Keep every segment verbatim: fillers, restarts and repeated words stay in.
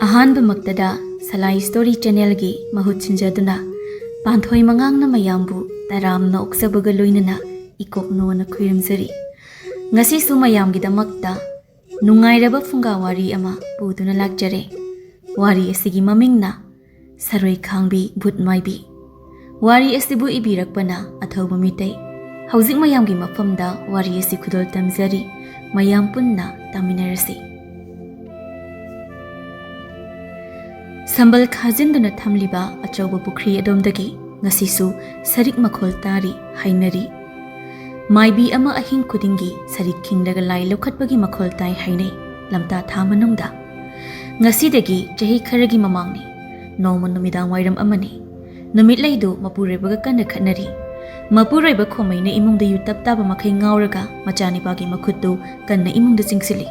ꯑꯍꯥꯟꯕꯃꯛꯇꯗ ꯁꯂꯥꯏ story ꯆꯦꯅꯦꯜꯒꯤ ꯃꯍꯨꯠ ꯁꯤꯟꯖꯗꯨꯅ ꯄꯥꯟꯊꯣꯏ ꯃꯉꯥꯡꯅ ꯃꯌꯥꯝꯕꯨ ꯇꯔꯥꯝꯅ ꯑꯣꯛꯆꯕꯒ ꯂꯣꯏꯅꯅ ꯏꯀꯣꯛꯅꯣꯅ ꯈꯨꯔꯨꯝꯖꯔꯤ꯫ ꯉꯁꯤꯁꯨ ꯃꯌꯥꯝꯒꯤꯗꯃꯛꯇ ꯅꯨꯡꯉꯥꯏꯔꯕ ꯐꯨꯡꯒꯥ ꯋꯥꯔꯤ ꯑꯃ ꯄꯨꯗꯨꯅ ꯂꯥꯛꯆꯔꯦ꯫ ꯋꯥꯔꯤ ꯑꯁꯤꯒꯤ ꯃꯃꯤꯡꯅ ꯁꯔꯣꯏ ꯈꯥꯡꯕꯤ ꯚꯨꯠ ꯃꯥꯏꯕꯤ꯫ ꯋꯥꯔꯤ ꯑꯁꯤꯕꯨ ꯏꯕꯤꯔꯛꯄꯅ ꯑꯊꯧꯕ ꯃꯤꯇꯩ꯫ ꯍꯧꯖꯤꯛ ꯃꯌꯥꯝꯒꯤ ꯃꯐꯝꯗ ꯋꯥꯔꯤ ꯑꯁꯤ ꯈꯨꯗꯣꯜ ꯇꯝꯖꯔꯤ꯫ ꯃꯌꯥꯝ ꯄꯨꯟꯅ ꯇꯥꯃꯤꯟꯅꯔꯁꯤ꯫ ꯁꯝꯕꯜ ꯈꯥꯖꯤꯟꯗꯨꯅ ꯊꯝꯂꯤꯕ ꯑꯆꯧꯕ ꯄꯨꯈ꯭ꯔꯤ ꯑꯗꯣꯝꯗꯒꯤ ꯉꯁꯤꯁꯨ ꯁꯔꯤꯛ ꯃꯈꯣꯜ ꯇꯥꯔꯤ ꯍꯥꯏꯅꯔꯤ꯫ ꯃꯥꯏꯕꯤ ꯑꯃ ꯑꯍꯤꯡ ꯈꯨꯗꯤꯡꯒꯤ ꯁꯔꯤꯛ ꯈꯤꯡꯂꯒ ꯂꯥꯏ ꯂꯧꯈꯠꯄꯒꯤ ꯃꯈꯣꯜ ꯇꯥꯏ ꯍꯥꯏꯅꯩ ꯂꯝꯇꯥ ꯊꯥ ꯃꯅꯨꯡꯗ꯫ ꯉꯁꯤꯗꯒꯤ ꯆꯍꯤ ꯈꯔꯒꯤ ꯃꯃꯥꯡꯅꯤ꯫ ꯅꯣꯡꯃ ꯅꯨꯃꯤꯗꯥꯡ ꯋꯥꯏꯔꯝ ꯑꯃꯅꯤ꯫ ꯅꯨꯃꯤꯠꯂꯩꯗꯨ ꯃꯄꯨꯔꯣꯏꯕꯒ ꯀꯟꯅ ꯈꯠꯅꯔꯤ꯫ ꯃꯄꯨꯔꯣꯏꯕ ꯈꯣꯃꯩꯅ ꯏꯃꯨꯡꯗ ꯌꯨ ꯇꯞ ꯇꯥꯕ ꯃꯈꯩ ꯉꯥꯎꯔꯒ ꯃꯆꯥꯅꯤꯄꯥꯒꯤ ꯃꯈꯨꯠꯇꯨ ꯀꯟꯅ ꯏꯃꯨꯡꯗ ꯆꯤꯡꯁꯤꯜꯂꯤ꯫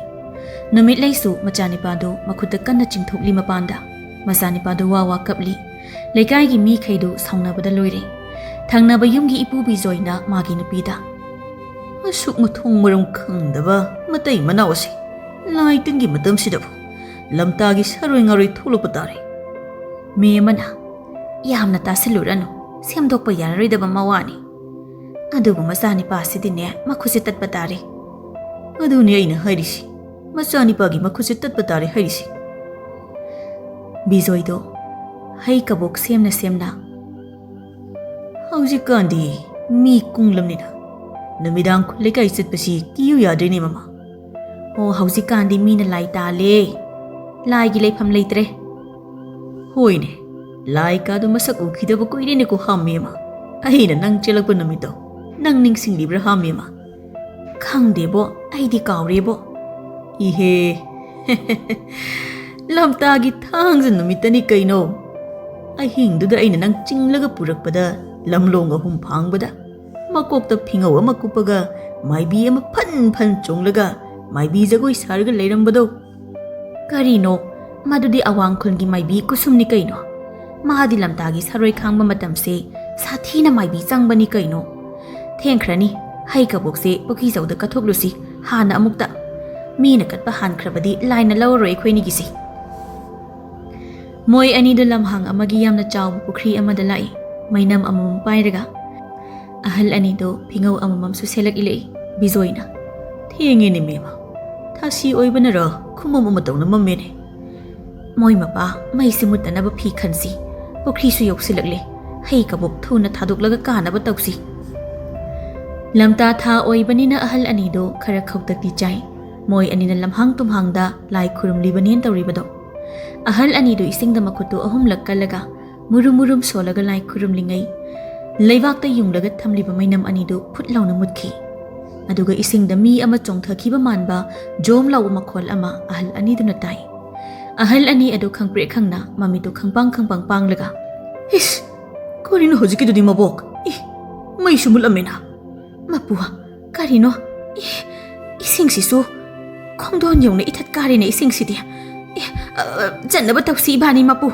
ꯅꯨꯃꯤꯠꯂꯩꯁꯨ ꯃꯆꯥꯅꯤꯄꯥꯗꯨ ꯃꯈꯨꯠꯇ ꯀꯟꯅ ꯆꯤꯡꯊꯣꯛꯂꯤ ꯃꯄꯥꯟꯗ꯫ ꯃꯆꯥꯅꯤꯄꯥꯗꯨ ꯋꯥ ꯋꯥ ꯀꯞꯂꯤ꯫ ꯂꯩꯀꯥꯏꯒꯤ ꯃꯤꯈꯩꯗꯨ ꯁꯥꯎꯅꯕꯗ ꯂꯣꯏꯔꯦ꯫ ꯊꯪꯅꯕ ꯌꯨꯝꯒꯤ ꯏꯄꯨ ꯕꯤꯖꯣꯏꯅ ꯃꯥꯒꯤ ꯅꯨꯄꯤꯗ, "ꯑꯁꯨꯛ ꯃꯊꯣꯡ ꯃꯔꯝ ꯈꯪꯗꯕ ꯃꯇꯩ ꯃꯅꯥꯎ ꯑꯁꯤ ꯂꯥꯏ ꯇꯤꯟꯒꯤ ꯃꯇꯝꯁꯤꯗꯕꯨ ꯂꯝꯇꯥꯒꯤ ꯁꯔꯣꯏ ꯉꯥꯔꯣꯏ ꯊꯣꯛꯂꯛꯄ ꯇꯥꯔꯦ"꯫ ꯃꯤ ꯑꯃꯅ, "ꯌꯥꯝꯅ ꯇꯥꯁꯤꯜꯂꯨꯔꯅꯨ, ꯁꯦꯝꯗꯣꯛꯄ ꯌꯥꯔꯔꯣꯏꯗꯕ ꯃꯋꯥꯅꯤ꯫ ꯑꯗꯨꯕꯨ ꯃꯆꯥꯅꯤꯄꯥꯁꯤꯗꯤꯅꯦ ꯃꯈꯨꯠꯁꯦ ꯇꯠꯄ ꯇꯥꯔꯦ"꯫ "ꯑꯗꯨꯅꯤ ꯑꯩꯅ ꯍꯥꯏꯔꯤꯁꯤ, ꯃꯆꯥꯅꯤꯄꯥꯒꯤ ꯃꯈꯨꯠꯁꯦ ꯇꯠꯄ ꯇꯥꯔꯦ ꯍꯥꯏꯔꯤꯁꯤ"꯫ ꯕꯤꯖꯣꯏꯗꯣ ꯍꯩ ꯀꯕꯣꯛ ꯁꯦꯝꯅ ꯁꯦꯝꯅ, "ꯍꯧꯖꯤꯛꯀꯥꯟꯗꯤ ꯃꯤ ꯀꯨꯡꯂꯝꯅꯤꯅ ꯅꯨꯃꯤꯗꯥꯡ ꯈꯨꯜ ꯂꯩꯀꯥꯏ ꯆꯠꯄꯁꯤ ꯀꯤꯌꯨ ꯌꯥꯗ꯭ꯔꯦꯅꯦ ꯃꯃꯥ"꯫ "ꯑꯣ, ꯍꯧꯖꯤꯛꯀꯥꯟꯗꯤ ꯃꯤꯅ ꯂꯥꯏ ꯇꯥꯜꯂꯦ, ꯂꯥꯏꯒꯤ ꯂꯩꯐꯝ ꯂꯩꯇ꯭ꯔꯦ"꯫ "ꯍꯣꯏꯅꯦ, ꯂꯥꯏ ꯀꯥꯗꯣ ꯃꯁꯛ ꯎꯈꯤꯗꯕ ꯀꯨꯏꯔꯦꯅꯦꯀꯣ ꯍꯥꯝꯃꯦꯃ꯫ ꯑꯩꯅ ꯅꯪ ꯆꯦꯜꯂꯛꯄ ꯅꯨꯃꯤꯠꯇꯣ ꯅꯪ ꯅꯤꯡꯁꯤꯡꯂꯤꯕ꯭ꯔꯥ ꯍꯥꯝꯃꯦꯃ?" "ꯈꯪꯗꯦꯕꯣ, ꯑꯩꯗꯤ ꯀꯥꯎꯔꯦꯕꯣ"꯫ "ꯏꯍꯦ, ꯂꯝꯇꯥꯒꯤ ꯊꯥꯡꯖ ꯅꯨꯃꯤꯠꯇꯅꯤ ꯀꯩꯅꯣ꯫ ꯑꯍꯤꯡꯗꯨꯗ ꯑꯩꯅ ꯅꯪ ꯆꯤꯡꯂꯒ ꯄꯨꯔꯛꯄꯗ ꯂꯝꯂꯣꯡ ꯑꯍꯨꯝ ꯐꯥꯡꯕꯗ ꯃꯀꯣꯛꯇ ꯐꯤꯉꯧ ꯑꯃ ꯀꯨꯞꯄꯒ ꯃꯥꯏꯕꯤ ꯑꯃ ꯐꯟ ꯐꯟ ꯆꯣꯡꯂꯒ ꯃꯥꯏꯕꯤ ꯖꯒꯣꯏ ꯁꯥꯔꯒ ꯂꯩꯔꯝꯕꯗꯣ"꯫ "ꯀꯔꯤꯅꯣ? ꯃꯗꯨꯗꯤ ꯑꯋꯥꯡ ꯈꯨꯜꯒꯤ ꯃꯥꯏꯕꯤ ꯀꯨꯁꯨꯝꯅꯤ ꯀꯩꯅꯣ꯫ ꯃꯥꯗꯤ ꯂꯝꯇꯥꯒꯤ ꯁꯔꯣꯏ ꯈꯥꯡꯕ ꯃꯇꯝꯁꯦ ꯁꯥꯊꯤꯅ ꯃꯥꯏꯕꯤ ꯆꯪꯕꯅꯤ ꯀꯩꯅꯣ꯫ ꯊꯦꯡꯈ꯭ꯔꯅꯤ, ꯍꯩ ꯀꯕꯣꯛꯁꯦ ꯄꯨꯈ꯭ꯔꯤꯖꯧꯗ ꯀꯠꯊꯣꯛꯂꯨꯁꯤ ꯍꯥꯟꯅ ꯑꯃꯨꯛꯇ꯫ ꯃꯤꯅ ꯀꯠꯄ ꯍꯥꯟꯈ꯭ꯔꯕꯗꯤ ꯂꯥꯏꯅ ꯂꯧꯔꯔꯣꯏ ꯑꯩꯈꯣꯏꯅꯤꯒꯤꯁꯤ"꯫ ꯃꯣꯏ ꯑꯅꯤꯗꯨ ꯂꯝꯍꯥꯡ ꯑꯃꯒꯤ ꯌꯥꯝꯅ ꯆꯥꯎꯕ ꯄꯨꯈ꯭ꯔꯤ ꯑꯃꯗ ꯂꯥꯛꯏ꯫ ꯃꯩꯅꯝ ꯑꯃꯃꯝ ꯄꯥꯏꯔꯒ ꯑꯍꯜ ꯑꯅꯤꯗꯨ ꯐꯤꯉꯧ ꯑꯃꯃꯝꯁꯨ ꯁꯦꯠꯂꯛꯏ꯫ ꯂꯩ ꯕꯤꯖꯣꯏꯅ, "ꯊꯦꯡꯉꯦꯅꯦ ꯃꯦꯝꯃ, ꯊꯥꯁꯤ ꯑꯣꯏꯕꯅꯔ ꯈꯨꯃꯝ ꯑꯃ ꯇꯧꯅ ꯃꯝꯃꯦꯅꯦ꯫ ꯃꯣꯏ ꯃꯄꯥ, ꯃꯩꯁꯤ ꯃꯨꯠꯇꯅꯕ ꯐꯤ ꯈꯟꯁꯤ꯫ ꯄꯨꯈ꯭ꯔꯤꯁꯨ ꯌꯧꯁꯤꯜꯂꯛꯂꯦ꯫ ꯍꯩ ꯀꯕꯣꯛ ꯊꯨꯅ ꯊꯥꯗꯣꯛꯂꯒ ꯀꯥꯅꯕ ꯇꯧꯁꯤ꯫" ꯂꯝꯇꯥ ꯊꯥ ꯑꯣꯏꯕꯅꯤꯅ ꯑꯍꯜ ꯑꯅꯤꯗꯨ ꯈꯔ ꯈꯧꯇꯛꯇꯤ ꯆꯥꯏ꯫ ꯃꯣꯏ ꯑꯅꯤꯅ ꯂꯝꯍꯥꯡ ꯇꯨꯝꯍꯥꯡꯗ ꯂꯥꯏ ꯈꯨꯔꯨꯝꯂꯤꯕꯅꯦꯅ ꯇꯧꯔꯤꯕꯗꯣ꯫ ꯑꯍꯜ ꯑꯅꯤꯗꯨ ꯏꯁꯤꯡꯗ ꯃꯈꯨꯠꯇꯨ ꯑꯍꯨꯝꯂꯛ ꯀꯜꯂꯒ ꯃꯨꯔꯨꯝ ꯃꯨꯔꯨꯝ ꯁꯣꯜꯂꯒ ꯂꯥꯏ ꯈꯨꯔꯨꯝꯂꯤꯉꯩ, ꯂꯩꯕꯥꯛꯇ ꯌꯨꯡꯂꯒ ꯊꯝꯂꯤꯕ ꯃꯩꯅꯝ ꯑꯅꯤꯗꯨ ꯐꯨꯠ ꯂꯥꯎꯅ ꯃꯨꯠꯈꯤ꯫ ꯑꯗꯨꯒ ꯏꯁꯤꯡꯗ ꯃꯤ ꯑꯃ ꯆꯣꯡꯊꯈꯤꯕ ꯃꯥꯟꯕ ꯖꯣꯝ ꯂꯥꯎꯕ ꯃꯈꯣꯜ ꯑꯃ ꯑꯍꯜ ꯑꯅꯤꯗꯨꯅ ꯇꯥꯏ꯫ ꯑꯍꯜ ꯑꯅꯤ ꯑꯗꯨ ꯈꯪꯄ꯭ꯔꯦꯛ ꯈꯪꯅ ꯃꯃꯤꯠꯇꯨ ꯈꯪꯄꯥꯡ ꯈꯪꯄꯥꯡ ꯄꯥꯡꯂꯒ, "ꯏꯁ! ꯀꯔꯤꯅꯣ ꯍꯧꯖꯤꯛꯀꯤꯗꯨꯗꯤ ꯃꯕꯣꯛ? ꯏ! ꯃꯩꯁꯨ ꯃꯨꯠꯂꯝꯃꯦꯅ꯫ ꯃꯄꯨ, ꯀꯔꯤꯅꯣ? ꯏ! ꯏꯁꯤꯡꯁꯤꯁꯨ ꯈꯣꯡꯗꯣꯟ ꯌꯧꯅ ꯏꯊꯠ ꯀꯥꯔꯦꯅꯦ ꯏꯁꯤꯡꯁꯤꯗꯤ꯫ ꯏ! ꯑ, ꯆꯠꯅꯕ ꯇꯧꯁꯤ ꯏꯕꯥꯅꯤ ꯃꯄꯨ꯫"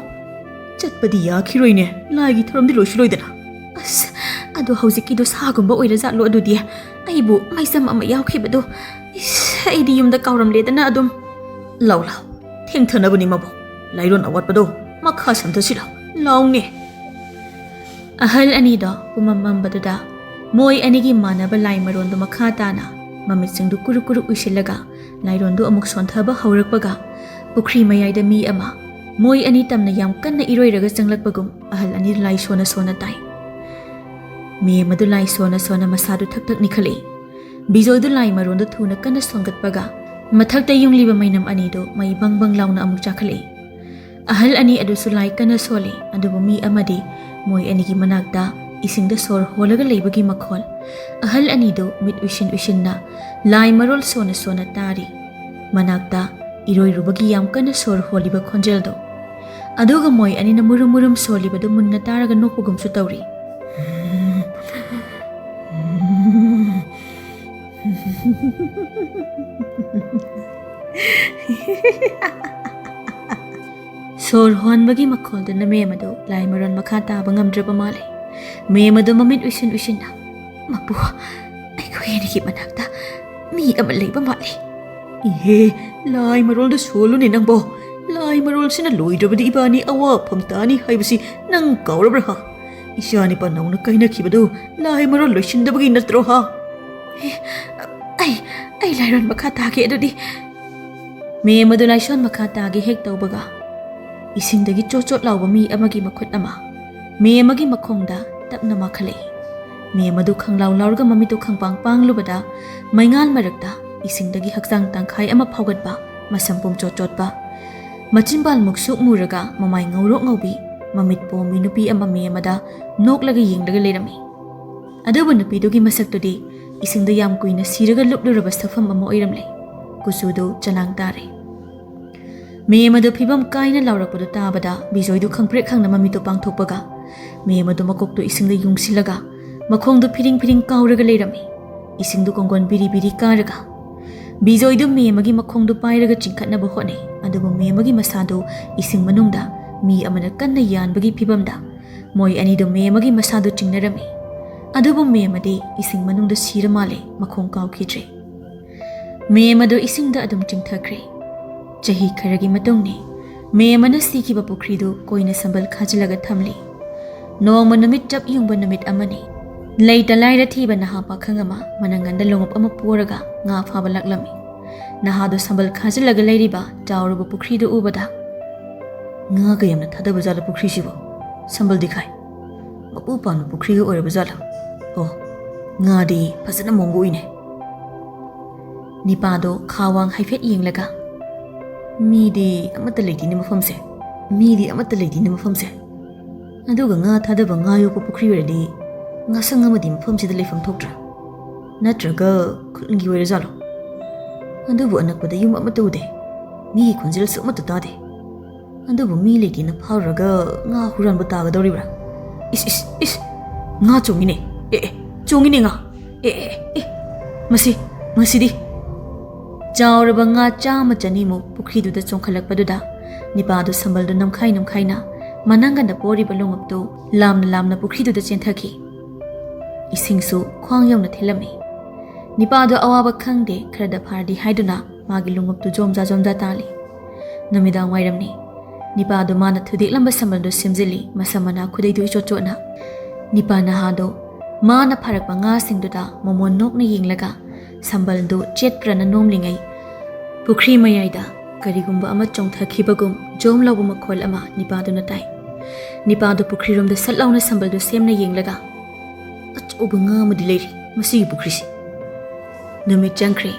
"ꯆꯠꯄꯗꯤ ꯌꯥꯈꯤꯔꯣꯏꯅꯦ, ꯂꯥꯏꯒꯤ ꯊꯧꯔꯝꯗꯤ ꯂꯣꯏꯁꯤꯜꯂꯣꯏꯗꯅ꯫" "ꯑꯁ, ꯑꯗꯣ ꯍꯧꯖꯤꯛꯀꯤꯗꯣ ꯁꯥꯒꯨꯝꯕ ꯑꯣꯏꯔꯖꯥꯠꯂꯣ ꯑꯗꯨꯗꯤ? ꯑꯩꯕꯨ ꯃꯩꯆꯝ ꯑꯃ ꯌꯥꯎꯈꯤꯕꯗꯣ, ꯏꯁ, ꯑꯩꯗꯤ ꯌꯨꯝꯗ ꯀꯥꯎꯔꯝꯂꯦꯗꯅ ꯑꯗꯨꯝ꯫" "ꯂꯥꯎ ꯂꯥꯎ, ꯊꯦꯡꯊꯅꯕꯅꯤ ꯃꯕꯣꯛ꯫ ꯂꯥꯏꯔꯣꯟ ꯑꯋꯥꯠꯄꯗꯣ ꯃꯈꯥ ꯁꯝꯊꯁꯤꯜꯂꯣ, ꯂꯥꯎꯅꯦ꯫" ꯑꯍꯜ ꯑꯅꯤꯗꯣ ꯄꯨꯃꯝ ꯃꯝꯕꯗꯨꯗ ꯃꯣꯏ ꯑꯅꯤꯒꯤ ꯃꯥꯟꯅꯕ ꯂꯥꯏ ꯃꯔꯣꯟꯗꯨ ꯃꯈꯥ ꯇꯥꯅ ꯃꯃꯤꯠꯁꯤꯡꯗꯨ ꯀꯨꯔꯨꯛ ꯀꯨꯔꯨꯛ ꯎꯏꯁꯤꯜꯂꯒ ꯂꯥꯏꯔꯣꯟꯗꯨ ꯑꯃꯨꯛ ꯁꯣꯟꯊꯕ ꯍꯧꯔꯛꯄꯒ, ꯄꯨꯈ꯭ꯔꯤ ꯃꯌꯥꯏꯗ ꯃꯤ ꯑꯃ ꯃꯣꯏ ꯑꯅꯤ ꯇꯝꯅ ꯌꯥꯝ ꯀꯟꯅ ꯏꯔꯣꯏꯔꯒ ꯆꯪꯂꯛꯄꯒꯨꯝ ꯑꯍꯜ ꯑꯅꯤ ꯂꯥꯏ ꯁꯣꯟꯅ ꯁꯣꯟꯅ ꯇꯥꯏ꯫ ꯃꯦꯝ ꯑꯗꯨ ꯂꯥꯏ ꯁꯣꯟꯅ ꯁꯣꯟꯅ ꯃꯁꯥꯗꯨ ꯊꯛ ꯊꯛ ꯅꯤꯛꯈꯠꯂꯛꯏ꯫ ꯕꯤꯖꯣꯏꯗꯨ ꯂꯥꯏ ꯃꯔꯣꯟꯗꯨ ꯊꯨꯅ ꯀꯟꯅ ꯁꯣꯟꯒꯠꯄꯒ, ꯃꯊꯛꯇ ꯌꯨꯡꯂꯤꯕ ꯃꯩꯅꯝ ꯑꯅꯤꯗꯨ ꯃꯩ ꯕꯪ ꯕꯪ ꯂꯥꯎꯅ ꯑꯃꯨꯛ ꯆꯥꯈꯠꯂꯛꯏ꯫ ꯑꯍꯜ ꯑꯅꯤ ꯑꯗꯨꯁꯨ ꯂꯥꯏ ꯀꯟꯅ ꯁꯣꯜꯂꯤ, ꯑꯗꯨꯕꯨ ꯃꯤ ꯑꯃꯗꯤ ꯃꯣꯏ ꯑꯅꯤꯒꯤ ꯃꯅꯥꯛꯇ ꯏꯁꯤꯡꯗ ꯁꯣꯔ ꯍꯣꯜꯂꯒ ꯂꯩꯕꯒꯤ ꯃꯈꯣꯜ꯫ ꯑꯍꯜ ꯑꯅꯤꯗꯨ ꯃꯤꯠ ꯎꯏꯁꯤꯟ ꯎꯏꯁꯤꯟꯅ ꯂꯥꯏ ꯃꯔꯣꯜ ꯁꯣꯟꯅ ꯁꯣꯟꯅ ꯇꯥꯔꯤ꯫ ꯃꯅꯥꯛꯇ ꯏꯔꯣꯏꯔꯨꯕꯒꯤ ꯌꯥꯝ ꯀꯟꯅ ꯁꯣꯔ ꯍꯣꯜꯂꯤꯕ ꯈꯣꯟꯖꯦꯜꯗꯣ꯫ ꯑꯗꯨꯒ ꯃꯣꯏ ꯑꯅꯤꯅ ꯃꯨꯔꯨꯝ ꯃꯨꯔꯨꯝ ꯁꯣꯜꯂꯤꯕꯗꯨ ꯃꯨꯟꯅ ꯇꯥꯔꯒ ꯅꯣꯛꯄꯒꯨꯝꯁꯨ ꯇꯧꯔꯤ꯫ ꯁꯣꯔ ꯍꯣꯟꯕꯒꯤ ꯃꯈꯣꯜꯗꯨꯅ ꯃꯦꯝ ꯑꯗꯨ ꯂꯥꯏ ꯃꯔꯣꯟ ꯃꯈꯥ ꯇꯥꯕ ꯉꯝꯗ꯭ꯔꯕ ꯃꯥꯜꯂꯦ꯫ ꯃꯦꯝ ꯑꯗꯨ ꯃꯃꯤꯠ ꯎꯏꯁꯤꯟ ꯎꯏꯁꯤꯟꯅ, "ꯃꯄꯨ, ꯑꯩꯈꯣꯏ ꯑꯅꯤꯒꯤ ꯃꯅꯥꯛꯇ ꯃꯤ ꯑꯃ ꯂꯩꯕ ꯃꯥꯜꯂꯤ꯫" "ꯏꯍꯦ, ꯂꯥꯏ ꯃꯔꯣꯜꯗꯨ ꯁꯣꯜꯂꯨꯅꯦ ꯅꯪꯕꯣ꯫ ꯂꯥꯏ ꯂꯥꯏ ꯃꯔꯣꯜꯁꯤꯅ ꯂꯣꯏꯗ꯭ꯔꯕꯗꯤ ꯏꯕꯥꯅꯤ ꯑꯋꯥꯐꯝ ꯇꯥꯅꯤ ꯍꯥꯏꯕꯁꯤ ꯅꯪ ꯀꯥꯎꯔꯕ꯭ꯔꯥ ꯍꯥ? ꯏꯆꯥ ꯅꯤꯄꯥ ꯅꯧꯅ ꯀꯥꯏꯅꯈꯤꯕꯗꯨ ꯂꯥꯏ ꯃꯔꯣꯜ ꯂꯣꯏꯁꯤꯟꯗꯕꯒꯤ ꯅꯠꯇ꯭ꯔꯣ ꯍꯥ? ꯑꯦ, ꯑꯩ, ꯑꯩ ꯂꯥꯏꯔꯣꯟ ꯃꯈꯥ ꯇꯥꯒꯦ ꯑꯗꯨꯗꯤ꯫ ꯃꯦꯝ ꯑꯗꯨ ꯂꯥꯏꯁꯣꯟ ꯃꯈꯥ ꯇꯥꯒꯦ ꯍꯦꯛ ꯇꯧꯕꯒ, ꯏꯁꯤꯡꯗꯒꯤ ꯆꯣꯠ ꯆꯣꯠ ꯂꯥꯎꯕ ꯃꯤ ꯑꯃꯒꯤ ꯃꯈꯨꯠ ꯑꯃ ꯃꯦꯝ ꯑꯃꯒꯤ ꯃꯈꯣꯡꯗ ꯇꯞꯅ ꯃꯥꯈꯠꯂꯛꯏ꯫ ꯃꯦꯝ ꯑꯗꯨ ꯈꯪꯂꯥꯎ ꯂꯥꯎꯔꯒ ꯃꯃꯤꯠꯇꯨ ꯈꯪꯄꯥꯡ ꯄꯥꯡꯂꯨꯕꯗ, ꯃꯩꯉꯥꯜ ꯃꯔꯛꯇ ꯏꯁꯤꯡꯗꯒꯤ ꯍꯛꯆꯥꯡ ꯇꯪꯈꯥꯏ ꯑꯃ ꯐꯥꯎꯒꯠꯄ, ꯃꯁꯝ ꯄꯨꯝꯆꯣꯠ ꯆꯣꯠꯄ, ꯃꯆꯤꯟꯕꯥꯜ ꯃꯨꯛꯁꯨꯛ ꯃꯨꯔꯒ ꯃꯃꯥꯏ ꯉꯧꯔꯣꯛ ꯉꯧꯕꯤ, ꯃꯃꯤꯠ ꯄꯣꯝꯃꯤ ꯅꯨꯄꯤ ꯑꯃ ꯃꯦꯝ ꯑꯗ ꯅꯣꯛꯂꯒ ꯌꯦꯡꯂꯒ ꯂꯩꯔꯝꯃꯤ꯫ ꯑꯗꯨꯕꯨ ꯅꯨꯄꯤꯗꯨꯒꯤ ꯃꯁꯛꯇꯨꯗꯤ ꯏꯁꯤꯡꯗ ꯌꯥꯝ ꯀꯨꯏꯅ ꯁꯤꯔꯒ ꯂꯨꯞꯂꯨꯔꯕ ꯁꯛꯐꯝ ꯑꯃ ꯑꯣꯏꯔꯝꯂꯦ꯫ ꯀꯨꯆꯨꯗꯨ ꯆꯅꯥꯡ ꯇꯥꯔꯦ꯫ ꯃꯦꯝ ꯑꯗꯨ ꯐꯤꯕꯝ ꯀꯥꯏꯅ ꯂꯥꯎꯔꯛꯄꯗꯨ ꯇꯥꯕꯗ ꯕꯤꯖꯣꯏꯗꯨ ꯈꯪꯄ꯭ꯔꯦꯛ ꯈꯪꯅ ꯃꯃꯤꯠꯇꯨ ꯄꯥꯡꯊꯣꯛꯄꯒ, ꯃꯦꯝ ꯑꯗꯨ ꯃꯀꯣꯛꯇꯨ ꯏꯁꯤꯡꯗ ꯌꯨꯡꯁꯤꯜꯂꯒ ꯃꯈꯣꯡꯗꯨ ꯐꯤꯔꯤꯡ ꯐꯤꯔꯤꯡ ꯀꯥꯎꯔꯒ ꯂꯩꯔꯝꯃꯤ꯫ ꯏꯁꯤꯡꯗꯨ ꯀꯣꯡꯒꯣꯟ ꯕꯤꯔꯤ ꯕꯤꯔꯤ ꯀꯥꯔꯒ ꯕꯤꯖꯣꯏꯗꯨ ꯃꯦꯝ ꯑꯃꯒꯤ ꯃꯈꯣꯡꯗꯨ ꯄꯥꯏꯔꯒ ꯆꯤꯡꯈꯠꯅꯕ ꯍꯣꯠꯅꯩ꯫ ꯑꯗꯨꯕꯨ ꯃꯦꯝ ꯑꯃꯒꯤ ꯃꯁꯥꯗꯨ ꯏꯁꯤꯡ ꯃꯅꯨꯡꯗ ꯃꯤ ꯑꯃꯅ ꯀꯟꯅ ꯌꯥꯟꯕꯒꯤ ꯐꯤꯕꯝꯗ ꯃꯣꯏ ꯑꯅꯤꯗꯨ ꯃꯦꯝ ꯑꯃꯒꯤ ꯃꯁꯥꯗꯨ ꯆꯤꯡꯅꯔꯝꯃꯤ꯫ ꯑꯗꯨꯕꯨ ꯃꯦꯝ ꯑꯗꯤ ꯏꯁꯤꯡ ꯃꯅꯨꯡꯗ ꯁꯤꯔ ꯃꯥꯜꯂꯦ, ꯃꯈꯣꯡ ꯀꯥꯎꯈꯤꯗ꯭ꯔꯦ꯫ ꯃꯦꯝ ꯑꯗꯨ ꯏꯁꯤꯡꯗ ꯑꯗꯨꯝ ꯆꯤꯡꯊꯈ꯭ꯔꯦ꯫ ꯆꯍꯤ ꯈꯔꯒꯤ ꯃꯇꯨꯡꯅꯤ꯫ ꯃꯦꯝ ꯑꯃꯅ ꯁꯤꯈꯤꯕ ꯄꯨꯈ꯭ꯔꯤꯗꯨ ꯀꯣꯏꯅ ꯁꯝꯕꯜ ꯈꯥꯖꯤꯜꯂꯒ ꯊꯝꯂꯤ꯫ ꯅꯣꯡꯃ ꯅꯨꯃꯤꯠ ꯆꯞ ꯌꯨꯡꯕ ꯅꯨꯃꯤꯠ ꯑꯃꯅꯤ꯫ ꯂꯩꯇ ꯂꯥꯏꯔ ꯊꯤꯕ ꯅꯍꯥ ꯄꯥꯈꯪ ꯑꯃ ꯃꯅꯪꯒꯟꯗ ꯂꯣꯡꯉꯨꯞ ꯑꯃ ꯄꯣꯔꯒ ꯉꯥ ꯐꯥꯕ ꯂꯥꯛꯂꯝꯃꯤ꯫ ꯅꯍꯥꯗꯨ ꯁꯝꯕꯜ ꯈꯥꯖꯤꯜꯂꯒ ꯂꯩꯔꯤꯕ ꯆꯥꯎꯔꯕ ꯄꯨꯈ꯭ꯔꯤꯗꯨ ꯎꯕꯗ, "ꯉꯥꯒ ꯌꯥꯝꯅ ꯊꯥꯗꯕ ꯖꯥꯠꯂ ꯄꯨꯈ꯭ꯔꯤꯁꯤꯕꯨ? ꯁꯝꯕꯜꯗꯤ ꯈꯥꯏ꯫ ꯃꯄꯨ ꯄꯥꯝꯕ ꯄꯨꯈ꯭ꯔꯤꯒ ꯑꯣꯏꯔꯕ ꯖꯥꯠꯂ? ꯑꯣ, ꯉꯥꯗꯤ ꯐꯖꯅ ꯃꯑꯣꯡꯒ ꯎꯏꯅꯦ꯫" ꯅꯤꯄꯥꯗꯣ ꯈꯥꯋꯥꯡ ꯍꯥꯏꯐꯦꯠ ꯌꯦꯡꯂꯒ, "ꯃꯤꯗꯤ ꯑꯃꯠꯇ ꯂꯩꯇꯦꯅꯦ ꯃꯐꯝꯁꯦ꯫ ꯃꯤꯗꯤ ꯑꯃꯠꯇ ꯂꯩꯇꯦꯅꯦ ꯃꯐꯝꯁꯦ꯫ ꯑꯗꯨꯒ ꯉꯥ ꯊꯥꯗꯕ ꯉꯥ ꯌꯣꯛꯄ ꯄꯨꯈ꯭ꯔꯤ ꯑꯣꯏꯔꯗꯤ ꯉꯥꯁꯪ ꯑꯃꯗꯤ ꯃꯐꯝꯁꯤꯗ ꯂꯩꯐꯝ ꯊꯣꯛꯇ꯭ꯔꯥ? ꯅꯠꯇ꯭ꯔꯒ ꯈꯨꯜꯒꯤ ꯑꯣꯏꯔꯖꯥꯠꯂꯣ? ꯑꯗꯨꯕꯨ ꯑꯅꯛꯄꯗ ꯌꯨꯝ ꯑꯃꯠꯇ ꯎꯗꯦ꯫ ꯃꯤꯒꯤ ꯈꯣꯟꯖꯦꯜꯁꯨ ꯑꯃꯠꯇ ꯇꯥꯗꯦ꯫ ꯑꯗꯨꯕꯨ ꯃꯤ ꯂꯩꯇꯦꯅ ꯐꯥꯎꯔꯒ ꯉꯥ ꯍꯨꯔꯥꯟꯕ ꯇꯥꯒꯗꯧꯔꯤꯕ꯭ꯔꯥ? ꯏꯁ, ꯏꯁ, ꯏꯁ! ꯉꯥ ꯆꯣꯡꯉꯤꯅꯦ! ꯑꯦ, ꯑꯦ, ꯆꯣꯡꯉꯤꯅꯦ ꯉꯥ! ꯑꯦ, ꯑꯦ, ꯑꯦ! ꯃꯁꯤ, ꯃꯁꯤꯗꯤ!" ꯆꯥꯎꯔꯕ ꯉꯥ ꯆꯥꯝꯃ ꯆꯅꯤꯃꯨꯛ ꯄꯨꯈ꯭ꯔꯤꯗꯨꯗ ꯆꯣꯡꯈꯠꯂꯛꯄꯗꯨꯗ, ꯅꯤꯄꯥꯗꯨ ꯁꯝꯕꯜꯗꯨ ꯅꯝꯈꯥꯏ ꯅꯝꯈꯥꯏꯅ ꯃꯅꯪꯒꯟꯗ ꯄꯣꯔꯤꯕ ꯂꯣꯡꯉꯨꯞꯇꯨ ꯂꯥꯝꯅ ꯂꯥꯝꯅ ꯄꯨꯈ꯭ꯔꯤꯗꯨꯗ ꯆꯦꯟꯊꯈꯤ꯫ ꯏꯁꯤꯡꯁꯨ ꯈ꯭ꯋꯥꯡ ꯌꯧꯅ ꯊꯤꯜꯂꯝꯃꯤ꯫ ꯅꯤꯄꯥꯗꯨ ꯑꯋꯥꯕ ꯈꯪꯗꯦ, ꯈꯔꯗ ꯐꯥꯔꯗꯤ ꯍꯥꯏꯗꯨꯅ ꯃꯥꯒꯤ ꯂꯣꯡꯉꯨꯞꯇꯨ ꯖꯣꯝꯖꯥ ꯖꯣꯝꯖꯥ ꯇꯥꯜꯂꯤ꯫ ꯅꯨꯃꯤꯗꯥꯡ ꯋꯥꯏꯔꯝꯅꯤ꯫ ꯅꯤꯄꯥꯗꯨ ꯃꯥꯅ ꯊꯨꯗꯦꯛꯂꯝꯕ ꯁꯝꯕꯜꯗꯨ ꯁꯦꯝꯖꯤꯜꯂꯤ, ꯃꯁꯝ ꯃꯅꯥ ꯈꯨꯗꯩꯗꯨ ꯏꯆꯣꯠ ꯆꯣꯠꯅ꯫ ꯅꯤꯄꯥ ꯅꯍꯥꯗꯣ ꯃꯥꯅ ꯐꯥꯔꯛꯄ ꯉꯥꯁꯤꯡꯗꯨꯗ ꯃꯃꯣꯟ ꯅꯣꯛꯅ ꯌꯦꯡꯂꯒ ꯁꯝꯕꯜꯗꯨ ꯆꯦꯠꯄ꯭ꯔꯅ ꯅꯣꯝꯂꯤꯉꯩ, ꯄꯨꯈ꯭ꯔꯤ ꯃꯌꯥꯏꯗ ꯀꯔꯤꯒꯨꯝꯕ ꯑꯃ ꯆꯣꯡꯊꯈꯤꯕꯒꯨꯝ ꯖꯣꯝ ꯂꯥꯎꯕ ꯃꯈꯣꯜ ꯑꯃ ꯅꯤꯄꯥꯗꯨꯅ ꯇꯥꯏ꯫ ꯅꯤꯄꯥꯗꯨ ꯄꯨꯈ꯭ꯔꯤꯔꯣꯝꯗ ꯁꯠ ꯂꯥꯎꯅ ꯁꯝꯕꯜꯗꯨ ꯁꯦꯝꯅ ꯌꯦꯡꯂꯒ, "ꯑꯆꯧꯕ ꯉꯥ ꯑꯃꯗꯤ ꯂꯩꯔꯤ ꯃꯁꯤꯒꯤ ꯄꯨꯈ꯭ꯔꯤꯁꯤ"꯫ ꯅꯨꯃꯤꯠ ꯆꯪꯈ꯭ꯔꯦ꯫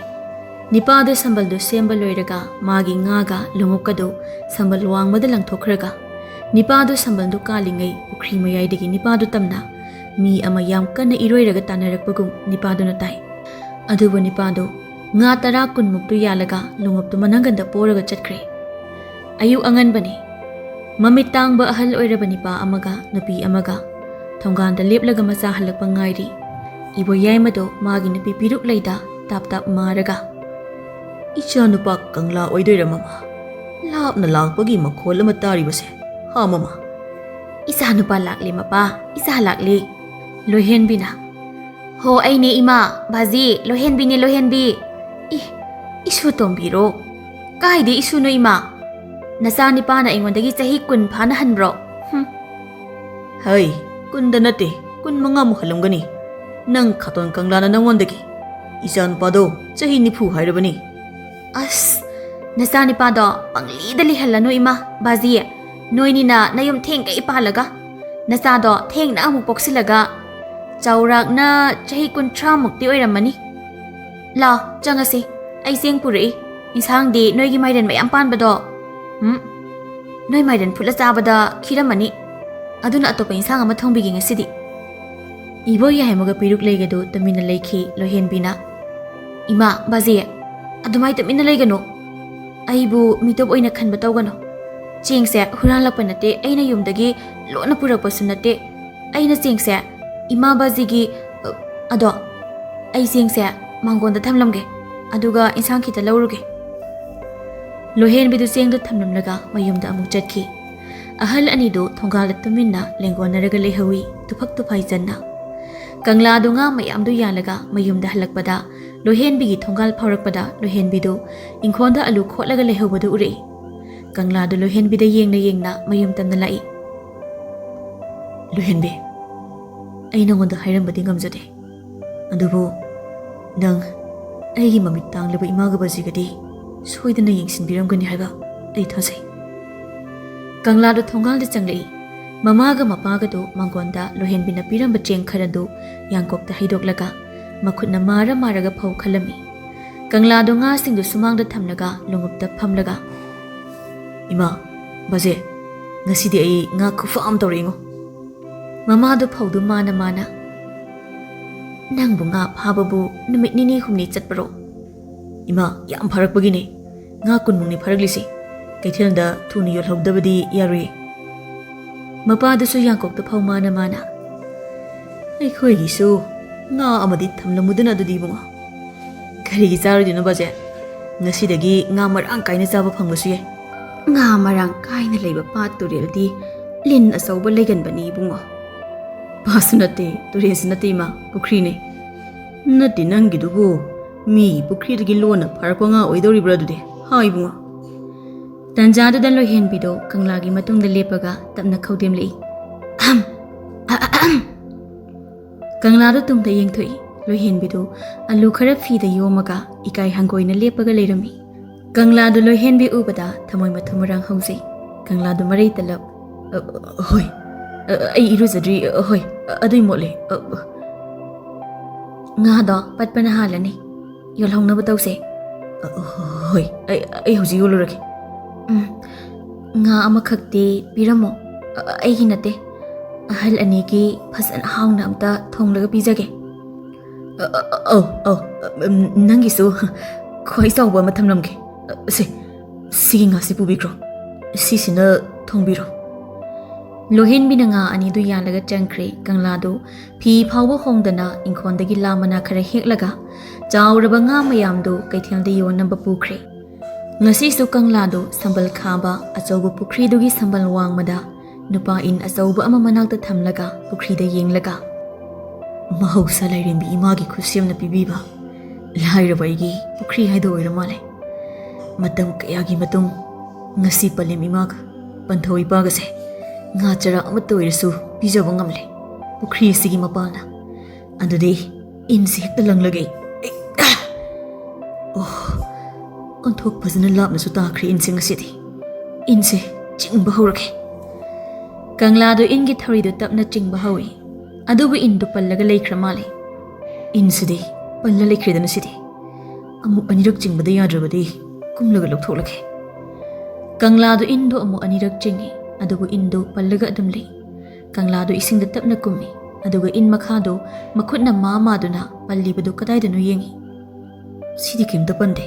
ꯅꯤꯄꯥꯗꯨ ꯁꯝꯕꯜꯗꯨ ꯁꯦꯝꯕ ꯂꯣꯏꯔꯒ ꯃꯥꯒꯤ ꯉꯥꯒ ꯂꯣꯉꯞꯀꯗꯨ ꯁꯝꯕꯜ ꯋꯥꯡꯃꯗ ꯂꯪꯊꯣꯛꯈ꯭ꯔꯒ, ꯅꯤꯄꯥꯗꯨ ꯁꯝꯕꯜꯗꯨ ꯀꯥꯜꯂꯤꯉꯩ ꯄꯨꯈ꯭ꯔꯤ ꯃꯌꯥꯏꯗꯒꯤ ꯅꯤꯄꯥꯗꯨ ꯇꯝꯅ ꯃꯤ ꯑꯃ ꯌꯥꯝ ꯀꯟꯅ ꯏꯔꯣꯏꯔꯒ ꯇꯥꯟꯅꯔꯛꯄꯒꯨꯝ ꯅꯤꯄꯥꯗꯨꯅ ꯇꯥꯏ꯫ ꯑꯗꯨꯕꯨ ꯅꯤꯄꯥꯗꯨ ꯉꯥ ꯇꯔꯥ ꯀꯨꯟꯃꯨꯛꯇꯨ ꯌꯥꯜꯂꯒ ꯂꯣꯉꯞꯇꯨ ꯃꯅꯪꯒꯟꯗ ꯄꯣꯔꯒ ꯆꯠꯈ꯭ꯔꯦ꯫ ꯑꯌꯨꯛ ꯑꯉꯟꯕꯅꯤ꯫ ꯃꯃꯤꯠ ꯇꯥꯡꯕ ꯑꯍꯜ ꯑꯣꯏꯔꯕ ꯅꯤꯄꯥ ꯑꯃꯒ ꯅꯨꯄꯤ ꯑꯃꯒ ꯊꯣꯡꯒꯥꯟꯗ ꯂꯦꯞꯂꯒ ꯃꯆꯥ ꯍꯜꯂꯛꯄ ꯉꯥꯏꯔꯤ꯫ ꯏꯕꯣ ꯌꯥꯏꯃꯗꯣ ꯃꯥꯒꯤ ꯅꯨꯄꯤ ꯄꯤꯔꯨꯛ ꯂꯩꯗ ꯇꯥꯞ ꯇꯥꯞ ꯃꯥꯔꯒ, "ꯏꯆꯥꯅꯨꯄꯥ ꯀꯪꯂꯥ ꯑꯣꯏꯗꯣꯏꯔ ꯃꯃꯥ? ꯂꯥꯞꯅ ꯂꯥꯛꯄꯒꯤ ꯃꯈꯣꯜ ꯑꯃ ꯇꯥꯔꯤꯕꯁꯦ, ꯍꯥ ꯃꯃꯥ?" "ꯏꯆꯥꯅꯨꯄꯥ ꯂꯥꯛꯂꯦ ꯃꯄꯥ, ꯏꯆꯥ ꯂꯥꯛꯂꯦ"꯫ ꯂꯣꯏꯍꯦꯟꯕꯤꯅ, "ꯍꯣ ꯑꯩꯅꯦ ꯏꯃꯥ, ꯕꯥꯖꯤ, ꯂꯣꯏꯍꯦꯟꯕꯤꯅꯦ ꯂꯣꯏꯍꯦꯟꯕꯤ"꯫ "ꯏ, ꯏꯁꯨ ꯇꯣꯝꯕꯤꯔꯣ? ꯀꯥꯏꯗꯩ ꯏꯁꯨꯅꯣ ꯏꯃꯥ? ꯅꯆꯥ ꯅꯤꯄꯥꯅ ꯑꯩꯉꯣꯟꯗꯒꯤ ꯆꯍꯤ ꯀꯨꯟ ꯐꯥꯅ ꯍꯟꯕ꯭ꯔꯣ? ꯍꯨꯝ"꯫ "ꯍꯩ, ꯀꯨꯟꯗ ꯅꯠꯇꯦ, ꯀꯨꯟ ꯃꯉꯥꯃꯨꯛ ꯍꯜꯂꯝꯒꯅꯤ꯫ ꯅꯪ ꯈꯥꯇꯣꯟ ꯀꯪꯂꯥꯅ ꯅꯪꯉꯣꯟꯗꯒꯤ꯫ ꯏꯆꯥꯅꯨꯄꯥꯗꯣ ꯆꯍꯤ ꯅꯤꯐꯨ ꯍꯥꯏꯔꯕꯅꯤ"꯫ "ꯑꯁ, ꯅꯆꯥꯅꯤꯄꯥꯗꯣ ꯄꯪꯂꯤꯗ ꯂꯤꯍꯜꯂꯅꯨ ꯏꯃꯥ, ꯕꯥꯖꯤ꯫ ꯅꯣꯏꯅꯤꯅ ꯅꯌꯨꯝ ꯊꯦꯡꯒꯩ ꯄꯥꯜꯂꯒ, ꯅꯆꯥꯗꯣ ꯊꯦꯡꯅ ꯑꯃꯨꯛ ꯄꯣꯛꯁꯤꯜꯂꯒ, ꯆꯥꯎꯔꯥꯛꯅ ꯆꯍꯤ ꯀꯨꯟꯊ꯭ꯔꯥ ꯃꯨꯛꯇꯤ ꯑꯣꯏꯔꯝꯃꯅꯤ꯫ ꯂꯥꯎ, ꯆꯪꯉꯁꯤ꯫ ꯑꯩ ꯆꯦꯡ ꯄꯨꯔꯛꯏ꯫ ꯏꯟꯁꯥꯡꯗꯤ ꯅꯣꯏꯒꯤ ꯃꯥꯏꯔꯦꯟ ꯃꯌꯥꯝ ꯄꯥꯟꯕꯗꯣ꯫ ꯎꯝ, ꯅꯣꯏ ꯃꯥꯏꯔꯦꯟ ꯐꯨꯠꯂ ꯆꯥꯕꯗ ꯈꯤꯔꯝꯃꯅꯤ꯫ ꯑꯗꯨꯅ ꯑꯇꯣꯞꯄ ꯏꯟꯁꯥꯡ ꯑꯃ ꯊꯣꯡꯕꯤꯒꯦ ꯉꯁꯤꯗꯤ"꯫ ꯏꯕꯣ ꯌꯥꯏꯃꯒ ꯄꯤꯔꯨꯛ ꯂꯩꯒꯗꯨ ꯇꯨꯃꯤꯟꯅ ꯂꯩꯈꯤ ꯂꯣꯏꯍꯦꯟꯕꯤꯅ꯫ "ꯏꯃꯥ, ꯕꯥꯖꯤ, ꯑꯗꯨꯃꯥꯏ ꯇꯨꯃꯤꯟꯅ ꯂꯩꯒꯅꯨ꯫ ꯑꯩꯕꯨ ꯃꯤꯇꯣꯞ ꯑꯣꯏꯅ ꯈꯟꯕ ꯇꯧꯒꯅꯨ꯫ ꯆꯦꯡꯁꯦ ꯍꯨꯔꯥꯟꯂꯛꯄ ꯅꯠꯇꯦ, ꯑꯩꯅ ꯌꯨꯝꯗꯒꯤ ꯂꯣꯟꯅ ꯄꯨꯔꯛꯄꯁꯨ ꯅꯠꯇꯦ꯫ ꯑꯩꯅ ꯆꯦꯡꯁꯦ ꯏꯃꯥ ꯕꯥꯖꯤꯒꯤ, ꯑ, ꯑꯗꯣ, ꯑꯩ ꯆꯦꯡꯁꯦ ꯃꯥꯡꯒꯣꯟꯗ ꯊꯝꯂꯝꯒꯦ, ꯑꯗꯨꯒ ꯏꯟꯁꯥꯡ ꯈꯤꯇ ꯂꯧꯔꯨꯒꯦ"꯫ ꯂꯣꯏꯍꯦꯟꯕꯤꯗꯨ ꯆꯦꯡꯗꯨ ꯊꯝꯂꯝꯂꯒ ꯃꯌꯨꯝꯗ ꯑꯃꯨꯛ ꯆꯠꯈꯤ꯫ ꯑꯍꯜ ꯑꯅꯤꯗꯨ ꯊꯣꯡꯒꯥꯜꯗ ꯇꯨꯃꯤꯟꯅ ꯂꯦꯡꯒꯣꯟꯅꯔꯒ ꯂꯩꯍꯧꯏ, ꯇꯨꯐꯛ ꯇꯨꯐꯥꯏ ꯆꯟꯅ꯫ ꯀꯪꯂꯥꯗꯨ ꯉꯥ ꯃꯌꯥꯝꯗꯨ ꯌꯥꯜꯂꯒ ꯃꯌꯨꯝꯗ ꯍꯜꯂꯛꯄꯗ, ꯂꯣꯏꯍꯦꯟꯕꯤꯒꯤ ꯊꯣꯡꯒꯥꯜ ꯐꯥꯎꯔꯛꯄꯗ ꯂꯣꯏꯍꯦꯟꯕꯤꯗꯨ ꯏꯪꯈꯣꯜꯗ ꯑꯂꯨ ꯈꯣꯠꯂꯒ ꯂꯩꯍꯧꯕꯗꯨ ꯎꯔꯛꯏ꯫ ꯀꯪꯂꯥꯗꯨ ꯂꯣꯏꯍꯦꯟꯕꯤꯗ ꯌꯦꯡꯅ ꯌꯦꯡꯅ ꯃꯌꯨꯝ ꯇꯝꯅ ꯂꯥꯛꯏ꯫ "ꯂꯣꯏꯍꯦꯟꯕꯤ, ꯑꯩ ꯅꯉꯣꯟꯗ ꯍꯥꯏꯔꯝꯕꯗꯤ ꯉꯝꯖꯗꯦ, ꯑꯗꯨꯕꯨ ꯅꯪ ꯑꯩꯒꯤ ꯃꯃꯤꯠ ꯇꯥꯡꯂꯕ ꯏꯃꯥꯒ ꯕꯖꯤꯒꯗꯤ ꯁꯣꯏꯗꯅ ꯌꯦꯡꯁꯤꯟꯕꯤꯔꯝꯒꯅꯤ ꯍꯥꯏꯕ ꯑꯩ ꯊꯥꯖꯩ꯫" ꯀꯪꯂꯥꯗꯨ ꯊꯣꯡꯒꯥꯜꯗ ꯆꯪꯂꯛꯏ꯫ ꯃꯃꯥꯒ ꯃꯄꯥꯒꯗꯨ ꯃꯥꯡꯒꯣꯟꯗ ꯂꯣꯏꯍꯦꯟꯕꯤꯅ ꯄꯤꯔꯝꯕ ꯆꯦꯡ ꯈꯔꯗꯨ ꯌꯥꯡꯀꯣꯛꯇ ꯍꯩꯗꯣꯛꯂꯒ ꯃꯈꯨꯠꯅ ꯃꯥꯔ ꯃꯥꯔꯒ ꯐꯧ ꯈꯜꯂꯝꯃꯤ꯫ ꯀꯪꯂꯥꯗꯨ ꯉꯥꯁꯤꯡꯗꯨ ꯁꯨꯃꯥꯡꯗ ꯊꯝꯂꯒ ꯂꯣꯡꯎꯞꯇ ꯐꯝꯂꯒ, "ꯏꯃꯥ, ꯕꯥꯖꯦ, ꯉꯁꯤꯗꯤ ꯑꯩ ꯉꯥ ꯈꯨꯐꯥ ꯑꯃ ꯇꯧꯔꯛꯏꯉꯣ꯫" ꯃꯃꯥꯗꯨ ꯐꯧꯗꯨ ꯃꯥꯅ ꯃꯥꯅ, "ꯅꯪꯕꯨ ꯉꯥ ꯐꯥꯕꯕꯨ ꯅꯨꯃꯤꯠ ꯅꯤꯅꯤ ꯍꯨꯝꯅꯤ ꯆꯠꯄꯔꯣ?" "ꯏꯃꯥ, ꯌꯥꯝ ꯐꯥꯔꯛꯄꯒꯤꯅꯦ꯫ ꯉꯥ ꯀꯨꯟꯃꯨꯛꯅꯤ ꯐꯥꯔꯛꯂꯤꯁꯦ꯫ ꯀꯩꯊꯦꯜꯗ ꯊꯨꯅ ꯌꯣꯜꯍꯧꯗꯕꯗꯤ ꯌꯥꯔꯣꯏꯌꯦ꯫" ꯃꯄꯥꯗꯨꯁꯨ ꯌꯥꯡꯀꯣꯛꯇ ꯐꯧ ꯃꯥꯅ ꯃꯥꯅ, "ꯑꯩꯈꯣꯏꯒꯤꯁꯨ ꯉꯥ ꯑꯃꯗꯤ ꯊꯝꯂꯝꯃꯨꯗꯅ ꯑꯗꯨꯗꯤ, ꯏꯕꯨꯡꯉꯣ꯫" "ꯀꯔꯤꯒꯤ ꯆꯥꯔꯣꯏꯗꯣꯏꯅꯣ, ꯕꯥꯖꯦ? ꯉꯁꯤꯗꯒꯤ ꯉꯥ ꯃꯔꯥꯡ ꯀꯥꯏꯅ ꯆꯥꯕ ꯐꯪꯕꯁꯨ ꯌꯥꯏ꯫" "ꯉꯥ ꯃꯔꯥꯡ ꯀꯥꯏꯅ ꯂꯩꯕ ꯄꯥꯠ ꯇꯨꯔꯦꯜꯗꯤ ꯂꯤꯟ ꯑꯆꯧꯕ ꯂꯩꯒꯟꯕꯅꯤ, ꯏꯕꯨꯡꯉꯣ꯫" "ꯄꯥꯠꯁꯨ ꯅꯠꯇꯦ, ꯇꯨꯔꯦꯜꯁꯨ ꯅꯠꯇꯦ, ꯏꯃꯥ, ꯄꯨꯈ꯭ꯔꯤꯅꯦ꯫" "ꯅꯠꯇꯦ, ꯅꯪꯒꯤꯗꯨꯕꯨ ꯃꯤꯒꯤ ꯄꯨꯈ꯭ꯔꯤꯗꯒꯤ ꯂꯣꯟꯅ ꯐꯥꯔꯛꯄ ꯉꯥ ꯑꯣꯏꯗꯧꯔꯤꯕ꯭ꯔꯥ ꯑꯗꯨꯗꯤ? ꯍꯥ, ꯏꯕꯨꯡꯉꯣ?" ꯇꯟꯖꯥꯗꯨꯗ ꯂꯣꯏꯍꯦꯟꯕꯤꯗꯣ ꯀꯪꯂꯥꯒꯤ ꯃꯇꯨꯡꯗ ꯂꯦꯞꯄꯒ ꯇꯞꯅ ꯈꯧꯗꯦꯝꯂꯛꯏ꯫ "ꯑꯍꯝ! ꯑ-, ꯑꯍꯝ!" ꯀꯪꯂꯥꯗꯨ ꯇꯨꯡꯗ ꯌꯦꯡꯊꯣꯛꯏ꯫ ꯂꯣꯏꯍꯦꯟꯕꯤꯗꯨ ꯑꯂꯨ ꯈꯔ ꯐꯤꯗ ꯌꯣꯝꯃꯒ ꯏꯀꯥꯏ ꯍꯪꯒꯣꯏꯅ ꯂꯦꯞꯄꯒ ꯂꯩꯔꯝꯃꯤ꯫ ꯀꯪꯂꯥꯗꯨ ꯂꯣꯏꯍꯦꯟꯕꯤ ꯎꯕꯗ ꯊꯃꯣꯏ ꯃꯊꯨꯝ ꯃꯔꯥꯡ ꯍꯧꯖꯩ꯫ ꯀꯪꯂꯥꯗꯨ ꯃꯔꯩ ꯇꯜꯂꯞ, "ꯑ, ꯑ, ꯍꯣꯏ꯫ ꯑ, ꯑꯩ ꯏꯔꯨꯖꯗ꯭ꯔꯤ꯫ ꯑ, ꯍꯣꯏ꯫ ꯑ, ꯑꯗꯨꯏ ꯃꯣꯠꯂꯦ꯫ ꯑ, ꯑ꯫" "ꯉꯥꯗꯣ ꯄꯠꯄꯅ ꯍꯥꯜꯂꯅꯤ꯫ ꯌꯣꯜꯍꯧꯅꯕ ꯇꯧꯁꯦ꯫" "ꯑ, ꯍꯣꯏ꯫ ꯑꯩ, ꯑꯩ ꯍꯧꯖꯤꯛ ꯌꯣꯜꯂꯨꯔꯒꯦ꯫" "ꯎꯝ꯫ ꯉꯥ ꯑꯃꯈꯛꯇꯤ ꯄꯤꯔꯝꯃꯣ꯫ ꯑ, ꯑꯩꯒꯤ ꯅꯠꯇꯦ꯫ ꯑꯍꯜ ꯑꯅꯤꯒꯤ ꯐꯖꯅ ꯍꯥꯎꯅ ꯑꯝꯇ ꯊꯣꯡꯂꯒ ꯄꯤꯖꯒꯦ꯫" "ꯑ, ꯑ, ꯑ, ꯑꯧ, ꯑꯧ꯫ ꯎꯝ, ꯅꯪꯒꯤꯁꯨ ꯈ꯭ꯋꯥꯏ ꯆꯥꯎꯕ ꯑꯃ ꯊꯝꯂꯝꯒꯦ꯫ ꯑ, ꯁꯦ, ꯁꯤꯒꯤ ꯉꯥꯁꯤ ꯄꯨꯕꯤꯈ꯭ꯔꯣ꯫ ꯁꯤꯁꯤꯅ ꯊꯣꯡꯕꯤꯔꯣ꯫" ꯂꯣꯍꯦꯟꯕꯤꯅ ꯉꯥ ꯑꯅꯤꯗꯨ ꯌꯥꯜꯂꯒ ꯆꯪꯈ꯭ꯔꯦ꯫ ꯀꯪꯂꯥꯗꯨ ꯐꯤ ꯐꯥꯎꯕ ꯍꯣꯡꯗꯅ ꯏꯪꯈꯣꯜꯗꯒꯤ ꯂꯥ ꯃꯅꯥ ꯈꯔ ꯍꯦꯛꯂꯒ ꯆꯥꯎꯔꯕ ꯉꯥ ꯃꯌꯥꯝꯗꯨ ꯀꯩꯊꯦꯜꯗ ꯌꯣꯟꯅꯕ ꯄꯨꯈ꯭ꯔꯦ꯫ ꯉꯁꯤꯁꯨ ꯀꯪꯂꯥꯗꯨ ꯁꯝꯕꯜ ꯈꯥꯕ ꯑꯆꯧꯕ ꯄꯨꯈ꯭ꯔꯤꯗꯨꯒꯤ ꯁꯝꯕꯜ ꯋꯥꯡꯃꯗ ꯅꯨꯄꯥ ꯏꯟ ꯑꯆꯧꯕ ꯑꯃ ꯃꯅꯥꯛꯇ ꯊꯝꯂꯒ ꯄꯨꯈ꯭ꯔꯤꯗ ꯌꯦꯡꯂꯒ, "ꯃꯍꯧꯁꯥ ꯂꯥꯏꯔꯦꯝꯕꯤ ꯏꯃꯥꯒꯤ ꯈꯨꯠꯁꯦꯝꯅ ꯄꯤꯕꯤꯕ ꯂꯥꯏꯔꯕ ꯑꯩꯒꯤ ꯄꯨꯈ꯭ꯔꯤ ꯍꯥꯏꯗꯣ ꯑꯣꯏꯔ ꯃꯥꯜꯂꯦ꯫ ꯃꯇꯝ ꯀꯌꯥꯒꯤ ꯃꯇꯨꯡ ꯉꯁꯤ ꯄꯂꯦꯝ ꯏꯃꯥꯒ ꯄꯟꯊꯧ ꯏꯄꯥꯒꯁꯦ ꯉꯥ ꯆꯔꯥ ꯑꯃꯠꯇ ꯑꯣꯏꯔꯁꯨ ꯄꯤꯖꯕ ꯉꯝꯂꯦ ꯄꯨꯈ꯭ꯔꯤ ꯑꯁꯤꯒꯤ ꯃꯄꯥꯜꯅ꯫ ꯑꯗꯨꯗꯤ ꯏꯟꯁꯤ ꯍꯦꯛꯇ ꯂꯪꯂꯒꯦ꯫ ꯑꯩ, ꯑꯣ, ꯑꯣꯟꯊꯣꯛ ꯐꯖꯅ ꯂꯥꯞꯅꯁꯨ ꯇꯥꯈ꯭ꯔꯦ ꯏꯟꯁꯦ ꯉꯁꯤꯗꯤ꯫ ꯏꯟꯁꯦ ꯆꯤꯡꯕ ꯍꯧꯔꯒꯦ꯫ ꯀꯪꯂꯥꯗꯣ ꯏꯟꯒꯤ ꯊꯧꯔꯤꯗꯣ ꯇꯞꯅ ꯆꯤꯡꯕ ꯍꯧꯏ꯫ ꯑꯗꯨꯕꯨ ꯏꯟꯗꯣ ꯄꯜꯂꯒ ꯂꯩꯈ꯭ꯔ ꯃꯥꯜꯂꯦ꯫ ꯏꯟꯁꯤꯗꯤ ꯄꯜꯂ ꯂꯩꯈ꯭ꯔꯦꯗꯅ ꯁꯤꯗꯤ꯫ ꯑꯃꯨꯛ ꯑꯅꯤꯔꯛ ꯆꯤꯡꯕꯗ ꯌꯥꯗ꯭ꯔꯕꯗꯤ ꯀꯨꯝꯂꯒ ꯂꯧꯊꯣꯛꯂꯒꯦ꯫ ꯀꯪꯂꯥꯗꯣ ꯏꯟꯗꯣ ꯑꯃꯨꯛ ꯑꯅꯤꯔꯛ ꯆꯤꯡꯏ, ꯑꯗꯨꯕꯨ ꯏꯟꯗꯣ ꯄꯜꯂꯒ ꯑꯗꯨꯝ ꯂꯩ꯫ ꯀꯪꯂꯥꯗꯣ ꯏꯁꯤꯡꯗ ꯇꯞꯅ ꯀꯨꯝꯃꯤ, ꯑꯗꯨꯒ ꯏꯟ ꯃꯈꯥꯗꯣ ꯃꯈꯨꯠꯅ ꯃꯥ ꯃꯥꯗꯨꯅ ꯄꯜꯂꯤꯕꯗꯨ ꯀꯗꯥꯏꯗꯅꯣ ꯌꯦꯡꯏ꯫ ꯁꯤꯗꯤ ꯀꯩꯝꯇ ꯄꯟꯗꯦ꯫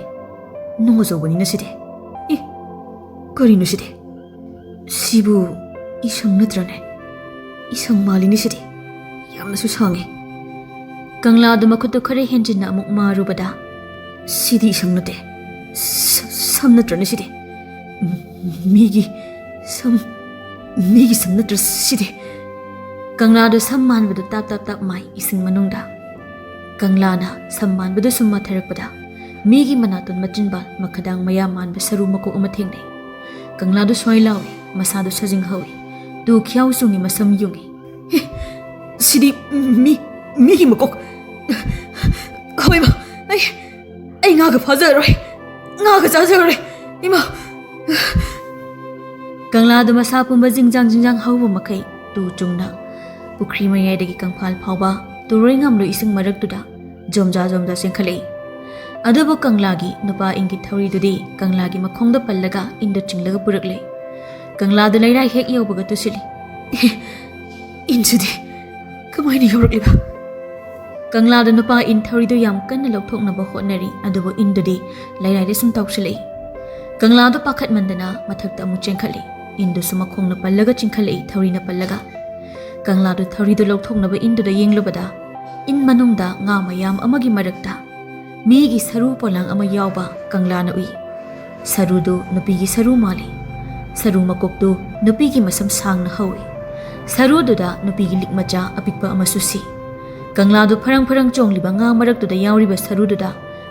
ꯅꯨꯡ ꯑꯆꯧꯕꯅꯤꯅ ꯁꯤꯗꯤ꯫ ꯑꯦ, ꯀꯔꯤꯅꯣ ꯁꯤꯗꯤ? ꯁꯤꯕꯨ ꯏꯁꯪ ꯅꯠꯇ꯭ꯔꯅꯦ? ꯏꯁꯪ ꯃꯥꯜꯂꯤꯅꯦ ꯁꯤꯗꯤ꯫ ꯌꯥꯝꯅꯁꯨ ꯁꯥꯡꯉꯦ꯫ ꯀꯪꯂꯥꯗꯨ ꯃꯈꯨꯠꯇꯨ ꯈꯔ ꯍꯦꯟꯖꯤꯟꯅ ꯑꯃꯨꯛ ꯃꯥꯔꯨꯕꯗ, "ꯁꯤꯗꯤ ꯏꯁꯪ ꯅꯠꯇꯦ꯫ ꯁ-, ꯁꯝ ꯅꯠꯇ꯭ꯔꯅꯦ ꯁꯤꯗꯤ? ꯃꯤꯒꯤ ꯁꯝ, ꯃꯤꯒꯤ ꯁꯝ ꯅꯠꯇ꯭ꯔ ꯁꯤꯗꯤ?" ꯀꯪꯂꯥꯗꯨ ꯁꯝ ꯃꯥꯟꯕꯗꯨ ꯇꯥꯞ ꯇꯥꯞ ꯇꯥꯞ ꯃꯥꯏ ꯏꯁꯤꯡ ꯃꯅꯨꯡꯗ꯫ ꯀꯪꯂꯥꯅ ꯁꯝ ꯃꯥꯟꯕꯗꯨ ꯁꯨꯝ ꯃꯥꯊꯔꯛꯄꯗ, ꯃꯤꯒꯤ ꯃꯅꯥꯇꯣꯟ ꯃꯆꯤꯟꯕꯥꯜ ꯃꯈꯗꯥꯡ ꯃꯌꯥ ꯃꯥꯟꯕ ꯁꯔꯨ ꯃꯀꯣꯛ ꯑꯃ ꯊꯦꯡꯅꯩ꯫ ꯀꯪꯂꯥꯗꯨ ꯁ꯭ꯋꯥꯏ ꯂꯥꯎꯏ, ꯃꯁꯥꯗꯨ ꯁꯥꯖꯤꯡ ꯍꯧꯏ꯫ ꯇꯨ ꯈ꯭ꯌꯥꯎ ꯆꯨꯡꯏ, ꯃꯁꯝ ꯌꯨꯡꯏ꯫ "ꯑꯦ, ꯁꯤꯗꯤ ꯃꯤ, ꯃꯤꯒꯤ ꯃꯀꯣꯛ꯫ ꯍꯣꯏ, ꯏꯃꯥ, ꯑꯩ, ꯑꯩ ꯉꯥꯒ ꯐꯥꯖꯔꯔꯣꯏ꯫ ꯉꯥꯒ ꯆꯥꯖꯔꯔꯣꯏ, ꯏꯃꯥ!" ꯀꯪꯂꯥꯗꯨ ꯃꯁꯥ ꯄꯨꯝꯕ ꯖꯤꯡꯖꯥꯡ ꯖꯤꯡꯖꯥꯡ ꯍꯧꯕ ꯃꯈꯩ ꯇꯨ ꯆꯨꯡꯅ ꯄꯨꯈ꯭ꯔꯤ ꯃꯌꯥꯏꯗꯒꯤ ꯀꯪꯐꯥꯜ ꯐꯥꯎꯕ ꯇꯨꯔꯣꯏ ꯉꯥꯝꯂꯣꯏ ꯏꯁꯤꯡ ꯃꯔꯛꯇꯨꯗ ꯖꯣꯝꯖꯥ ꯖꯣꯝꯖꯥ ꯆꯦꯟꯈꯠꯂꯛꯏ꯫ ꯑꯗꯨꯕꯨ ꯀꯪꯂꯥꯒꯤ ꯅꯨꯄꯥ ꯏꯟꯒꯤ ꯊꯧꯔꯤꯗꯨꯗꯤ ꯀꯪꯂꯥꯒꯤ ꯃꯈꯣꯡꯗ ꯄꯜꯂꯒ ꯏꯟꯗꯨ ꯆꯤꯡꯂꯒ ꯄꯨꯔꯛꯂꯦ꯫ ꯀꯪꯂꯥꯗꯨ ꯂꯩꯔꯥꯏ ꯍꯦꯛ ꯌꯧꯕꯒ ꯇꯨꯁꯤꯜꯂꯤ꯫ "ꯑꯦ, ꯏꯟꯁꯤꯗꯤ ꯀꯃꯥꯏꯅ ꯌꯧꯔꯛꯂꯤꯕ?" ꯀꯪꯂꯥꯗ ꯅꯨꯄꯥ ꯏꯟ ꯊꯧꯔꯤꯗꯨ ꯌꯥꯝ ꯀꯟꯅ ꯂꯧꯊꯣꯛꯅꯕ ꯍꯣꯠꯅꯔꯤ, ꯑꯗꯨꯕꯨ ꯏꯟꯗꯨꯗꯤ ꯂꯩꯔꯥꯏꯗ ꯁꯨꯝ ꯇꯥꯎꯁꯤꯜꯂꯛꯏ꯫ ꯀꯪꯂꯥꯗꯨ ꯄꯥꯈꯠꯃꯟꯗꯅ ꯃꯊꯛꯇ ꯑꯃꯨꯛ ꯆꯦꯟꯈꯠꯂꯤ꯫ ꯏꯟꯗꯨꯁꯨ ꯃꯈꯣꯡꯅ ꯄꯜꯂꯒ ꯆꯤꯡꯈꯠꯂꯛꯏ, ꯊꯧꯔꯤꯅ ꯄꯜꯂꯒ꯫ ꯀꯪꯂꯥꯗꯨ ꯊꯧꯔꯤꯗꯨ ꯂꯧꯊꯣꯛꯅꯕ ꯏꯟꯗꯨꯗ ꯌꯦꯡꯂꯨꯕꯗ, ꯏꯟ ꯃꯅꯨꯡꯗ ꯉꯥ ꯃꯌꯥꯝ ꯑꯃꯒꯤ ꯃꯔꯛꯇ ꯃꯤꯒꯤ ꯁꯔꯨ ꯄꯣꯂꯥꯡ ꯑꯃ ꯌꯥꯎꯕ ꯀꯪꯂꯥꯅ ꯎꯏ꯫ ꯁꯔꯨꯗꯨ ꯅꯨꯄꯤꯒꯤ ꯁꯔꯨ ꯃꯥꯜꯂꯤ꯫ ꯁꯔꯨ ꯃꯀꯣꯛꯇꯨ ꯅꯨꯄꯤꯒꯤ ꯃꯁꯝ ꯁꯥꯡꯅ ꯍꯧꯏ꯫ ꯁꯔꯨꯗꯨꯗ ꯅꯨꯄꯤꯒꯤ ꯂꯤꯛ ꯃꯆꯥ ꯑꯄꯤꯛꯄ ꯑꯃꯁꯨ ꯁꯤ꯫ ꯀꯪꯂꯥꯗꯨ ꯐꯔꯪ ꯐꯔꯪ ꯆꯣꯡꯂꯤꯕ ꯉꯥ ꯃꯔꯛꯇꯨꯗ ꯌꯥꯎꯔꯤꯕ ꯁꯔꯨꯗꯨꯗ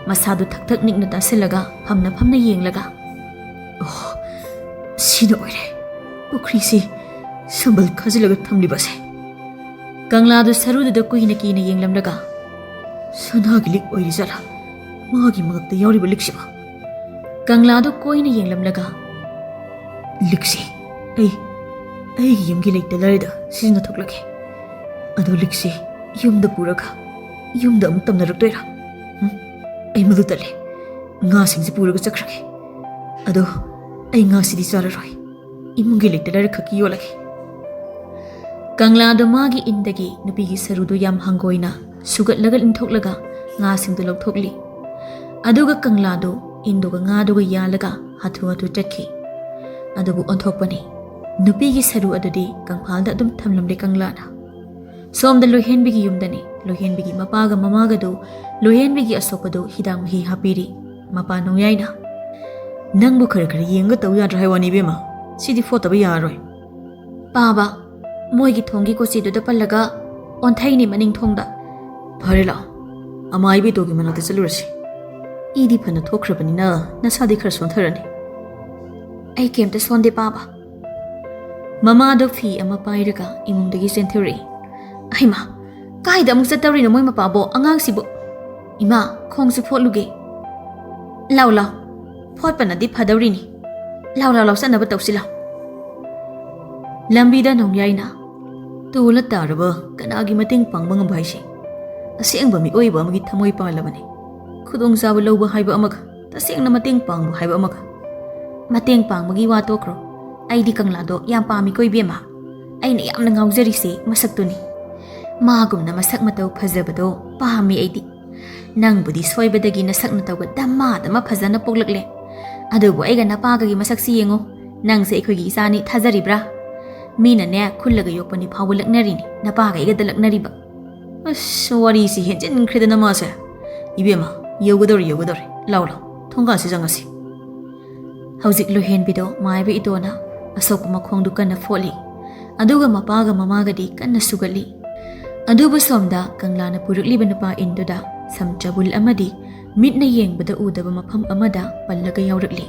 ꯃꯁꯥꯗꯨ ꯊꯛ ꯊꯛ ꯅꯤꯛꯅ ꯇꯥꯁꯤꯜꯂꯒ, ꯐꯝꯅ ꯐꯝꯅ ꯌꯦꯡꯂꯒ, "ꯑꯣ, ꯁꯤꯅ ꯑꯣꯏꯔꯦ ꯄꯨꯈ꯭ꯔꯤꯁꯤ ꯁꯝꯕꯜ ꯈꯥꯖꯤꯜꯂꯒ ꯊꯝꯂꯤꯕꯁꯦ꯫ ꯀꯪꯂꯥꯗꯨ ꯁꯔꯨꯗꯨꯗ ꯀꯨꯏꯅ ꯀꯤꯅ ꯌꯦꯡꯂꯝꯂꯒ, "ꯁꯅꯥꯒꯤ ꯂꯤꯛ ꯑꯣꯏꯔꯤꯖꯥꯠꯂꯥ ꯃꯥꯒꯤ ꯃꯉꯛꯇ ꯌꯥꯎꯔꯤꯕ ꯂꯤꯛꯁꯤꯕꯣ?" ꯀꯪꯂꯥꯗꯨ ꯀꯣꯏꯅ ꯌꯦꯡꯂꯝꯂꯒ, "ꯂꯤꯛꯁꯤ ꯑꯩ ꯑꯩꯒꯤ ꯌꯨꯝꯒꯤ ꯂꯩꯇ ꯂꯥꯏꯔꯗ ꯁꯤꯖꯤꯟꯅꯊꯣꯛꯂꯒꯦ꯫ ꯑꯗꯣ ꯂꯤꯛꯁꯤ ꯌꯨꯝꯗ ꯄꯨꯔꯒ ꯌꯨꯝꯗ ꯑꯃꯨꯛ ꯇꯝꯅꯔꯛꯇꯣꯏꯔꯥ? ꯎꯝ, ꯑꯩ ꯃꯗꯨ ꯇꯜꯂꯦ꯫ ꯉꯥꯁꯤꯡꯁꯤ ꯄꯨꯔꯒ ꯆꯠꯈ꯭ꯔꯒꯦ꯫ ꯑꯗꯣ ꯑꯩ ꯉꯥꯁꯤꯗꯤ ꯆꯥꯔꯔꯣꯏ꯫ ꯏꯃꯨꯡꯒꯤ ꯂꯩꯇ ꯂꯥꯏꯔ ꯈꯛꯀꯤ ꯌꯣꯜꯂꯒꯦ꯫" ꯀꯪꯂꯥꯗꯣ ꯃꯥꯒꯤ ꯏꯟꯗꯒꯤ ꯅꯨꯄꯤꯒꯤ ꯁꯔꯨꯗꯣ ꯌꯥꯝ ꯍꯪꯒꯣꯏꯅ ꯁꯨꯒꯠꯂꯒ ꯏꯟꯊꯣꯛꯂꯒ ꯉꯥꯁꯤꯡꯗꯣ ꯂꯧꯊꯣꯛꯂꯤ꯫ ꯑꯗꯨꯒ ꯀꯪꯂꯥꯗꯣ ꯏꯟꯗꯨꯒ ꯉꯥꯗꯨꯒ ꯌꯥꯜꯂꯒ ꯍꯥꯊꯨ ꯍꯥꯊꯨ ꯆꯠꯈꯤ꯫ ꯑꯗꯨꯕꯨ ꯑꯣꯟꯊꯣꯛꯄꯅꯤ, ꯅꯨꯄꯤꯒꯤ ꯁꯔꯨ ꯑꯗꯨꯗꯤ ꯀꯪꯐꯥꯜꯗ ꯑꯗꯨꯝ ꯊꯝꯂꯝꯂꯦ ꯀꯪꯂꯥꯅ꯫ ꯁꯣꯝꯗ ꯂꯣꯏꯍꯦꯟꯕꯤꯒꯤ ꯌꯨꯝꯗꯅꯤ꯫ ꯂꯣꯏꯍꯦꯟꯕꯤꯒꯤ ꯃꯄꯥꯒ ꯃꯃꯥꯒꯗꯨ ꯂꯣꯏꯍꯦꯟꯕꯤꯒꯤ ꯑꯁꯣꯛꯄꯗꯨ ꯍꯤꯗꯥꯛ ꯃꯍꯤ ꯍꯥꯞꯄꯤꯔꯤ꯫ ꯃꯄꯥ ꯅꯣꯡꯌꯥꯏꯅ, "ꯅꯪꯕꯨ ꯈꯔ ꯈꯔ ꯌꯦꯡꯒ ꯇꯧ ꯌꯥꯗ꯭ꯔꯥ ꯍꯥꯏ ꯋꯥꯅꯤ ꯏꯕꯦꯝꯃ? ꯁꯤꯗꯤ ꯐꯣꯠꯇꯕ ꯌꯥꯔꯔꯣꯏ꯫" "ꯄꯥꯕ, ꯃꯣꯏꯒꯤ ꯊꯣꯡꯒꯤ ꯀꯣꯆꯤꯗꯨꯗ ꯄꯜꯂꯒ ꯑꯣꯟꯊꯩꯅꯤ ꯃꯅꯤꯡ ꯊꯣꯡꯗ꯫" "ꯐꯔꯦ ꯂꯥꯛꯑꯣ, ꯑꯃꯥꯏꯕꯤꯇꯣꯒꯤ ꯃꯅꯥꯛꯇ ꯆꯠꯂꯨꯔꯁꯤ꯫ ꯏꯗꯤ ꯐꯅ ꯊꯣꯛꯈ꯭ꯔꯕꯅꯤꯅ ꯅꯁꯥꯗꯤ ꯈꯔ ꯁꯣꯟꯊꯔꯅꯤ꯫" "ꯑꯩ ꯀꯩꯝꯇ ꯁꯣꯟꯗꯦ ꯄꯥꯕ꯫" ꯃꯃꯥꯗꯣ ꯐꯤ ꯑꯃ ꯄꯥꯏꯔꯒ ꯏꯃꯨꯡꯗꯒꯤ ꯆꯦꯟꯊꯣꯔꯛꯏ꯫ "ꯑꯩꯃ, ꯀꯥꯏꯗ ꯑꯃꯨꯛ ꯆꯠꯇꯧꯔꯤꯅꯣ ꯃꯣꯏ ꯃꯄꯥꯕꯣ? ꯑꯉꯥꯡꯁꯤꯕꯨ, ꯏꯃꯥ, ꯈꯣꯡꯁꯨ ꯐꯣꯠꯂꯨꯒꯦ꯫" "ꯂꯥꯎ ꯂꯥꯎ, ꯐꯣꯠꯄꯅꯗꯤ ꯐꯗꯧꯔꯤꯅꯤ꯫ ꯂꯥꯎ ꯂꯥꯎ ꯂꯥꯎ ꯆꯠꯅꯕ ꯇꯧꯁꯤ ꯂꯥꯎ꯫" ꯂꯝꯕꯤꯗ ꯅꯣꯡꯌꯥꯏꯅ, "ꯇꯣꯜꯂ ꯇꯥꯔꯕ ꯀꯅꯥꯒꯤ ꯃꯇꯦꯡ ꯄꯥꯡꯕ ꯉꯝꯕ ꯍꯥꯏꯁꯦ ꯑꯁꯦꯡꯕ ꯃꯤꯑꯣꯏꯕ ꯑꯃꯒꯤ ꯊꯃꯣꯏ ꯄꯥꯜꯂꯕꯅꯤ꯫ ꯈꯨꯗꯣꯡꯆꯥꯕ ꯂꯧꯕ ꯍꯥꯏꯕ ꯑꯃꯒ ꯇꯁꯦꯡꯅ ꯃꯇꯦꯡ ꯄꯥꯡꯕ ꯍꯥꯏꯕ ꯑꯃꯒ꯫" "ꯃꯇꯦꯡ ꯄꯥꯡꯕꯒꯤ ꯋꯥ ꯇꯣꯛꯈ꯭ꯔꯣ, ꯑꯩꯗꯤ ꯀꯪꯂꯥꯗꯣ ꯌꯥꯝ ꯄꯥꯝꯃꯤꯀꯣ ꯏꯕꯦꯝꯃ꯫ ꯑꯩꯅ ꯌꯥꯝꯅ ꯉꯥꯎꯖꯔꯤꯁꯦ ꯃꯁꯛꯇꯨꯅꯤ꯫ ꯃꯥꯒꯨꯝꯅ ꯃꯁꯛ ꯃꯇꯧ ꯐꯖꯕꯗꯣ ꯄꯥꯝꯃꯤ ꯑꯩꯗꯤ꯫ ꯅꯪꯕꯨꯗꯤ ꯁꯣꯏꯕꯗꯒꯤ ꯅꯁꯛ ꯅꯇꯧꯒ ꯗꯃꯥ ꯗꯃꯥ ꯐꯖꯅ ꯄꯣꯛꯂꯛꯂꯦ, ꯑꯗꯨꯕꯨ ꯑꯩꯒ ꯅꯄꯥꯒꯒꯤ ꯃꯁꯛꯁꯤ ꯌꯦꯡꯉꯨ, ꯅꯪꯁꯦ ꯑꯩꯈꯣꯏꯒꯤ ꯏꯆꯥꯅꯤ ꯊꯥꯖꯔꯤꯕ꯭ꯔꯥ? ꯃꯤꯅꯅꯦ ꯈꯨꯜꯂꯒ ꯌꯣꯛꯄꯅꯤ ꯐꯥꯎꯕ ꯂꯛꯅꯔꯤꯅꯤ, ꯅꯄꯥꯒ ꯑꯩꯒꯗ ꯂꯛꯅꯔꯤꯕ꯫" ꯑꯁ, ꯋꯥꯔꯤꯁꯤ ꯍꯦꯟꯖꯤꯟꯈ꯭ꯔꯦꯗꯅ ꯃꯥꯁꯦ꯫ "ꯏꯕꯦꯝꯃ, ꯌꯧꯒꯗꯧꯔꯦ, ꯌꯧꯒꯗꯧꯔꯦ꯫ ꯂꯥꯎ, ꯂꯥꯎ, ꯊꯣꯡꯒꯥꯟꯁꯤ ꯆꯪꯉꯁꯤ꯫" ꯍꯧꯖꯤꯛ ꯂꯣꯏꯍꯦꯟꯕꯤꯗꯣ ꯃꯥꯏꯕ ꯏꯇꯣꯅ ꯑꯁꯣꯛꯄ ꯃꯈꯣꯡꯗꯨ ꯀꯟꯅ ꯐꯣꯠꯂꯤ, ꯑꯗꯨꯒ ꯃꯄꯥꯒ ꯃꯃꯥꯒꯗꯤ ꯀꯟꯅ ꯁꯨꯒꯠꯂꯤ꯫ ꯑꯗꯨꯕꯨ ꯁꯣꯝꯗ ꯀꯪꯂꯥꯅ ꯄꯨꯔꯛꯂꯤꯕ ꯅꯨꯄꯥ ꯏꯟꯗꯨꯗ ꯁꯝ ꯆꯕꯨꯜ ꯑꯃꯗꯤ ꯃꯤꯠꯅ ꯌꯦꯡꯕꯗ ꯎꯗꯕ ꯃꯐꯝ ꯑꯃꯗ ꯄꯜꯂꯒ ꯌꯥꯎꯔꯛꯂꯤ꯫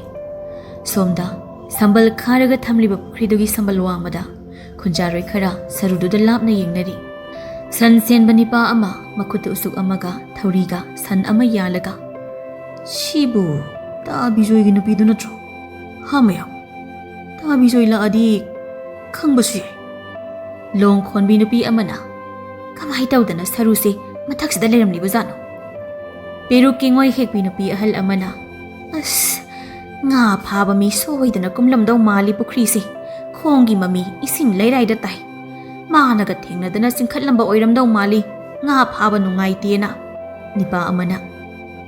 ꯁꯣꯝꯗ ꯁꯝꯕꯜ ꯈꯥꯔꯒ ꯊꯝꯂꯤꯕ ꯄꯨꯈ꯭ꯔꯤꯗꯨꯒꯤ ꯁꯝꯕꯜ ꯋꯥꯡꯃꯗ ꯈꯨꯟꯖꯥꯔꯣꯏ ꯈꯔ ꯁꯔꯨꯗꯨꯗ ꯂꯥꯞꯅ ꯌꯦꯡꯅꯔꯤ꯫ ꯁꯟ ꯁꯦꯟꯕ ꯅꯤꯄꯥ ꯑꯃ ꯃꯈꯨꯠꯇ ꯎꯆꯨꯛ ꯑꯃꯒ ꯊꯧꯔꯤꯒ ꯁꯟ ꯑꯃ ꯌꯥꯜꯂꯒ, "ꯁꯤꯕꯨ ꯇꯥ ꯕꯤꯖꯣꯏꯒꯤ ꯅꯨꯄꯤꯗꯨ ꯅꯠꯇ꯭ꯔꯣ? ꯍꯥ ꯃꯌꯥꯝ, ꯇꯥ ꯕꯤꯖꯣꯏ ꯂꯥꯛꯑꯗꯤ ꯈꯪꯕꯁꯨ ꯌꯥꯏ꯫" ꯂꯣꯡ ꯈꯣꯟꯕꯤ ꯅꯨꯄꯤ ꯑꯃꯅ, "ꯀꯃꯥꯏ ꯇꯧꯗꯅ ꯁꯔꯨꯁꯦ ꯃꯊꯛꯁꯤꯗ ꯂꯩꯔꯝꯂꯤꯕꯖꯥꯠꯅꯣ?" ꯄꯦꯔꯨꯛ ꯀꯦꯡꯉꯣꯏ ꯍꯦꯛꯄꯤ ꯅꯨꯄꯤ ꯑꯍꯜ ꯑꯃꯅ, "ꯑꯁ, ꯉꯥ ꯐꯥꯕ ꯃꯤ ꯁꯣꯏꯗꯅ ꯀꯨꯝꯂꯝꯗꯧ ꯃꯥꯜꯂꯤ ꯄꯨꯈ꯭ꯔꯤꯁꯦ꯫ ꯈꯣꯡꯒꯤ ꯃꯃꯤ ꯏꯁꯤꯡ ꯂꯩꯔꯥꯏꯗ ꯇꯥꯏ꯫ ꯃꯥꯅꯒ ꯊꯦꯡꯅꯗꯅ ꯆꯤꯡꯈꯠꯂꯝꯕ ꯑꯣꯏꯔꯝꯗꯧ ꯃꯥꯜꯂꯤ ꯉꯥ ꯐꯥꯕ ꯅꯨꯡꯉꯥꯏꯇꯦꯅ꯫" ꯅꯤꯄꯥ ꯑꯃꯅ,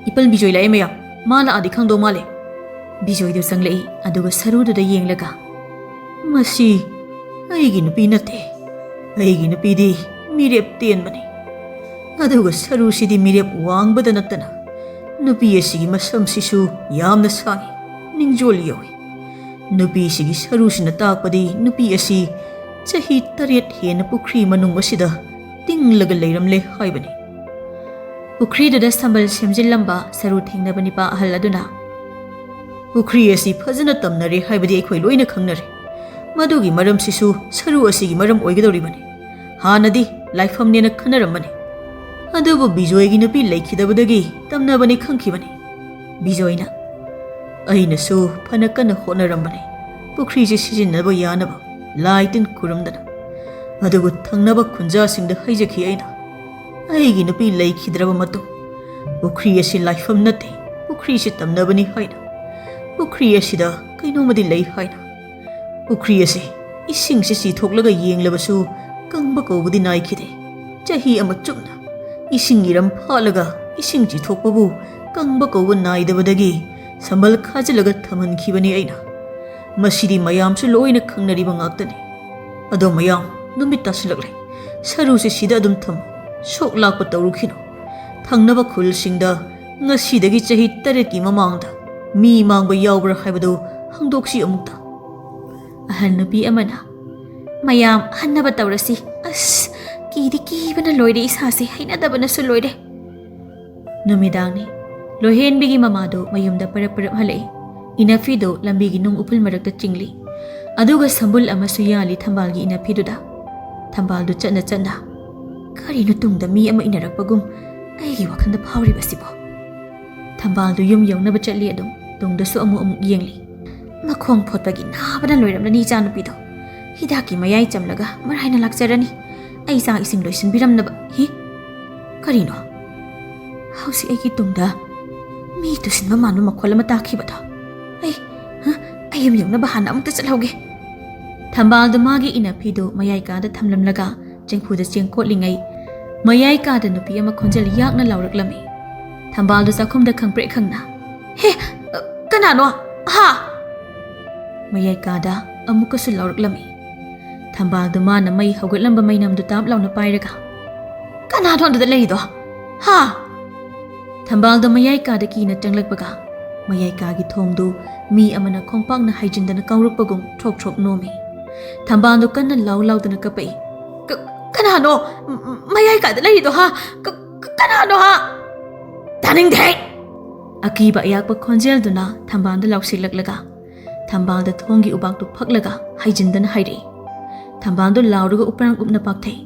"ꯏꯄꯜ ꯕꯤꯖꯣꯏ ꯂꯥꯛꯑꯦ ꯃꯌꯥꯝ, ꯃꯥ ꯂꯥꯛꯑꯗꯤ ꯈꯪꯗꯧ ꯃꯥꯜꯂꯦ꯫" ꯕꯤꯖꯣꯏꯗꯨ ꯆꯪꯂꯛꯏ, ꯑꯗꯨꯒ ꯁꯔꯨꯗꯨꯗ ꯌꯦꯡꯂꯒ, "ꯃꯁꯤ ꯑꯩꯒꯤ ꯅꯨꯄꯤ ꯅꯠꯇꯦ꯫ ꯑꯩꯒꯤ ꯅꯨꯄꯤꯗꯤ ꯃꯤꯔꯦꯞ ꯇꯦꯟꯕꯅꯤ꯫ ꯑꯗꯨꯒ ꯁꯔꯨꯁꯤꯗꯤ ꯃꯤꯔꯦꯞ ꯋꯥꯡꯕꯗ ꯅꯠꯇꯅ ꯅꯨꯄꯤ ꯑꯁꯤꯒꯤ ꯃꯁꯝꯁꯤꯁꯨ ꯌꯥꯝꯅ ꯁꯥꯡꯉꯤ, ꯅꯤꯡꯖꯣꯜ ꯌꯧꯏ꯫ ꯅꯨꯄꯤꯁꯤꯒꯤ ꯁꯔꯨꯁꯤꯅ ꯇꯥꯛꯄꯗꯤ ꯅꯨꯄꯤ ꯑꯁꯤ ꯆꯍꯤ ꯇꯔꯦꯠ ꯍꯦꯟꯅ ꯄꯨꯈ꯭ꯔꯤ ꯃꯅꯨꯡ ꯑꯁꯤꯗ ꯇꯤꯡꯂꯒ ꯂꯩꯔꯝꯂꯦ ꯍꯥꯏꯕꯅꯤ꯫" ꯄꯨꯈ꯭ꯔꯤꯗꯨꯗ ꯁꯝꯕꯜ ꯁꯦꯝꯖꯤꯜꯂꯝꯕ ꯁꯔꯨ ꯊꯦꯡꯅꯕ ꯅꯤꯄꯥ ꯑꯍꯜ ꯑꯗꯨꯅ, "ꯄꯨꯈ꯭ꯔꯤ ꯑꯁꯤ ꯐꯖꯅ ꯇꯝꯅꯔꯦ ꯍꯥꯏꯕꯗꯤ ꯑꯩꯈꯣꯏ ꯂꯣꯏꯅ ꯈꯪꯅꯔꯦ꯫ ꯃꯗꯨꯒꯤ ꯃꯔꯝꯁꯤꯁꯨ ꯁꯔꯨ ꯑꯁꯤꯒꯤ ꯃꯔꯝ ꯑꯣꯏꯒꯗꯧꯔꯤꯕꯅꯤ꯫ ꯍꯥꯟꯅꯗꯤ ꯂꯥꯏꯐꯝꯅꯦꯅ ꯈꯟꯅꯔꯝꯕꯅꯤ꯫ ꯑꯗꯨꯕꯨ ꯕꯤꯖꯣꯏꯒꯤ ꯅꯨꯄꯤ ꯂꯩꯈꯤꯗꯕꯗꯒꯤ ꯇꯝꯅꯕꯅꯤ ꯈꯪꯈꯤꯕꯅꯤ꯫" ꯕꯤꯖꯣꯏꯅ, "ꯑꯩꯅꯁꯨ ꯐꯅ ꯀꯟꯅ ꯍꯣꯠꯅꯔꯝꯕꯅꯤ, ꯄꯨꯈ꯭ꯔꯤꯁꯤ ꯁꯤꯖꯤꯟꯅꯕ ꯌꯥꯅꯕ ꯂꯥꯏ ꯇꯤꯟ ꯈꯨꯔꯨꯝꯗꯅ꯫ ꯑꯗꯨꯕꯨ ꯊꯪꯅꯕ ꯈꯨꯟꯖꯥꯁꯤꯡꯗ ꯍꯥꯏꯖꯈꯤ ꯑꯩꯅ, ꯑꯩꯒꯤ ꯅꯨꯄꯤ ꯂꯩꯈꯤꯗ꯭ꯔꯕ ꯃꯇꯨꯡ ꯄꯨꯈ꯭ꯔꯤ ꯑꯁꯤ ꯂꯥꯏꯐꯝ ꯅꯠꯇꯦ, ꯄꯨꯈ꯭ꯔꯤꯁꯤ ꯇꯝꯅꯕꯅꯤ ꯍꯥꯏꯅ, ꯄꯨꯈ꯭ꯔꯤ ꯑꯁꯤꯗ ꯀꯩꯅꯣꯝꯃꯗꯤ ꯂꯩ ꯍꯥꯏꯅ꯫ ꯄꯨꯈ꯭ꯔꯤ ꯑꯁꯤ ꯏꯁꯤꯡꯁꯤ ꯆꯤꯊꯣꯛꯂꯒ ꯌꯦꯡꯂꯕꯁꯨ ꯀꯪꯕ ꯀꯧꯕꯗꯤ ꯅꯥꯏꯈꯤꯗꯦ꯫ ꯆꯍꯤ ꯑꯃ ꯆꯨꯞꯅ ꯏꯁꯤꯡ ꯏꯔꯝ ꯐꯥꯠꯂꯒ ꯏꯁꯤꯡ ꯆꯤꯊꯣꯛꯄꯕꯨ ꯀꯪꯕ ꯀꯧꯕ ꯅꯥꯏꯗꯕꯗꯒꯤ ꯁꯝꯕꯜ ꯈꯥꯖꯤꯜꯂꯒ ꯊꯝꯍꯟꯈꯤꯕꯅꯤ ꯑꯩꯅ꯫ ꯃꯁꯤꯗꯤ ꯃꯌꯥꯝꯁꯨ ꯂꯣꯏꯅ ꯈꯪꯅꯔꯤꯕ ꯉꯥꯛꯇꯅꯤ꯫ ꯑꯗꯣ ꯃꯌꯥꯝ, ꯅꯨꯃꯤꯠ ꯇꯥꯁꯤꯜꯂꯛꯂꯦ꯫ ꯁꯔꯨꯁꯤ ꯁꯤꯗ ꯑꯗꯨꯝ ꯊꯝꯃꯨ꯫ ꯁꯣꯛ ꯂꯥꯛꯄ ꯇꯧꯔꯨꯈꯤꯅꯨ꯫ ꯊꯪꯅꯕ ꯈꯨꯜꯁꯤꯡꯗ ꯉꯁꯤꯗꯒꯤ ꯆꯍꯤ ꯇꯔꯦꯠꯀꯤ ꯃꯃꯥꯡꯗ ꯃꯤ ꯃꯥꯡꯕ ꯌꯥꯎꯕ꯭ꯔꯥ ꯍꯥꯏꯕꯗꯨ ꯍꯪꯗꯣꯛꯁꯤ ꯑꯃꯨꯛꯇ꯫" ꯑꯍꯜ ꯅꯨꯄꯤ ꯑꯃꯅ, "ꯃꯌꯥꯝ, ꯍꯟꯅꯕ ꯇꯧꯔꯁꯤ꯫ ꯑꯁ, ꯀꯤꯗꯤ ꯀꯤꯕꯅ ꯂꯣꯏꯔꯦ, ꯏꯁꯥꯁꯦ ꯍꯩꯅꯗꯕꯅꯁꯨ ꯂꯣꯏꯔꯦ꯫" ꯅꯨꯃꯤꯗꯥꯡꯅꯤ꯫ ꯂꯣꯏꯍꯦꯟꯕꯤꯒꯤ ꯃꯃꯥꯗꯨ ꯃꯌꯨꯝꯗ ꯄꯔꯞ ꯄꯔꯞ ꯍꯜꯂꯛꯏ꯫ ꯏꯅꯐꯤꯗꯨ ꯂꯝꯕꯤꯒꯤ ꯅꯨꯡ ꯎꯐꯨꯜ ꯃꯔꯛꯇ ꯆꯤꯡꯂꯤ꯫ ꯑꯗꯨꯒ ꯁꯝꯕꯨꯜ ꯑꯃꯁꯨ ꯌꯥꯜꯂꯤ ꯊꯝꯕꯥꯜꯒꯤ ꯏꯅꯐꯤꯗꯨꯗ꯫ ꯊꯝꯕꯥꯜꯗꯨ ꯆꯠꯅ ꯆꯠꯅ, "ꯀꯔꯤꯅꯣ ꯇꯨꯡꯗ ꯃꯤ ꯑꯃ ꯏꯟꯅꯔꯛꯄꯒꯨꯝ ꯑꯩꯒꯤ ꯋꯥꯈꯜꯗ ꯐꯥꯎꯔꯤꯕꯁꯤꯕꯣ?" ꯊꯝꯕꯥꯜꯗꯨ ꯌꯨꯝ ꯌꯧꯅꯕ ꯆꯠꯂꯤ꯫ ꯑꯗꯨꯝ ꯇꯨꯡꯗꯁꯨ ꯑꯃꯨꯛ ꯑꯃꯨꯛ ꯌꯦꯡꯂꯤ꯫ "ꯃꯈꯣꯡ ꯐꯣꯠꯄꯒꯤ ꯅꯥꯕꯅ ꯂꯣꯏꯔꯝꯂꯅꯤ ꯏꯆꯥꯅꯨꯄꯤꯗꯣ꯫ ꯍꯤꯗꯥꯛꯀꯤ ꯃꯌꯥꯏ ꯆꯝꯂꯒ ꯃꯔꯥꯏꯅ ꯂꯥꯛꯆꯔꯅꯤ꯫ ꯑꯩ ꯆꯥꯛ ꯏꯁꯤꯡ ꯂꯣꯏꯁꯤꯟꯕꯤꯔꯝꯅꯕ꯫ ꯍꯤ? ꯀꯔꯤꯅꯣ? ꯍꯧꯖꯤꯛ ꯑꯩꯒꯤ ꯇꯨꯡꯗ ꯃꯤ ꯇꯨꯁꯤꯟꯕ ꯃꯥꯟꯕ ꯃꯈꯣꯜ ꯑꯃ ꯇꯥꯈꯤꯕꯗꯣ꯫ ꯑꯩ, ꯍ? ꯑꯩ ꯌꯨꯝ ꯌꯧꯅꯕ ꯍꯥꯟꯅ ꯑꯃꯨꯛꯇ ꯆꯠꯍꯧꯒꯦ꯫" ꯊꯝꯕꯥꯜꯗꯨ ꯃꯥꯒꯤ ꯏꯅꯐꯤꯗꯨ ꯃꯌꯥꯏ ꯀꯥꯗ ꯊꯝꯂꯝꯂꯒ ꯆꯦꯡꯐꯨꯗ ꯆꯦꯡ ꯀꯣꯠꯂꯤꯉꯩ, ꯃꯌꯥꯏ ꯀꯥꯗ ꯅꯨꯄꯤ ꯑꯃ ꯈꯣꯟꯖꯦꯜ ꯌꯥꯛꯅ ꯂꯥꯎꯔꯛꯂꯝꯃꯤ꯫ ꯊꯝꯕꯥꯜꯗꯨ ꯆꯥꯛꯈꯨꯝꯗ ꯈꯪꯄ꯭ꯔꯦꯛ ꯈꯪꯅ, "ꯍꯦ, ꯀꯅꯥꯅꯣ? ꯍꯥ?" ꯃꯌꯥꯏ ꯀꯥꯗ ꯑꯃꯨꯛꯀꯁꯨ ꯂꯥꯎꯔꯛꯂꯝꯃꯤ꯫ ꯊꯝꯕꯥꯜꯗꯨ ꯃꯥꯅ ꯃꯩ ꯍꯧꯒꯠꯂꯝꯕ ꯃꯩꯅꯝꯗꯨ ꯇꯥꯞ ꯂꯥꯎꯅ ꯄꯥꯏꯔꯒ, "ꯀꯅꯥꯅꯣ ꯑꯗꯨꯗ ꯂꯩꯔꯤꯗꯣ? ꯍꯥ?" ꯊꯝꯕꯥꯜꯗꯣ ꯃꯌꯥꯏ ꯀꯥꯗ ꯀꯤꯅ ꯆꯪꯂꯛꯄꯒ, ꯃꯌꯥꯏ ꯀꯥꯒꯤ ꯊꯣꯡꯗꯨ ꯃꯤ ꯑꯃꯅ ꯈꯣꯡꯄꯥꯛꯅ ꯍꯩꯖꯤꯟꯗꯅ ꯀꯥꯎꯔꯛꯄꯒꯨꯝ ꯊ꯭ꯔꯣꯛ ꯊ꯭ꯔꯣꯛ ꯅꯣꯝꯃꯤ꯫ ꯊꯝꯕꯥꯜꯗꯨ ꯀꯟꯅ ꯂꯥꯎ ꯂꯥꯎꯗꯅ ꯀꯞꯄꯛꯏ꯫ "ꯀ-, ꯀꯅꯥꯅꯣ? ꯃ-, ꯃꯌꯥꯏ ꯀꯥꯗ ꯂꯩꯔꯤꯗꯣ, ꯍꯥ? ꯀ-, ꯀ-, ꯀꯅꯥꯅꯣ, ꯍꯥ?" "ꯇꯥꯅꯤꯡꯗꯦ!" ꯑꯀꯤꯕ ꯑꯌꯥꯛꯄ ꯈꯣꯟꯖꯦꯜꯗꯨꯅ ꯊꯝꯕꯥꯜꯗ ꯂꯥꯎꯁꯤꯜꯂꯛꯂꯒ, ꯊꯝꯕꯥꯜꯗ ꯊꯣꯡꯒꯤ ꯎꯕꯥꯛꯇꯨ ꯐꯛꯂꯒ ꯍꯩꯖꯤꯟꯗꯅ ꯍꯥꯏꯔꯛꯏ꯫ ꯊꯝꯕꯥꯜꯗꯨ ꯂꯥꯎꯔꯒ ꯎꯄ꯭ꯔꯥꯡ ꯎꯞꯅ ꯄꯥꯛꯊꯩ꯫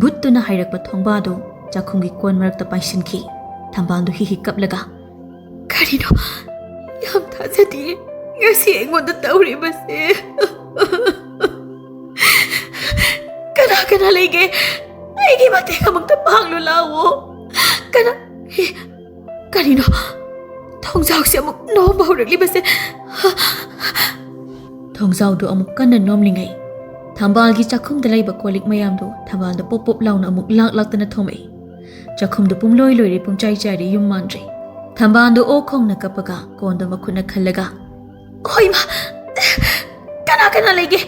ꯚꯨꯠꯇꯨꯅ ꯍꯥꯏꯔꯛꯄ ꯊꯣꯡꯕꯥꯗꯨ ꯆꯥꯛꯈꯨꯝꯒꯤ ꯀꯣꯟ ꯃꯔꯛꯇ ꯄꯥꯏꯁꯤꯟꯈꯤ꯫ ꯊꯝꯕꯥꯜꯗꯨ ꯍꯤ ꯍꯤ ꯀꯞꯂꯒ, "ꯀꯔꯤꯅꯣ? ꯌꯥꯝ ꯊꯥꯖꯗꯤꯌꯦ ꯉꯁꯤ ꯑꯩꯉꯣꯟꯗ ꯇꯧꯔꯤꯕꯁꯦ꯫ ꯀꯅꯥ ꯀꯅꯥ ꯂꯩꯒꯦ? ꯑꯩꯒꯤ ꯃꯇꯦꯡ ꯑꯃꯨꯛꯇ ꯄꯥꯡꯂꯨ ꯂꯥꯛꯑꯣ꯫ ꯀꯅꯥ? ꯍꯦ, ꯀꯔꯤꯅꯣ? ꯊꯣꯡꯖꯥꯎꯁꯦ ꯑꯃꯨꯛ ꯅꯣꯝꯕ ꯍꯧꯔꯛꯂꯤꯕꯁꯦ?" ꯊꯣꯡꯖꯥꯎꯗꯨ ꯑꯃꯨꯛ ꯀꯟꯅ ꯅꯣꯝꯂꯤꯉꯩ, ꯊꯝꯕꯥꯜꯒꯤ ꯆꯥꯛꯈꯨꯝꯗ ꯂꯩꯕ ꯀꯣꯜ ꯂꯤꯛ ꯃꯌꯥꯝꯗꯨ ꯊꯝꯕꯥꯜꯗ ꯄꯣꯞ ꯄꯣꯞ ꯂꯥꯎꯅ ꯑꯃꯨꯛ ꯂꯥꯛ ꯂꯥꯛꯇꯅ ꯊꯣꯝꯃꯛꯏ꯫ ꯆꯥꯛꯈꯨꯝꯗꯨ ꯄꯨꯝꯂꯣꯏ ꯂꯣꯏꯔꯦ, ꯄꯨꯝꯆꯥꯏ ꯆꯥꯏꯔꯦ, ꯌꯨꯝ ꯃꯥꯟꯗ꯭ꯔꯦ꯫ ꯊꯝꯕꯥꯜꯗꯨ ꯑꯣꯛ ꯈꯣꯡꯅ ꯀꯞꯄꯒ ꯀꯣꯟꯗ ꯃꯈꯨꯠꯅ ꯈꯜꯂꯒ, "ꯍꯣꯏꯃ, ꯀꯅꯥ ꯀꯅꯥ ꯂꯩꯒꯦ?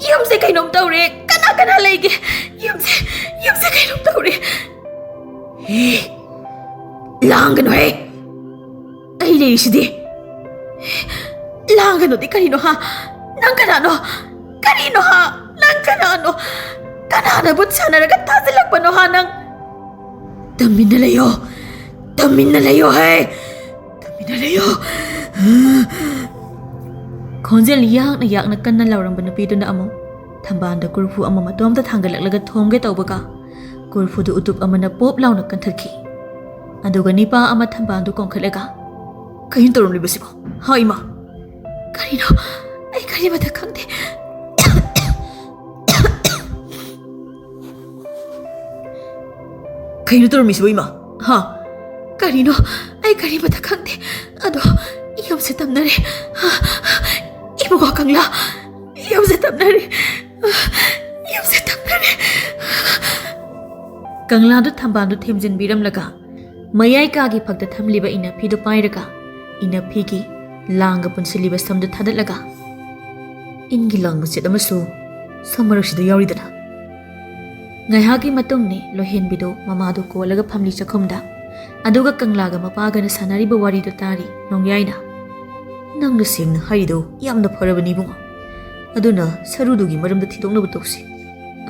ꯌꯨꯝꯁꯦ ꯀꯩꯅꯣꯝ ꯇꯧꯔꯦ꯫ ꯀꯅꯥ ꯀꯅꯥ ꯂꯩꯒꯦ? ꯌꯨꯝꯁꯦ, ꯌꯨꯝꯁꯦ ꯀꯩꯅꯣꯝ ꯇꯧꯔꯦ꯫ ꯍꯦ, ꯂꯥꯡꯒꯅꯨꯍꯦ꯫ ꯑꯩ ꯂꯩꯔꯤꯁꯤꯗꯤ꯫ ꯂꯥꯡꯒꯅꯨꯗꯤ ꯀꯔꯤꯅꯣ, ꯍꯥ? ꯅꯪ ꯀꯅꯥꯅꯣ? ꯀꯔꯤꯅꯣ, ꯍꯥ? ꯅꯪ ꯀꯅꯥꯅꯣ? ꯀꯅꯥꯅ ꯚꯨꯠ ꯁꯥꯟꯅꯔꯒ ꯊꯥꯖꯤꯜꯂꯛꯄꯅꯣ, ꯍꯥ, ꯅꯪ? ꯇꯨꯃꯤꯟꯅ ꯂꯩꯌꯣ꯫ ꯇꯨꯃꯤꯟꯅ ꯂꯩꯌꯣ, ꯍꯦ꯫ ꯇꯨꯃꯤꯟꯅ ꯂꯩꯌꯣ꯫ ꯈꯣꯟꯖꯦꯜ ꯌꯥꯛꯅ ꯌꯥꯛꯅ ꯀꯟꯅ ꯂꯥꯎꯔꯝꯕ ꯅꯨꯄꯤꯗꯨꯅ ꯑꯃꯨꯛ ꯊꯝꯕꯥꯜꯗ ꯀꯣꯔꯐꯨ ꯑꯃ ꯃꯇꯣꯝꯇ ꯊꯥꯡꯒꯠꯂꯛꯂꯒ ꯊꯣꯝꯒꯦ ꯇꯧꯕꯒ, ꯀꯣꯔꯐꯨꯗꯨ ꯎꯇꯨꯞ ꯑꯃꯅ ꯄꯣꯞ ꯂꯥꯎꯅ ꯀꯟꯊꯠꯈꯤ꯫ ꯑꯗꯨꯒ ꯅꯤꯄꯥ ꯑꯃ ꯊꯝꯕꯥꯜꯗꯨ ꯀꯣꯟꯈꯠꯂꯒ, "ꯀꯩꯅꯣ ꯇꯧꯔꯝꯂꯤꯕꯁꯤꯕꯣ? ꯍꯥ, ꯏꯃꯥ?" "ꯀꯔꯤꯅꯣ? ꯑꯩ ꯀꯔꯤꯃꯇ ꯈꯪꯗꯦ꯫" "ꯀꯩꯅꯣ ꯇꯧꯔꯝꯃꯤꯁꯤꯕꯣ, ꯏꯃꯥ? ꯍꯥ?" "ꯀꯔꯤꯅꯣ? ꯑꯩ ꯀꯔꯤꯃꯇ ꯈꯪꯗꯦ꯫ ꯑꯗꯣ ꯌꯨꯝꯁꯦ ꯇꯝꯅꯔꯦ꯫ ꯏꯕꯨꯡꯉꯣ ꯀꯪꯂꯥ, ꯌꯨꯝꯁꯦ ꯇꯝꯅꯔꯦ꯫ ꯌꯨꯝꯁꯦ ꯇꯝꯅꯔꯦ꯫" ꯀꯪꯂꯥꯗꯨ ꯊꯝꯕꯥꯜꯗꯨ ꯊꯦꯝꯖꯤꯟꯕꯤꯔꯝꯂꯒ, ꯃꯌꯥꯏ ꯀꯥꯒꯤ ꯐꯛꯇ ꯊꯝꯂꯤꯕ ꯏꯅꯐꯤꯗꯨ ꯄꯥꯏꯔꯒ, ꯏꯅꯐꯤꯒꯤ ꯂꯥꯡꯒ ꯄꯨꯟꯁꯤꯜꯂꯤꯕ ꯁꯝꯗꯨ ꯊꯥꯗꯠꯂꯒ, ꯏꯟꯒꯤ ꯂꯥꯡ ꯃꯆꯦꯠ ꯑꯃꯁꯨ ꯁꯝ ꯃꯔꯛꯁꯤꯗ ꯌꯥꯎꯔꯤꯗꯅ꯫ ꯉꯥꯏꯍꯥꯛꯀꯤ ꯃꯇꯨꯡꯅꯤ ꯂꯣꯏꯍꯦꯟꯕꯤꯗꯨ ꯃꯃꯥꯗꯨ ꯀꯣꯜꯂꯒ ꯐꯝꯂꯤ ꯆꯥꯛꯈꯨꯝꯗ꯫ ꯑꯗꯨꯒ ꯀꯪꯂꯥꯒ ꯃꯄꯥꯒꯅ ꯁꯥꯟꯅꯔꯤꯕ ꯋꯥꯔꯤꯗꯨ ꯇꯥꯔꯤ ꯅꯣꯡꯌꯥꯏꯅ꯫ "ꯅꯪꯅ ꯁꯦꯡꯅ ꯍꯥꯏꯔꯤꯗꯣ ꯌꯥꯝꯅ ꯐꯔꯕꯅꯤ, ꯏꯕꯨꯡꯉꯣ꯫ ꯑꯗꯨꯅ ꯁꯔꯨꯗꯨꯒꯤ ꯃꯔꯝꯗ ꯊꯤꯗꯣꯛꯅꯕ ꯇꯧꯁꯤ꯫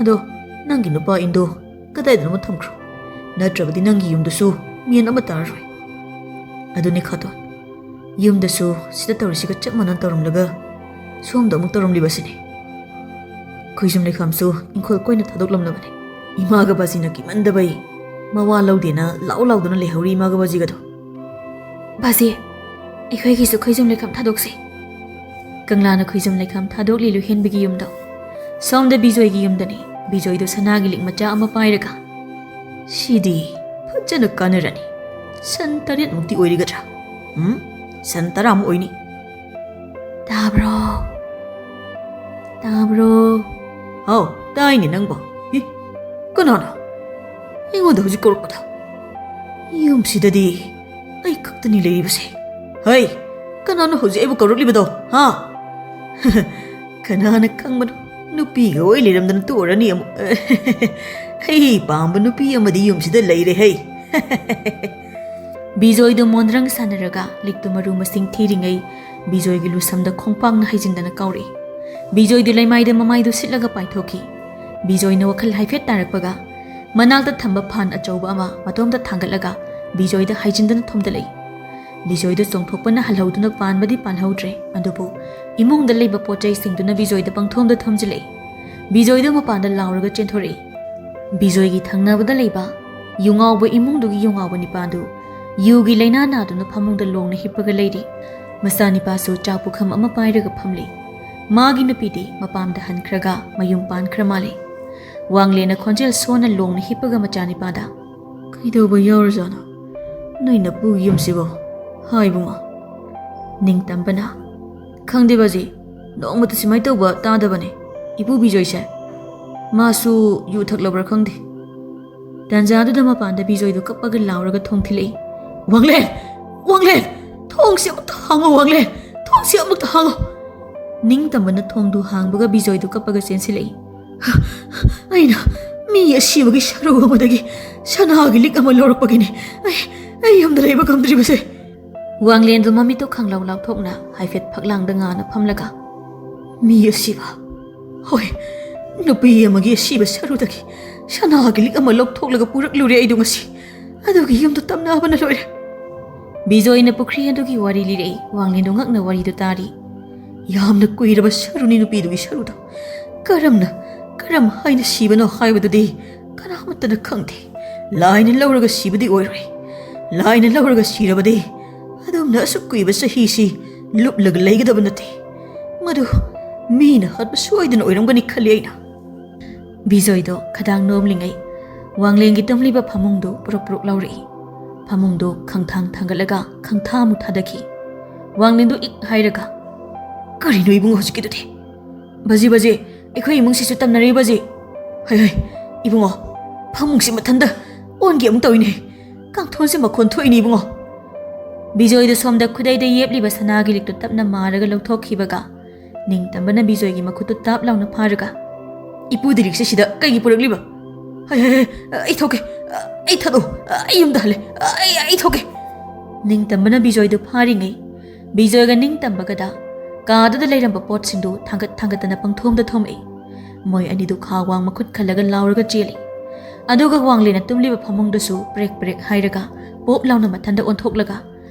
ꯑꯗꯣ ꯅꯪꯒꯤ ꯅꯨꯄꯥ ꯏꯟꯗꯣ ꯀꯗꯥꯏꯗꯅꯣꯃ ꯊꯝꯈ꯭ꯔꯣ꯫ ꯅꯠꯇ꯭ꯔꯕꯗꯤ ꯅꯪꯒꯤ ꯌꯨꯝꯗꯁꯨ ꯃꯦꯟ ꯑꯃ ꯇꯥꯔꯔꯣꯏ꯫ ꯑꯗꯨꯅꯤ ꯈꯥꯇꯣꯟ, ꯌꯨꯝꯗꯁꯨ ꯁꯤꯗ ꯇꯧꯔꯤꯁꯤꯒ ꯆꯞ ꯃꯥꯟꯅ ꯇꯧꯔꯝꯂꯒ ꯁꯣꯝꯗ ꯑꯃꯨꯛ ꯇꯧꯔꯝꯂꯤꯕꯁꯤꯅꯤ꯫ ꯈꯣꯏꯖꯨꯝ ꯂꯩꯈꯥꯝꯁꯨ ꯏꯪꯈꯣꯜ ꯀꯣꯏꯅ ꯊꯥꯗꯣꯛꯂꯝꯂꯕꯅꯤ꯫ ꯏꯃꯥꯒ ꯕꯥꯖꯤꯅ ꯀꯤꯃꯟꯗꯕꯩ ꯃꯋꯥ ꯂꯧꯗꯦꯅ ꯂꯥꯎ ꯂꯥꯎꯗꯨꯅ ꯂꯩꯍꯧꯔꯤ ꯏꯃꯥꯒ ꯕꯥꯖꯤꯒꯗꯣ꯫ ꯕꯥꯖꯤ, ꯑꯩꯈꯣꯏꯒꯤꯁꯨ ꯈꯣꯏꯖꯨꯝ ꯂꯩꯈꯥꯝ ꯊꯥꯗꯣꯛꯁꯤ꯫" ꯀꯪꯂꯥꯅ ꯈꯣꯏꯖꯨꯝ ꯂꯩꯈꯥꯝ ꯊꯥꯗꯣꯛꯂꯤ ꯂꯨꯍꯦꯟꯕꯤꯒꯤ ꯌꯨꯝꯗꯣ꯫ ꯁꯣꯝꯗ ꯕꯤꯖꯣꯏꯒꯤ ꯌꯨꯝꯗꯅꯤ꯫ ꯕꯤꯖꯣꯏꯗꯣ ꯁꯅꯥꯒꯤ ꯂꯤꯛ ꯃꯆꯥ ꯑꯃ ꯄꯥꯏꯔꯒ, "ꯁꯤꯗꯤ ꯐꯖꯅ ꯀꯥꯟꯅꯔꯅꯤ꯫ ꯁꯟ ꯇꯔꯦꯠꯃꯨꯛꯇꯤ ꯑꯣꯏꯔꯤꯒꯗ꯭ꯔꯥ? ꯎꯝ, ꯁꯟ ꯇꯔꯥꯃꯨꯛ ꯑꯣꯏꯅꯤ꯫" "ꯇꯥꯕ꯭ꯔꯣ? ꯇꯥꯕ꯭ꯔꯣ?" "ꯍꯥꯎ, ꯇꯥꯏꯅꯦ ꯅꯪꯕꯣ꯫ ꯏ, ꯀꯅꯥꯅꯣ ꯑꯩꯉꯣꯟꯗ ꯍꯧꯖꯤꯛ ꯀꯧꯔꯛꯄꯗ? ꯌꯨꯝꯁꯤꯗꯗꯤ ꯑꯩ ꯈꯛꯇꯅꯤ ꯂꯩꯔꯤꯕꯁꯦ꯫ ꯍꯩ, ꯀꯅꯥꯅꯣ ꯍꯧꯖꯤꯛ ꯑꯩꯕꯨ ꯀꯧꯔꯛꯂꯤꯕꯗꯣ, ꯍꯥ?" "ꯀꯅꯥꯅ ꯈꯪꯕꯅꯣ, ꯅꯨꯄꯤꯒ ꯑꯣꯏ ꯂꯩꯔꯝꯗꯅ ꯇꯣꯛꯑꯔꯅꯤ ꯑꯃꯨꯛ꯫" "ꯑꯩ ꯄꯥꯝꯕ ꯅꯨꯄꯤ ꯑꯃꯗꯤ ꯌꯨꯝꯁꯤꯗ ꯂꯩꯔꯦ ꯍꯩ꯫" ꯕꯤꯖꯣꯏꯗꯨ ꯃꯣꯟꯗ꯭ꯔꯪ ꯁꯥꯟꯅꯔꯒ ꯂꯤꯛꯇꯨ ꯃꯔꯨ ꯃꯁꯤꯡ ꯊꯤꯔꯤꯉꯩ, ꯕꯤꯖꯣꯏꯒꯤ ꯂꯨꯁꯝꯗ ꯈꯣꯡꯄꯥꯛꯅ ꯍꯩꯖꯤꯟꯗꯅ ꯀꯥꯎꯔꯛꯏ꯫ ꯕꯤꯖꯣꯏꯗꯨ ꯂꯩꯃꯥꯏꯗ ꯃꯃꯥꯏꯗꯨ ꯁꯤꯠꯂꯒ ꯄꯥꯏꯊꯣꯛꯈꯤ꯫ ꯕꯤꯖꯣꯏꯅ ꯋꯥꯈꯜ ꯍꯥꯏꯐꯦꯠ ꯇꯥꯔꯛꯄꯒ, ꯃꯅꯥꯛꯇ ꯊꯝꯕ ꯐꯥꯟ ꯑꯆꯧꯕ ꯑꯃ ꯃꯇꯣꯝꯇ ꯊꯥꯡꯒꯠꯂꯒ ꯕꯤꯖꯣꯏꯗ ꯍꯩꯖꯤꯟꯗꯅ ꯊꯣꯝꯗꯠꯂꯛꯏ꯫ ꯕꯤꯖꯣꯏꯗ ꯆꯣꯡꯊꯣꯛꯄꯅ ꯍꯜꯍꯧꯗꯨꯅ ꯄꯥꯟꯕꯗꯤ ꯄꯥꯜꯍꯧꯗ꯭ꯔꯦ, ꯑꯗꯨꯕꯨ ꯏꯃꯨꯡꯗ ꯂꯩꯕ ꯄꯣꯠ ꯆꯩꯁꯤꯡꯗꯨꯅ ꯕꯤꯖꯣꯏꯗ ꯄꯪꯊꯣꯝꯗ ꯊꯣꯝꯖꯤꯜꯂꯛꯏ꯫ ꯕꯤꯖꯣꯏꯗ ꯃꯄꯥꯟꯗ ꯂꯥꯎꯔꯒ ꯆꯦꯟꯊꯣꯔꯛꯏ꯫ ꯕꯤꯖꯣꯏꯒꯤ ꯊꯪꯅꯕꯗ ꯂꯩꯕ ꯌꯨꯉꯥꯎꯕ ꯏꯃꯨꯡꯗꯨꯒꯤ ꯌꯨꯉꯥꯎꯕ ꯅꯤꯄꯥꯗꯨ ꯌꯨꯒꯤ ꯂꯥꯏꯅꯥ ꯅꯥꯗꯨꯅ ꯐꯃꯨꯡꯗ ꯂꯣꯡꯅ ꯍꯤꯞꯄꯒ ꯂꯩꯔꯤ꯫ ꯃꯆꯥꯅꯤꯄꯥꯁꯨ ꯆꯥꯛ ꯄꯨꯈꯝ ꯑꯃ ꯄꯥꯏꯔꯒ ꯐꯝꯂꯤ꯫ ꯃꯥꯒꯤ ꯅꯨꯄꯤꯗꯤ ꯃꯄꯥꯝꯗ ꯍꯟꯈ꯭ꯔꯒ ꯃꯌꯨꯝ ꯄꯥꯟꯈ꯭ꯔ ꯃꯥꯜꯂꯤ꯫ ꯋꯥꯡꯂꯦꯟꯅ ꯈꯣꯟꯖꯦꯜ ꯁꯣꯟꯅ ꯂꯣꯡꯅ ꯍꯤꯞꯄꯒ ꯃꯆꯥꯅꯤꯄꯥꯗ, "ꯀꯩꯗꯧꯕ ꯌꯥꯎꯔꯖꯥꯠꯅꯣ ꯅꯣꯏ ꯅꯄꯨꯒꯤ ꯌꯨꯝꯁꯤꯕꯣ?" ꯍꯥꯏ ꯏꯕꯨꯡꯉꯣ꯫ ꯅꯤꯡꯇꯝꯕꯅ, "ꯈꯪꯗꯦ ꯕꯥꯖꯤ, ꯅꯣꯡꯃꯇ ꯁꯨꯃꯥꯏꯅ ꯇꯧꯕ ꯇꯥꯗꯕꯅꯦ꯫ ꯏꯄꯨ ꯕꯤꯖꯣꯏꯁꯦ, ꯃꯥꯁꯨ ꯌꯨ ꯊꯛꯂꯕ꯭ꯔꯥ ꯈꯪꯗꯦ꯫" ꯇꯥꯟꯖꯥꯗꯨꯗ ꯃꯄꯥꯟꯗ ꯕꯤꯖꯣꯏꯗꯨ ꯀꯞꯄꯒ ꯂꯥꯎꯔꯒ ꯊꯣꯡ ꯊꯤꯜꯂꯛꯏ꯫ "ꯋꯥꯡꯂꯦꯟ! ꯋꯥꯡꯂꯦꯟ! ꯊꯣꯡꯁꯤ ꯑꯃꯨꯛꯇ ꯍꯥꯡꯉꯣ, ꯋꯥꯡꯂꯦꯟ! ꯊꯣꯡꯁꯤ ꯑꯃꯨꯛꯇ ꯍꯥꯡꯉꯣ!" ꯅꯤꯡꯇꯝꯕꯅ ꯊꯣꯡꯗꯨ ꯍꯥꯡꯕꯒ ꯕꯤꯖꯣꯏꯗꯨ ꯀꯞꯄꯒ ꯆꯦꯟꯁꯤꯜꯂꯛꯏ꯫ "ꯑꯩꯅ ꯃꯤ ꯑꯁꯤꯕꯒꯤ ꯁꯔꯨ ꯑꯃꯗꯒꯤ ꯁꯅꯥꯒꯤ ꯂꯤꯛ ꯑꯃ ꯂꯧꯔꯛꯄꯒꯤꯅꯤ ꯑꯩ, ꯑꯩ ꯌꯨꯝꯗ ꯂꯩꯕ ꯉꯝꯗ꯭ꯔꯤꯕꯁꯦ꯫" ꯋꯥꯡꯂꯦꯟꯗꯨ ꯃꯃꯤꯠꯇꯨ ꯈꯪꯂꯥꯎ ꯂꯥꯎꯊꯣꯛꯅ ꯍꯥꯏꯐꯦꯠ ꯐꯛꯂꯥꯡꯗ ꯉꯥꯅ ꯐꯝꯂꯒ, "ꯃꯤ ꯑꯁꯤꯕ? ꯍꯣꯏ, ꯅꯨꯄꯤ ꯑꯃꯒꯤ ꯑꯁꯤꯕ ꯁꯔꯨꯗꯒꯤ ꯁꯅꯥꯒꯤ ꯂꯤꯛ ꯑꯃ ꯂꯧꯊꯣꯛꯂꯒ ꯄꯨꯔꯛꯂꯨꯔꯦ ꯑꯩꯗꯣ ꯉꯁꯤ꯫ ꯑꯗꯨꯒꯤ ꯌꯨꯝꯗꯣ ꯇꯞꯅꯕꯅ ꯂꯣꯏꯔꯦ꯫" ꯕꯤꯖꯣꯏꯅ ꯄꯨꯈ꯭ꯔꯤ ꯑꯗꯨꯒꯤ ꯋꯥꯔꯤ ꯂꯤꯔꯛꯏ꯫ ꯋꯥꯡꯂꯦꯟꯗꯨ ꯉꯛꯅ ꯋꯥꯔꯤꯗꯨ ꯇꯥꯔꯤ꯫ "ꯌꯥꯝꯅ ꯀꯨꯏꯔꯕ ꯁꯔꯨꯅꯤ ꯅꯨꯄꯤꯗꯨꯒꯤ ꯁꯔꯨꯗꯣ꯫ ꯀꯔꯝꯅ, ꯀꯔꯝ ꯍꯥꯏꯅ ꯁꯤꯕꯅꯣ ꯍꯥꯏꯕꯗꯨꯗꯤ ꯀꯅꯥꯃꯠꯇꯅ ꯈꯪꯗꯦ꯫ ꯂꯥꯏꯅ ꯂꯧꯔꯒ ꯁꯤꯕꯗꯤ ꯑꯣꯏꯔꯣꯏ꯫ ꯂꯥꯏꯅ ꯂꯧꯔꯒ ꯁꯤꯔꯕꯗꯤ ꯑꯗꯨꯝꯅ ꯑꯁꯨꯛ ꯀꯨꯏꯕ ꯆꯍꯤꯁꯤ ꯂꯨꯞꯂꯒ ꯂꯩꯒꯗꯕ ꯅꯠꯇꯦ꯫ ꯃꯗꯨ ꯃꯤꯅ ꯍꯥꯠꯄ ꯁꯣꯏꯗꯅ ꯑꯣꯏꯔꯝꯒꯅꯤ ꯈꯜꯂꯤ ꯑꯩꯅ꯫" ꯕꯤꯖꯣꯏꯗꯣ ꯈꯗꯥꯡ ꯅꯣꯝꯂꯤꯉꯩ ꯋꯥꯡꯂꯦꯟꯒꯤ ꯇꯨꯝꯂꯤꯕ ꯐꯃꯨꯡꯗꯨ ꯄꯨꯔꯨꯞ ꯄꯨꯔꯨꯞ ꯂꯥꯎꯔꯛꯏ꯫ ꯐꯃꯨꯡꯗꯨ ꯈꯪꯊꯥꯡ ꯊꯥꯡꯒꯠꯂꯒ ꯈꯪꯊꯥ ꯑꯃꯨꯛ ꯊꯥꯗꯈꯤ꯫ ꯋꯥꯡꯂꯦꯟꯗꯨ ꯏꯛ ꯍꯥꯏꯔꯒ, "ꯀꯔꯤꯅꯣ ꯏꯕꯨꯡꯉꯣ ꯍꯧꯖꯤꯛꯀꯤꯗꯨꯗꯤ? ꯕꯥꯖꯤ, ꯕꯥꯖꯤ, ꯑꯩꯈꯣꯏ ꯏꯃꯨꯡꯁꯤꯁꯨ ꯇꯝꯅꯔꯤ ꯕꯥꯖꯤ꯫ ꯍꯩ, ꯍꯩ, ꯏꯕꯨꯡꯉꯣ, ꯐꯃꯨꯡꯁꯤ ꯃꯊꯟꯇ ꯑꯣꯟꯒꯦ ꯑꯃꯨꯛ ꯇꯧꯏꯅꯦ꯫ ꯀꯥꯡꯊꯣꯟꯁꯤ ꯃꯈꯣꯟ ꯊꯣꯛꯏꯅꯦ ꯏꯕꯨꯡꯉꯣ꯫" ꯕꯤꯖꯣꯏꯗꯨ ꯁꯣꯝꯗ ꯈꯨꯗꯩꯗ ꯌꯦꯞꯂꯤꯕ ꯁꯅꯥꯒꯤ ꯂꯤꯛꯇꯨ ꯇꯞꯅ ꯃꯥꯔꯒ ꯂꯧꯊꯣꯛꯈꯤꯕꯒ, ꯅꯤꯡꯇꯝꯕꯅ ꯕꯤꯖꯣꯏꯒꯤ ꯃꯈꯨꯠꯇꯨ ꯇꯥꯞ ꯂꯥꯎꯅ ꯐꯥꯔꯒ, "ꯏꯄꯨꯗꯤ ꯂꯤꯛꯁꯦ ꯁꯤꯗ ꯀꯩꯒꯤ ꯄꯨꯔꯛꯂꯤꯕ? ꯍꯩ, ꯍꯩ, ꯍꯩ, ꯑꯩ ꯊꯣꯛꯀꯦ꯫ ꯑꯩ ꯊꯥꯗꯣꯛꯎ꯫ ꯑꯩ ꯌꯨꯝꯗ ꯍꯜꯂꯦ꯫ ꯑꯩ, ꯑꯩ ꯊꯣꯛꯀꯦ꯫" ꯅꯤꯡꯇꯝꯕꯅ ꯕꯤꯖꯣꯏꯗꯨ ꯐꯥꯔꯤꯉꯩ, ꯕꯤꯖꯣꯏꯒ ꯅꯤꯡꯇꯝꯕꯒꯗ ꯀꯥꯗꯨꯗ ꯂꯩꯔꯝꯕ ꯄꯣꯠꯁꯤꯡꯗꯨ ꯊꯥꯡꯒꯠ ꯊꯥꯡꯒꯠꯇꯅ ꯄꯪꯊꯣꯝꯗ ꯊꯣꯝꯃꯛꯏ꯫ ꯃꯣꯏ ꯑꯅꯤꯗꯨ ꯈꯥ ꯋꯥꯡ ꯃꯈꯨꯠ ꯈꯜꯂꯒ ꯂꯥꯎꯔꯒ ꯆꯦꯜꯂꯤ꯫ ꯑꯗꯨꯒ ꯋꯥꯡꯂꯦꯟꯅ ꯇꯨꯝꯂꯤꯕ ꯐꯃꯨꯡꯗꯨꯁꯨ ꯄ꯭ꯔꯦꯛ ꯄ꯭ꯔꯦꯛ ꯍꯥꯏꯔꯒ ꯄꯣꯞ ꯂꯥꯎꯅ ꯃꯊꯟꯗ ꯑꯣꯟꯊꯣꯛꯂꯒ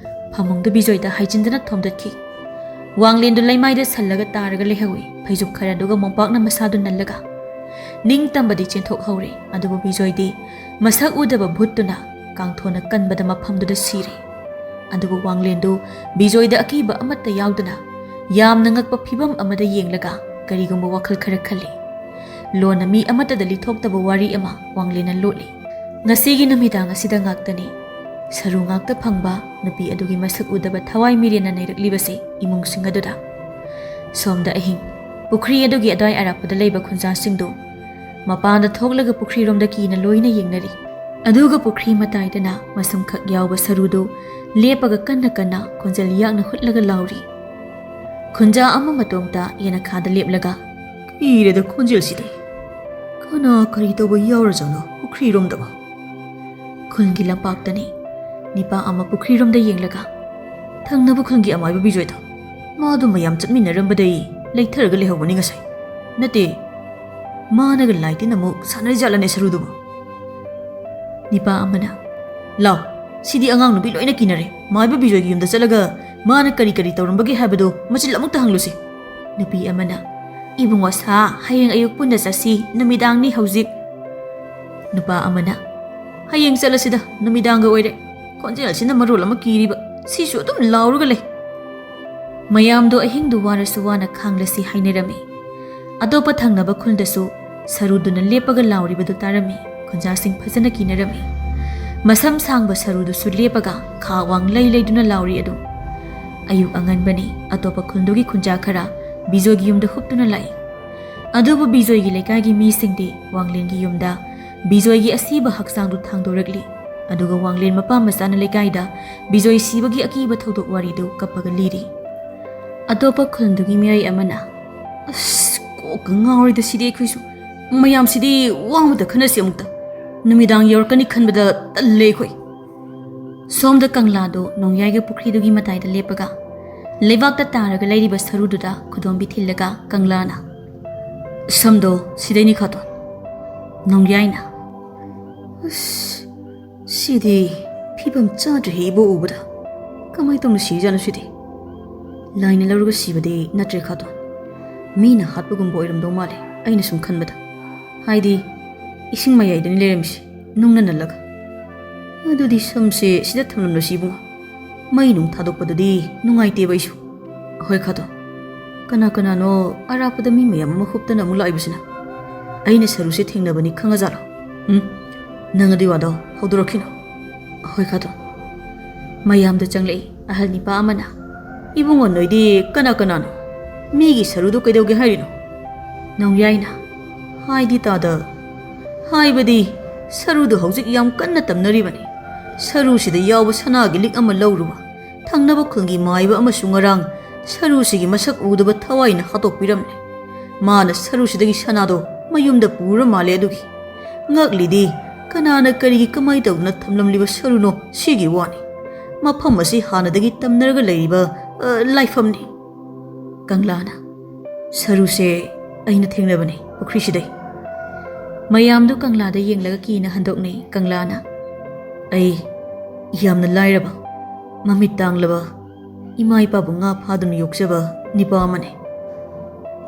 ꯐꯃꯨꯡꯗ ꯕꯤꯖꯣꯏꯗ ꯍꯥꯏꯖꯤꯟꯗꯅ ꯊꯣꯝꯗꯠꯈꯤ꯫ ꯋꯥꯡꯂꯦꯟꯗꯨ ꯂꯩꯃꯥꯏꯗ ꯁꯜꯂꯒ ꯇꯥꯔꯒ ꯂꯩꯍꯧꯏ, ꯐꯩꯖꯨꯞ ꯈꯔꯗꯨꯒ ꯃꯣꯝꯄꯥꯛꯅ ꯃꯁꯥꯗꯨ ꯅꯜꯂꯒ꯫ ꯅꯤꯡꯇꯝꯕꯗꯤ ꯆꯦꯟꯊꯣꯛꯍꯧꯔꯦ, ꯑꯗꯨꯕꯨ ꯕꯤꯖꯣꯏꯗꯤ ꯃꯁꯛ ꯎꯗꯕ ꯚꯨꯠꯇꯨꯅ ꯀꯥꯡꯊꯣꯟꯅ ꯀꯟꯕꯗ ꯃꯐꯝꯗꯨꯗ ꯁꯤꯔꯦ꯫ ꯑꯗꯨꯕꯨ ꯋꯥꯡꯂꯦꯟꯗꯨ ꯕꯤꯖꯣꯏꯗ ꯑꯀꯤꯕ ꯑꯃꯠꯇ ꯌꯥꯎꯗꯅ ꯌꯥꯝꯅ ꯉꯛꯄ ꯐꯤꯚꯝ ꯑꯃꯗ ꯌꯦꯡꯂꯒ ꯀꯔꯤꯒꯨꯝꯕ ꯋꯥꯈꯜ ꯈꯔ ꯈꯜꯂꯤ꯫ ꯂꯣꯟꯅ ꯃꯤ ꯑꯃꯠꯇꯗ ꯂꯤꯊꯣꯛꯇꯕ ꯋꯥꯔꯤ ꯑꯃ ꯋꯥꯡꯂꯦꯟꯅ ꯂꯣꯠꯂꯤ꯫ ꯉꯁꯤꯒꯤ ꯅꯨꯃꯤꯗꯥꯡ ꯑꯁꯤꯗ ꯉꯥꯛꯇꯅꯤ ꯁꯔꯨ ꯉꯥꯛꯇ ꯐꯪꯕ ꯅꯨꯄꯤ ꯑꯗꯨꯒꯤ ꯃꯁꯛ ꯎꯗꯕ ꯊꯋꯥꯏ ꯃꯤꯔꯦꯟꯅ ꯅꯩꯔꯛꯂꯤꯕꯁꯤ ꯏꯃꯨꯡꯁꯤꯡ ꯑꯗꯨꯗ꯫ ꯁꯣꯝꯗ ꯑꯍꯤꯡ ꯄꯨꯈ꯭ꯔꯤ ꯑꯗꯨꯒꯤ ꯑꯗ꯭ꯋꯥꯏ ꯑꯔꯥꯞꯄꯗ ꯂꯩꯕ ꯈꯨꯟꯖꯥꯁꯤꯡꯗꯨ ꯃꯄꯥꯟꯗ ꯊꯣꯛꯂꯒ ꯄꯨꯈ꯭ꯔꯤꯔꯣꯝꯗ ꯀꯤꯅ ꯂꯣꯏꯅ ꯌꯦꯡꯅꯔꯤ꯫ ꯑꯗꯨꯒ ꯄꯨꯈ꯭ꯔꯤ ꯃꯇꯥꯏꯗꯅ ꯃꯁꯝꯈꯛ ꯌꯥꯎꯕ ꯁꯔꯨꯗꯨ ꯂꯦꯞꯄꯒ ꯀꯟꯅ ꯀꯟꯅ ꯈꯣꯟꯖꯦꯜ ꯌꯥꯛꯅ ꯍꯨꯠꯂꯒ ꯂꯥꯎꯔꯤ꯫ ꯈꯨꯟꯖꯥ ꯑꯃ ꯃꯇꯣꯝꯇ ꯌꯦꯅꯈꯥꯗ ꯂꯦꯞꯂꯒ, "ꯀꯤꯔꯦꯗ ꯈꯣꯟꯖꯦꯜꯁꯤꯗꯤ꯫ ꯀꯅꯥ ꯀꯔꯤ ꯇꯧꯕ ꯌꯥꯎꯔꯖꯥꯠꯅꯣ ꯄꯨꯈ꯭ꯔꯤꯔꯣꯝꯗꯕꯣ?" ꯈꯨꯜꯒꯤ ꯂꯝꯄꯥꯛꯇꯅꯤ꯫ ꯅꯤꯄꯥ ꯑꯃ ꯄꯨꯈ꯭ꯔꯤꯔꯣꯝꯗ ꯌꯦꯡꯂꯒ, "ꯊꯪꯅꯕ ꯈꯨꯜꯒꯤ ꯑꯃꯥꯏꯕ ꯕꯤꯖꯣꯏꯗꯣ꯫ ꯃꯥꯗꯨ ꯃꯌꯥꯝ ꯆꯠꯃꯤꯟꯅꯔꯝꯕꯗꯩ ꯂꯩꯊꯔꯒ ꯂꯩꯍꯧꯕꯅꯤ ꯉꯁꯥꯏ꯫ ꯅꯠꯇꯦ, ꯃꯥꯅꯒ ꯂꯥꯏꯇꯤꯟ ꯑꯃꯨꯛ ꯁꯥꯟꯅꯔꯤꯖꯥꯠꯂꯅꯦ ꯁꯔꯨꯗꯨꯕꯨ?" ꯅꯤꯄꯥ ꯑꯃꯅ, "ꯂꯥꯎ, ꯁꯤꯗꯤ ꯑꯉꯥꯡ ꯅꯨꯄꯤ ꯂꯣꯏꯅ ꯀꯤꯅꯔꯦ꯫ ꯃꯥꯏꯕ ꯕꯤꯖꯣꯏꯒꯤ ꯌꯨꯝꯗ ꯆꯠꯂꯒ ꯃꯥꯅ ꯀꯔꯤ ꯀꯔꯤ ꯇꯧꯔꯝꯕꯒꯦ ꯍꯥꯏꯕꯗꯨ ꯃꯆꯤꯜ ꯑꯃꯨꯛꯇ ꯍꯪꯂꯨꯁꯤ꯫" ꯅꯨꯄꯤ ꯑꯃꯅ, "ꯏꯕꯨꯡꯉꯣ ꯁꯥ, ꯍꯌꯦꯡ ꯑꯌꯨꯛ ꯄꯨꯟꯅ ꯆꯠꯁꯤ, ꯅꯨꯃꯤꯗꯥꯡꯅꯤ ꯍꯧꯖꯤꯛ꯫" ꯅꯨꯄꯥ ꯑꯃꯅ, "ꯍꯌꯦꯡ ꯆꯠꯂꯁꯤꯗ, ꯅꯨꯃꯤꯗꯥꯡꯒ ꯑꯣꯏꯔꯦ꯫ ꯈꯣꯟꯖꯦꯜꯁꯤꯅ ꯃꯔꯣꯜ ꯑꯃ ꯀꯤꯔꯤꯕ, ꯁꯤꯁꯨ ꯑꯗꯨꯝ ꯂꯥꯎꯔꯒ ꯂꯩ꯫" ꯃꯌꯥꯝꯗꯣ ꯑꯍꯤꯡꯗꯨ ꯋꯥꯔꯁꯨ ꯋꯥꯅ ꯈꯥꯡꯂꯁꯤ ꯍꯥꯏꯅꯔꯝꯃꯤ꯫ ꯑꯇꯣꯞꯄ ꯊꯪꯅꯕ ꯈꯨꯜꯗꯁꯨ ꯁꯔꯨꯗꯨꯅ ꯂꯦꯞꯄꯒ ꯂꯥꯎꯔꯤꯕꯗꯨ ꯇꯥꯔꯝꯃꯤ꯫ ꯈꯨꯟꯖꯥꯁꯤꯡ ꯐꯖꯅ ꯀꯤꯅꯔꯝꯃꯤ꯫ ꯃꯁꯝ ꯁꯥꯡꯕ ꯁꯔꯨꯗꯨꯁꯨ ꯂꯦꯞꯄꯒ ꯈꯥ ꯋꯥꯡ ꯂꯩ ꯂꯩꯗꯨꯅ ꯂꯥꯎꯔꯤ ꯑꯗꯨꯝ꯫ ꯑꯌꯨꯛ ꯑꯉꯟꯕꯅꯤ, ꯑꯇꯣꯞꯄ ꯈꯨꯜꯗꯨꯒꯤ ꯈꯨꯟꯖꯥ ꯈꯔ ꯕꯤꯖꯣꯏꯒꯤ ꯌꯨꯝꯗ ꯍꯨꯞꯇꯨꯅ ꯂꯥꯛꯏ꯫ ꯑꯗꯨꯕꯨ ꯕꯤꯖꯣꯏꯒꯤ ꯂꯩꯀꯥꯏꯒꯤ ꯃꯤꯁꯤꯡꯗꯤ ꯋꯥꯡꯂꯦꯟꯒꯤ ꯌꯨꯝꯗ ꯕꯤꯖꯣꯏꯒꯤ ꯑꯁꯤꯕ ꯍꯛꯆꯥꯡꯗꯨ ꯊꯥꯡꯗꯣꯔꯛꯂꯤ꯫ ꯑꯗꯨꯒ ꯋꯥꯡꯂꯦꯟ ꯃꯄꯥ ꯃꯆꯥꯅ ꯂꯩꯀꯥꯏꯗ ꯕꯤꯖꯣꯏ ꯁꯤꯕꯒꯤ ꯑꯀꯤꯕ ꯊꯧꯗꯣꯛ ꯋꯥꯔꯤꯗꯨ ꯀꯞꯄꯒ ꯂꯤꯔꯤ꯫ ꯑꯇꯣꯞꯄ ꯈꯨꯟꯗꯨꯒꯤ ꯃꯤꯑꯣꯏ ꯑꯃꯅ, "ꯑꯁ, ꯀꯣꯛꯀ ꯉꯥꯎꯔꯦꯗ ꯁꯤꯗꯤ ꯑꯩꯈꯣꯏꯁꯨ꯫ ꯃꯌꯥꯝꯁꯤꯗꯤ ꯋꯥ ꯑꯃꯇ ꯈꯟꯅꯁꯤ ꯑꯃꯨꯛꯇ꯫ ꯅꯨꯃꯤꯗꯥꯡ ꯌꯧꯔꯛꯀꯅꯤ ꯈꯟꯕꯗ ꯇꯜꯂꯦ ꯑꯩꯈꯣꯏ꯫" ꯁꯣꯝꯗ ꯀꯪꯂꯥꯗꯣ ꯅꯣꯡꯌꯥꯏꯒ ꯄꯨꯈ꯭ꯔꯤꯗꯨꯒꯤ ꯃꯇꯥꯏꯗ ꯂꯦꯞꯄꯒ ꯂꯩꯕꯥꯛꯇ ꯇꯥꯔꯒ ꯂꯩꯔꯤꯕ ꯁꯔꯨꯗꯨꯗ ꯈꯨꯗꯣꯝꯕꯤ ꯊꯤꯜꯂꯒ ꯀꯪꯂꯥꯅ, "ꯁꯝꯗꯣ ꯁꯤꯗꯩꯅꯤ ꯈꯥꯇꯣꯟ꯫" ꯅꯣꯡꯌꯥꯏꯅ, "ꯑꯁ, ꯁꯤꯗꯤ ꯐꯤꯕꯝ ꯆꯥꯗ꯭ꯔꯦꯍꯦ ꯏꯕꯣ ꯎꯕꯗ꯫ ꯀꯃꯥꯏ ꯇꯧꯅ ꯁꯤꯖꯥꯠꯅꯣ ꯁꯤꯗꯤ? ꯂꯥꯏꯅ ꯂꯧꯔꯒ ꯁꯤꯕꯗꯤ ꯅꯠꯇ꯭ꯔꯦ ꯈꯥꯇꯣꯟ꯫ ꯃꯤꯅ ꯍꯥꯠꯄꯒꯨꯝꯕ ꯑꯣꯏꯔꯝꯗꯧ ꯃꯥꯜꯂꯦ, ꯑꯩꯅ ꯁꯨꯝ ꯈꯟꯕꯗ꯫ ꯍꯥꯏꯗꯤ, ꯏꯁꯤꯡ ꯃꯌꯥꯏꯗꯅꯤ ꯂꯩꯔꯝꯃꯤꯁꯦ, ꯅꯨꯡꯅ ꯅꯜꯂꯒ꯫ ꯑꯗꯨꯗꯤ ꯁꯝꯁꯦ ꯁꯤꯗ ꯊꯝꯂꯝꯂꯁꯤ ꯏꯕꯨꯡꯉꯣ꯫ ꯃꯩ ꯅꯨꯡ ꯊꯥꯗꯣꯛꯄꯗꯨꯗꯤ ꯅꯨꯡꯉꯥꯏꯇꯦꯕ ꯑꯩꯁꯨ꯫ ꯑꯍꯣꯏ ꯈꯥꯇꯣꯟ꯫ ꯀꯅꯥ ꯀꯅꯥꯅꯣ ꯑꯔꯥꯞꯄꯗ ꯃꯤ ꯃꯌꯥꯝ ꯑꯃ ꯍꯨꯞꯇꯅ ꯑꯃꯨꯛ ꯂꯥꯛꯏꯕꯁꯤꯅ? ꯑꯩꯅ ꯁꯔꯨꯁꯦ ꯊꯦꯡꯅꯕꯅꯤ ꯈꯪꯉꯖꯥꯠꯂꯣ? ꯎꯝ, ꯅꯪ ꯑꯗꯨꯏ ꯋꯥꯗꯣ ꯍꯧꯗꯣꯔꯛꯈꯤꯅꯣ꯫ ꯑꯍꯣꯏ ꯈꯥꯇꯣꯟ꯫ ꯃꯌꯥꯝꯗ ꯆꯪꯂꯛꯏ ꯑꯍꯜ ꯅꯤꯄꯥ ꯑꯃꯅ, "ꯏꯕꯨꯡꯉꯣ, ꯅꯣꯏꯗꯤ ꯀꯅꯥ ꯀꯅꯥꯅꯣ? ꯃꯤꯒꯤ ꯁꯔꯨꯗꯣ ꯀꯩꯗꯧꯒꯦ ꯍꯥꯏꯔꯤꯅꯣ?" ꯅꯣꯡꯌꯥꯏꯅ, "ꯍꯥꯏꯗꯤ ꯇꯥꯗ, ꯍꯥꯏꯕꯗꯤ ꯁꯔꯨꯗꯣ ꯍꯧꯖꯤꯛ ꯌꯥꯝ ꯀꯟꯅ ꯇꯝꯅꯔꯤꯕꯅꯤ꯫ ꯁꯔꯨꯁꯤꯗ ꯌꯥꯎꯕ ꯁꯅꯥꯒꯤ ꯂꯤꯛ ꯑꯃ ꯂꯧꯔꯨꯕ ꯊꯪꯅꯕ ꯈꯨꯜꯒꯤ ꯃꯥꯏꯕ ꯑꯃꯁꯨ ꯉꯔꯥꯡ ꯁꯔꯨꯁꯤꯒꯤ ꯃꯁꯛ ꯎꯗꯕ ꯊꯋꯥꯏꯅ ꯍꯥꯠꯇꯣꯛꯄꯤꯔꯝꯂꯦ꯫ ꯃꯥꯅ ꯁꯔꯨꯁꯤꯗꯒꯤ ꯁꯅꯥꯗꯣ ꯃꯌꯨꯝꯗ ꯄꯨꯔ ꯃꯥꯜꯂꯦ꯫ ꯑꯗꯨꯒꯤ ꯉꯛꯂꯤꯗꯤ ꯀꯅꯥꯅ ꯀꯔꯤꯒꯤ ꯀꯃꯥꯏ ꯇꯧꯗꯅ ꯊꯝꯂꯝꯂꯤꯕ ꯁꯔꯨꯅꯣ ꯁꯤꯒꯤ ꯋꯥꯅꯤ꯫ ꯃꯐꯝ ꯑꯁꯤ ꯍꯥꯟꯅꯗꯒꯤ ꯇꯝꯅꯔꯒ ꯂꯩꯔꯤꯕ, ꯑ, ꯂꯥꯏꯐꯝꯅꯤ꯫" ꯀꯪꯂꯥꯅ, "ꯁꯔꯨꯁꯦ ꯑꯩꯅ ꯊꯦꯡꯅꯕꯅꯦ ꯄꯨꯈ꯭ꯔꯤꯁꯤꯗꯩ꯫" ꯃꯌꯥꯝꯗꯨ ꯀꯪꯂꯥꯗ ꯌꯦꯡꯂꯒ ꯀꯤꯅ ꯍꯟꯗꯣꯛꯅꯩ꯫ ꯀꯪꯂꯥꯅ, "ꯑꯩ ꯌꯥꯝꯅ ꯂꯥꯏꯔꯕ, ꯃꯃꯤꯠ ꯇꯥꯡꯂꯕ, ꯏꯃꯥ ꯏꯄꯥꯕꯨ ꯉꯥ ꯐꯥꯗꯨꯅ ꯌꯣꯛꯆꯕ ꯅꯤꯄꯥ ꯑꯃꯅꯤ꯫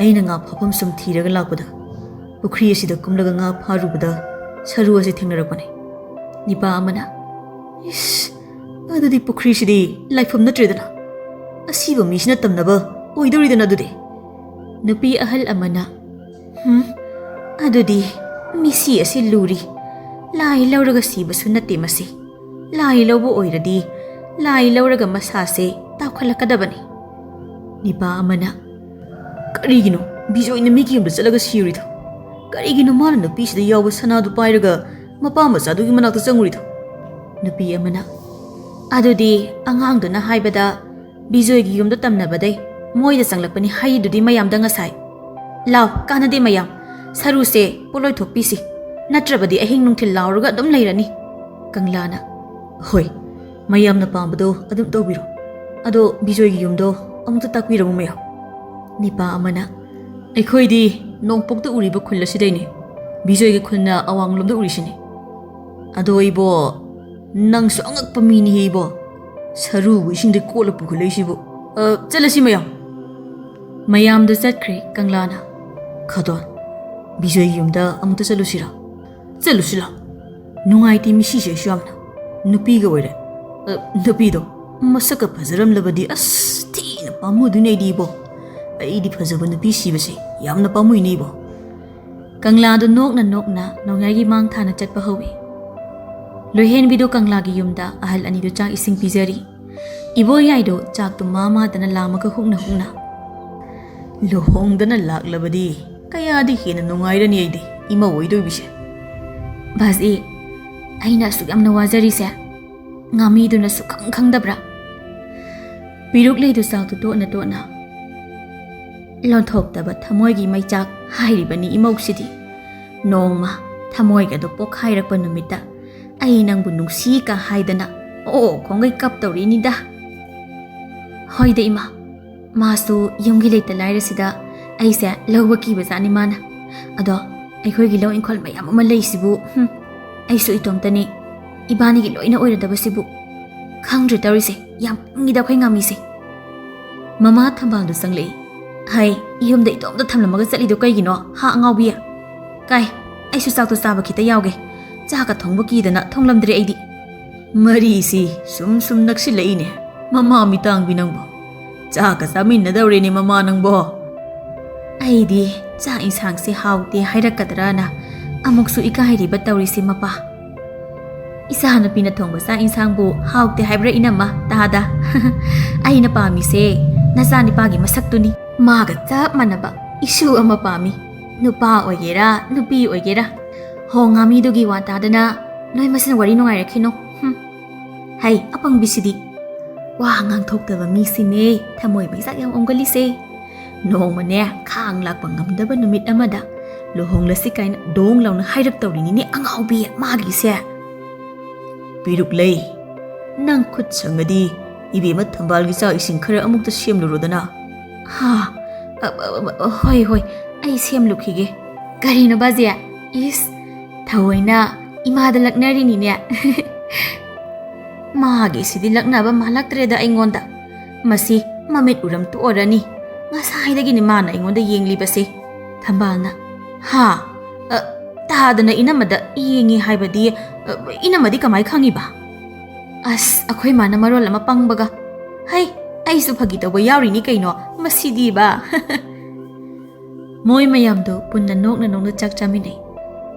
ꯑꯩꯅ ꯉꯥ ꯐꯥꯐꯝ ꯁꯨꯝ ꯊꯤꯔꯒ ꯂꯥꯛꯄꯗ, ꯄꯨꯈ꯭ꯔꯤ ꯑꯁꯤꯗ ꯀꯨꯝꯂꯒ ꯉꯥ ꯐꯥꯔꯨꯕꯗ ꯁꯔꯨ ꯑꯁꯤ ꯊꯦꯡꯅꯔꯛꯄꯅꯤ꯫" ꯅꯤꯄꯥ ꯑꯃꯅ, "ꯏꯁ, ꯑꯗꯨꯗꯤ ꯄꯨꯈ꯭ꯔꯤꯁꯤꯗꯤ ꯂꯥꯏꯐꯝ ꯅꯠꯇ꯭ꯔꯦꯗꯅ꯫ ꯑꯁꯤꯕ ꯃꯤꯁꯤꯅ ꯇꯝꯅꯕ ꯑꯣꯏꯗꯧꯔꯤꯗꯅ ꯑꯗꯨꯗꯤ?" ꯅꯨꯄꯤ ꯑꯍꯜ ꯑꯃꯅ, "ꯍꯝ, ꯑꯗꯨꯗꯤ ꯃꯤꯁꯤ ꯑꯁꯤ ꯂꯨꯔꯤ꯫ ꯂꯥꯏ ꯂꯧꯔꯒ ꯁꯤꯕꯁꯨ ꯅꯠꯇꯦ ꯃꯁꯤ꯫ ꯂꯥꯏ ꯂꯧꯕ ꯑꯣꯏꯔꯗꯤ ꯂꯥꯏ ꯂꯧꯔꯒ ꯃꯁꯥꯁꯦ ꯇꯥꯎꯈꯠꯂꯛꯀꯗꯕꯅꯤ꯫" ꯅꯤꯄꯥ ꯑꯃꯅ, "ꯀꯔꯤꯒꯤꯅꯣ ꯕꯤꯖꯣꯏꯅ ꯃꯤꯒꯤ ꯌꯨꯝꯗ ꯆꯠꯂꯒ ꯁꯤꯔꯨꯏꯗꯣ? ꯀꯔꯤꯒꯤꯅꯣ ꯃꯥꯅ ꯅꯨꯄꯤꯁꯤꯗ ꯌꯥꯎꯕ ꯁꯅꯥꯗꯨ ꯄꯥꯏꯔꯒ ꯃꯄꯥ ꯃꯆꯥꯗꯨꯒꯤ ꯃꯅꯥꯛꯇ ꯆꯪꯉꯨꯔꯤꯗꯣ?" ꯅꯨꯄꯤ ꯑꯃꯅ, "ꯑꯗꯨꯗꯤ ꯑꯉꯥꯡꯗꯨꯅ ꯍꯥꯏꯕꯗ ꯕꯤꯖꯣꯏꯒꯤ ꯌꯨꯝꯗ ꯇꯝꯅꯕꯗꯩ ꯃꯣꯏꯗ ꯆꯪꯂꯛꯄꯅꯤ ꯍꯥꯏꯔꯤꯗꯨꯗꯤ ꯃꯌꯥꯝꯗ ꯉꯁꯥꯏ꯫ ꯂꯥꯎ, ꯀꯥꯟꯅꯗꯦ ꯃꯌꯥꯝ, ꯁꯔꯨꯁꯦ ꯄꯣꯂꯣꯏ ꯊꯣꯛꯄꯤꯁꯤ, ꯅꯠꯇ꯭ꯔꯕꯗꯤ ꯑꯍꯤꯡ ꯅꯨꯡꯊꯤꯜ ꯂꯥꯎꯔꯒ ꯑꯗꯨꯝ ꯂꯩꯔꯅꯤ꯫" ꯀꯪꯂꯥꯅ, "ꯍꯣꯏ, ꯃꯌꯥꯝꯅ ꯄꯥꯝꯕꯗꯣ ꯑꯗꯨꯝ ꯇꯧꯕꯤꯔꯣ꯫ ꯑꯗꯣ ꯕꯤꯖꯣꯏꯒꯤ ꯌꯨꯝꯗꯣ ꯑꯃꯨꯛꯇ ꯇꯥꯛꯄꯤꯔꯝꯃꯨ ꯃꯌꯥꯝ꯫" ꯅꯤꯄꯥ ꯑꯃꯅ, "ꯑꯩꯈꯣꯏꯗꯤ ꯅꯣꯡꯄꯣꯛꯇ ꯎꯔꯤꯕ ꯈꯨꯜ ꯑꯁꯤꯗꯩꯅꯤ꯫ ꯕꯤꯖꯣꯏꯒꯤ ꯈꯨꯜꯅ ꯑꯋꯥꯡꯂꯣꯝꯗ ꯎꯔꯤꯁꯤꯅꯤ꯫ ꯑꯗꯣ ꯏꯕꯣ, ꯅꯪꯁꯨ ꯑꯉꯛꯄ ꯃꯤꯅꯤꯍꯦ ꯏꯕꯣ꯫ ꯁꯔꯨꯕꯨ ꯏꯁꯤꯡꯗ ꯀꯣꯠꯂ ꯄꯨꯈꯠꯂꯛꯏꯁꯤꯕꯨ꯫ ꯑ, ꯆꯠꯂꯁꯤ ꯃꯌꯥꯝ꯫ ꯃꯌꯥꯝꯗꯣ ꯆꯠꯈ꯭ꯔꯦ ꯀꯪꯂꯥꯅ꯫ "ꯈꯗꯣꯟ, ꯕꯤꯖꯣꯏꯒꯤ ꯌꯨꯝꯗ ꯑꯃꯨꯛꯇ ꯆꯠꯂꯨꯁꯤꯔꯥ?" "ꯆꯠꯂꯨꯁꯤ ꯂꯥꯎ꯫ ꯅꯨꯡꯉꯥꯏꯇꯦ ꯃꯤꯁꯤꯁꯦ ꯑꯩꯁꯨ ꯌꯥꯝꯅ꯫ ꯅꯨꯄꯤꯒ ꯑꯣꯏꯔꯦ꯫ ꯑ, ꯅꯨꯄꯤꯗꯣ ꯃꯁꯛꯀ ꯐꯖꯔꯝꯂꯕꯗꯤ ꯑꯁ ꯊꯤꯅ ꯄꯥꯝꯃꯨꯗꯣꯏꯅꯦ ꯑꯩꯗꯤ ꯏꯕꯣ꯫ ꯑꯩꯗꯤ ꯐꯖꯕ ꯅꯨꯄꯤ ꯁꯤꯕꯁꯦ ꯌꯥꯝꯅ ꯄꯥꯝꯃꯨꯏꯅꯦ ꯏꯕꯣ꯫" ꯀꯪꯂꯥꯗꯣ ꯅꯣꯛꯅ ꯅꯣꯛꯅ ꯅꯣꯡꯌꯥꯏꯒꯤ ꯃꯥꯡ ꯊꯥꯅ ꯆꯠꯄ ꯍꯧꯏ꯫ ꯂꯣꯏꯍꯦꯟꯕꯤꯗꯣ ꯀꯪꯂꯥꯒꯤ ꯌꯨꯝꯗ ꯑꯍꯜ ꯑꯅꯤꯗꯨ ꯆꯥꯛ ꯏꯁꯤꯡ ꯄꯤꯖꯔꯤ꯫ ꯏꯕꯣꯌꯥꯏꯗꯣ ꯆꯥꯛꯇꯨ ꯃꯥ ꯃꯥꯗꯅ ꯂꯥꯝꯃꯒ ꯍꯨꯛꯅ ꯍꯨꯛꯅ, "ꯂꯨꯍꯣꯡꯗꯅ ꯂꯥꯛꯂꯕꯗꯤ ꯀꯌꯥꯗꯤ ꯍꯦꯟꯅ ꯅꯨꯡꯉꯥꯏꯔꯅꯤ ꯑꯩꯗꯤ ꯏꯃꯧ ꯑꯣꯏꯗꯣꯏꯕꯤꯁꯦ꯫" "ꯕꯥꯖꯤ, ꯑꯩꯅ ꯑꯁꯨꯛ ꯌꯥꯝꯅ ꯋꯥꯖꯔꯤꯁꯦ ꯉꯥꯃꯤꯗꯨꯅ ꯁꯨꯛꯈꯪ ꯈꯪꯗꯕ꯭ꯔꯥ?" ꯄꯤꯔꯨꯛ ꯂꯩꯗꯨ ꯆꯥꯛꯇꯨ ꯇꯣꯠꯅ ꯇꯣꯠꯅ, "ꯂꯣꯟꯊꯣꯛꯇꯕ ꯊꯃꯣꯏꯒꯤ ꯃꯩꯆꯥꯛ ꯍꯥꯏꯔꯤꯕꯅꯤ ꯏꯃꯧꯁꯤꯗꯤ꯫ ꯅꯣꯡꯃ ꯊꯃꯣꯏꯒꯗꯨ ꯄꯣꯛꯈꯥꯏꯔꯛꯄ ꯅꯨꯃꯤꯠꯇ ꯑꯩ ꯅꯪꯕꯨ ꯅꯨꯡꯁꯤꯀ ꯍꯥꯏꯗꯅ ꯑꯣ ꯈꯣꯡꯒꯩ ꯀꯞꯇꯧꯔꯤꯅꯤꯗ꯫" "ꯍꯣꯏꯗ ꯏꯃꯥ, ꯃꯥꯁꯨ ꯌꯨꯝꯒꯤ ꯂꯩꯇ ꯂꯥꯏꯔꯁꯤꯗ ꯑꯩꯁꯦ ꯂꯧꯕ ꯀꯤꯕ ꯖꯥꯠꯅꯤ ꯃꯥꯅ꯫ ꯑꯗꯣ ꯑꯩꯈꯣꯏꯒꯤ ꯂꯧ ꯏꯪꯈꯣꯜ ꯃꯌꯥꯝ ꯑꯃ ꯂꯩꯁꯤꯕꯨ, ꯍꯨꯝ, ꯑꯩꯁꯨ ꯏꯇꯣꯝꯇꯅꯤ꯫ ꯏꯕꯥꯅꯤꯒꯤ ꯂꯣꯏꯅ ꯑꯣꯏꯔꯗꯕꯁꯤꯕꯨ꯫ ꯈꯪꯗ꯭ꯔꯦ ꯇꯧꯔꯤꯁꯦ, ꯌꯥꯝ ꯄꯪꯉꯤꯗ ꯑꯩꯈꯣꯏ ꯉꯥꯃꯤꯁꯦ꯫" ꯃꯃꯥ ꯊꯝꯕꯥꯜꯗꯨ ꯆꯪꯂꯛꯏ꯫ "ꯍꯩ, ꯌꯨꯝꯗ ꯏꯇꯣꯝꯇ ꯊꯝꯂꯝꯃꯒ ꯆꯠꯂꯤꯗꯣ ꯀꯩꯒꯤꯅꯣ, ꯍꯥ ꯑꯉꯥꯎꯕꯤ? ꯀꯥꯏ, ꯑꯩꯁꯨ ꯆꯥꯛꯇꯣ ꯆꯥꯕ ꯈꯤꯇ ꯌꯥꯎꯒꯦ꯫ ꯆꯥꯛꯀ ꯊꯣꯡꯕ ꯀꯤꯗꯅ ꯊꯣꯡꯂꯝꯗ꯭ꯔꯦ ꯑꯩꯗꯤ꯫" ꯃꯔꯤꯁꯤ ꯁꯨꯝ ꯁꯨꯝ ꯅꯛꯁꯤꯜꯂꯛꯏꯅꯦ꯫ ꯃꯃꯥ ꯃꯤꯇꯥꯡꯕꯤ ꯅꯪꯕꯣ꯫ ꯆꯥꯛꯀ ꯆꯥꯃꯤꯟꯅꯗꯧꯔꯦꯅꯦ ꯃꯃꯥ ꯅꯪꯕꯣ꯫ ꯑꯩꯗꯤ ꯆꯥꯛ ꯏꯟꯁꯥꯡꯁꯦ ꯍꯥꯎꯇꯦ ꯍꯥꯏꯔꯛꯀꯗ꯭ꯔꯥꯅ ꯑꯃꯨꯛꯁꯨ ꯏꯀꯥꯏꯔꯤꯕ ꯇꯧꯔꯤꯁꯦ ꯃꯄꯥ꯫ ꯏꯆꯥꯅꯨꯄꯤꯅ ꯊꯣꯡꯕ ꯆꯥꯛ ꯏꯟꯁꯥꯡꯕꯨ ꯍꯥꯎꯇꯦ ꯍꯥꯏꯕ꯭ꯔꯥ ꯏꯅꯝꯃ? ꯇꯥꯗ꯫ ꯑꯩꯅ ꯄꯥꯝꯃꯤꯁꯦ ꯅꯆꯥꯅꯤꯄꯥꯒꯤ ꯃꯁꯛꯇꯨꯅꯤ꯫ ꯃꯥꯒ ꯆꯞ ꯃꯥꯟꯅꯕ ꯏꯁꯨ ꯑꯃ ꯄꯥꯝꯃꯤ꯫ ꯅꯨꯄꯥ ꯑꯣꯏꯒꯦꯔꯥ, ꯅꯨꯄꯤ ꯑꯣꯏꯒꯦꯔꯥ꯫ ꯍꯣ, ꯉꯥꯃꯤꯗꯨꯒꯤ ꯋꯥ ꯇꯥꯗꯅ ꯅꯣꯏ ꯃꯁꯦꯟ ꯋꯥꯔꯤ ꯅꯨꯡꯉꯥꯏꯔꯛꯈꯤꯅꯣ꯫ ꯍꯨꯝ꯫ ꯍꯩ, ꯑꯄꯪꯕꯤꯁꯤꯗꯤ꯫ ꯋꯥ ꯉꯥꯡꯊꯣꯛꯇꯕ ꯃꯤꯁꯤꯅꯦ ꯊꯃꯣꯏ ꯃꯩꯆꯥꯛ ꯌꯥꯝ ꯑꯣꯝꯒꯜꯂꯤꯁꯦ꯫ ꯅꯣꯡꯃꯅꯦ ꯈꯥꯡ ꯂꯥꯛꯄ ꯉꯝꯗꯕ ꯅꯨꯃꯤꯠ ꯑꯃꯗ ꯂꯨꯍꯣꯡꯂꯁꯤ ꯀꯥꯏꯅ ꯗꯣꯡ ꯂꯥꯎꯅ ꯍꯥꯏꯔꯛꯇꯧꯔꯤꯅꯤꯅꯦ ꯑꯉꯥꯎꯕꯤ ꯃꯥꯒꯤꯁꯦ꯫ ꯄꯤꯔꯨꯛꯂꯩ, ꯅꯪ ꯈꯨꯠ ꯁꯪꯉꯗꯤ ꯏꯕꯦꯝꯃ ꯊꯝꯕꯥꯜꯒꯤ ꯆꯥꯛ ꯏꯁꯤꯡ ꯈꯔ ꯑꯃꯨꯛꯇ ꯁꯦꯝꯂꯨꯔꯣꯗꯅ꯫ ꯍꯥ? ꯑ, ꯑ, ꯑ, ꯍꯣꯏ, ꯍꯣꯏ, ꯑꯩ ꯁꯦꯝꯂꯨꯈꯤꯒꯦ꯫ ꯀꯔꯤꯅꯣ ꯕꯥꯖꯦ? ꯏꯁ, ꯊꯑꯣꯏꯅ ꯏꯃꯥꯗ ꯂꯛꯅꯔꯤꯅꯤꯅꯦ꯫ ꯃꯥꯒꯤꯁꯤꯗꯤ ꯂꯛꯅꯕ ꯃꯥꯜꯂꯛꯇ꯭ꯔꯦꯗ ꯑꯩꯉꯣꯟꯗ꯫ ꯃꯁꯤ ꯃꯃꯤꯠ ꯎꯔꯝ ꯇꯣꯛꯑꯔꯅꯤ꯫ ꯉꯁꯥꯏꯗꯒꯤꯅꯤ ꯃꯥꯅ ꯑꯩꯉꯣꯟꯗ ꯌꯦꯡꯂꯤꯕꯁꯦ꯫ ꯊꯝꯕꯥꯜꯅ, "ꯍꯥ? ꯑ, ꯇꯥꯗꯅ ꯏꯅꯝꯃꯗ ꯌꯦꯡꯉꯤ ꯍꯥꯏꯕꯗꯤ, ꯑ, ꯏꯅꯝꯃꯗꯤ ꯀꯃꯥꯏ ꯈꯪꯉꯤꯕ?" ꯑꯁ, ꯑꯩꯈꯣꯏ ꯃꯥꯅ ꯃꯔꯣꯜ ꯑꯃ ꯄꯪꯕꯒ꯫ ꯍꯩ, ꯑꯩꯁꯨ ꯐꯥꯒꯤ ꯇꯧꯕ ꯌꯥꯎꯔꯤꯅꯤ ꯀꯩꯅꯣ, ꯃꯁꯤꯗꯤꯕ꯫ ꯃꯣꯏ ꯃꯌꯥꯝꯗꯣ ꯄꯨꯟꯅ ꯅꯣꯛꯅ ꯅꯣꯛꯅ ꯆꯥꯛ ꯆꯥꯃꯤꯟꯅꯩ꯫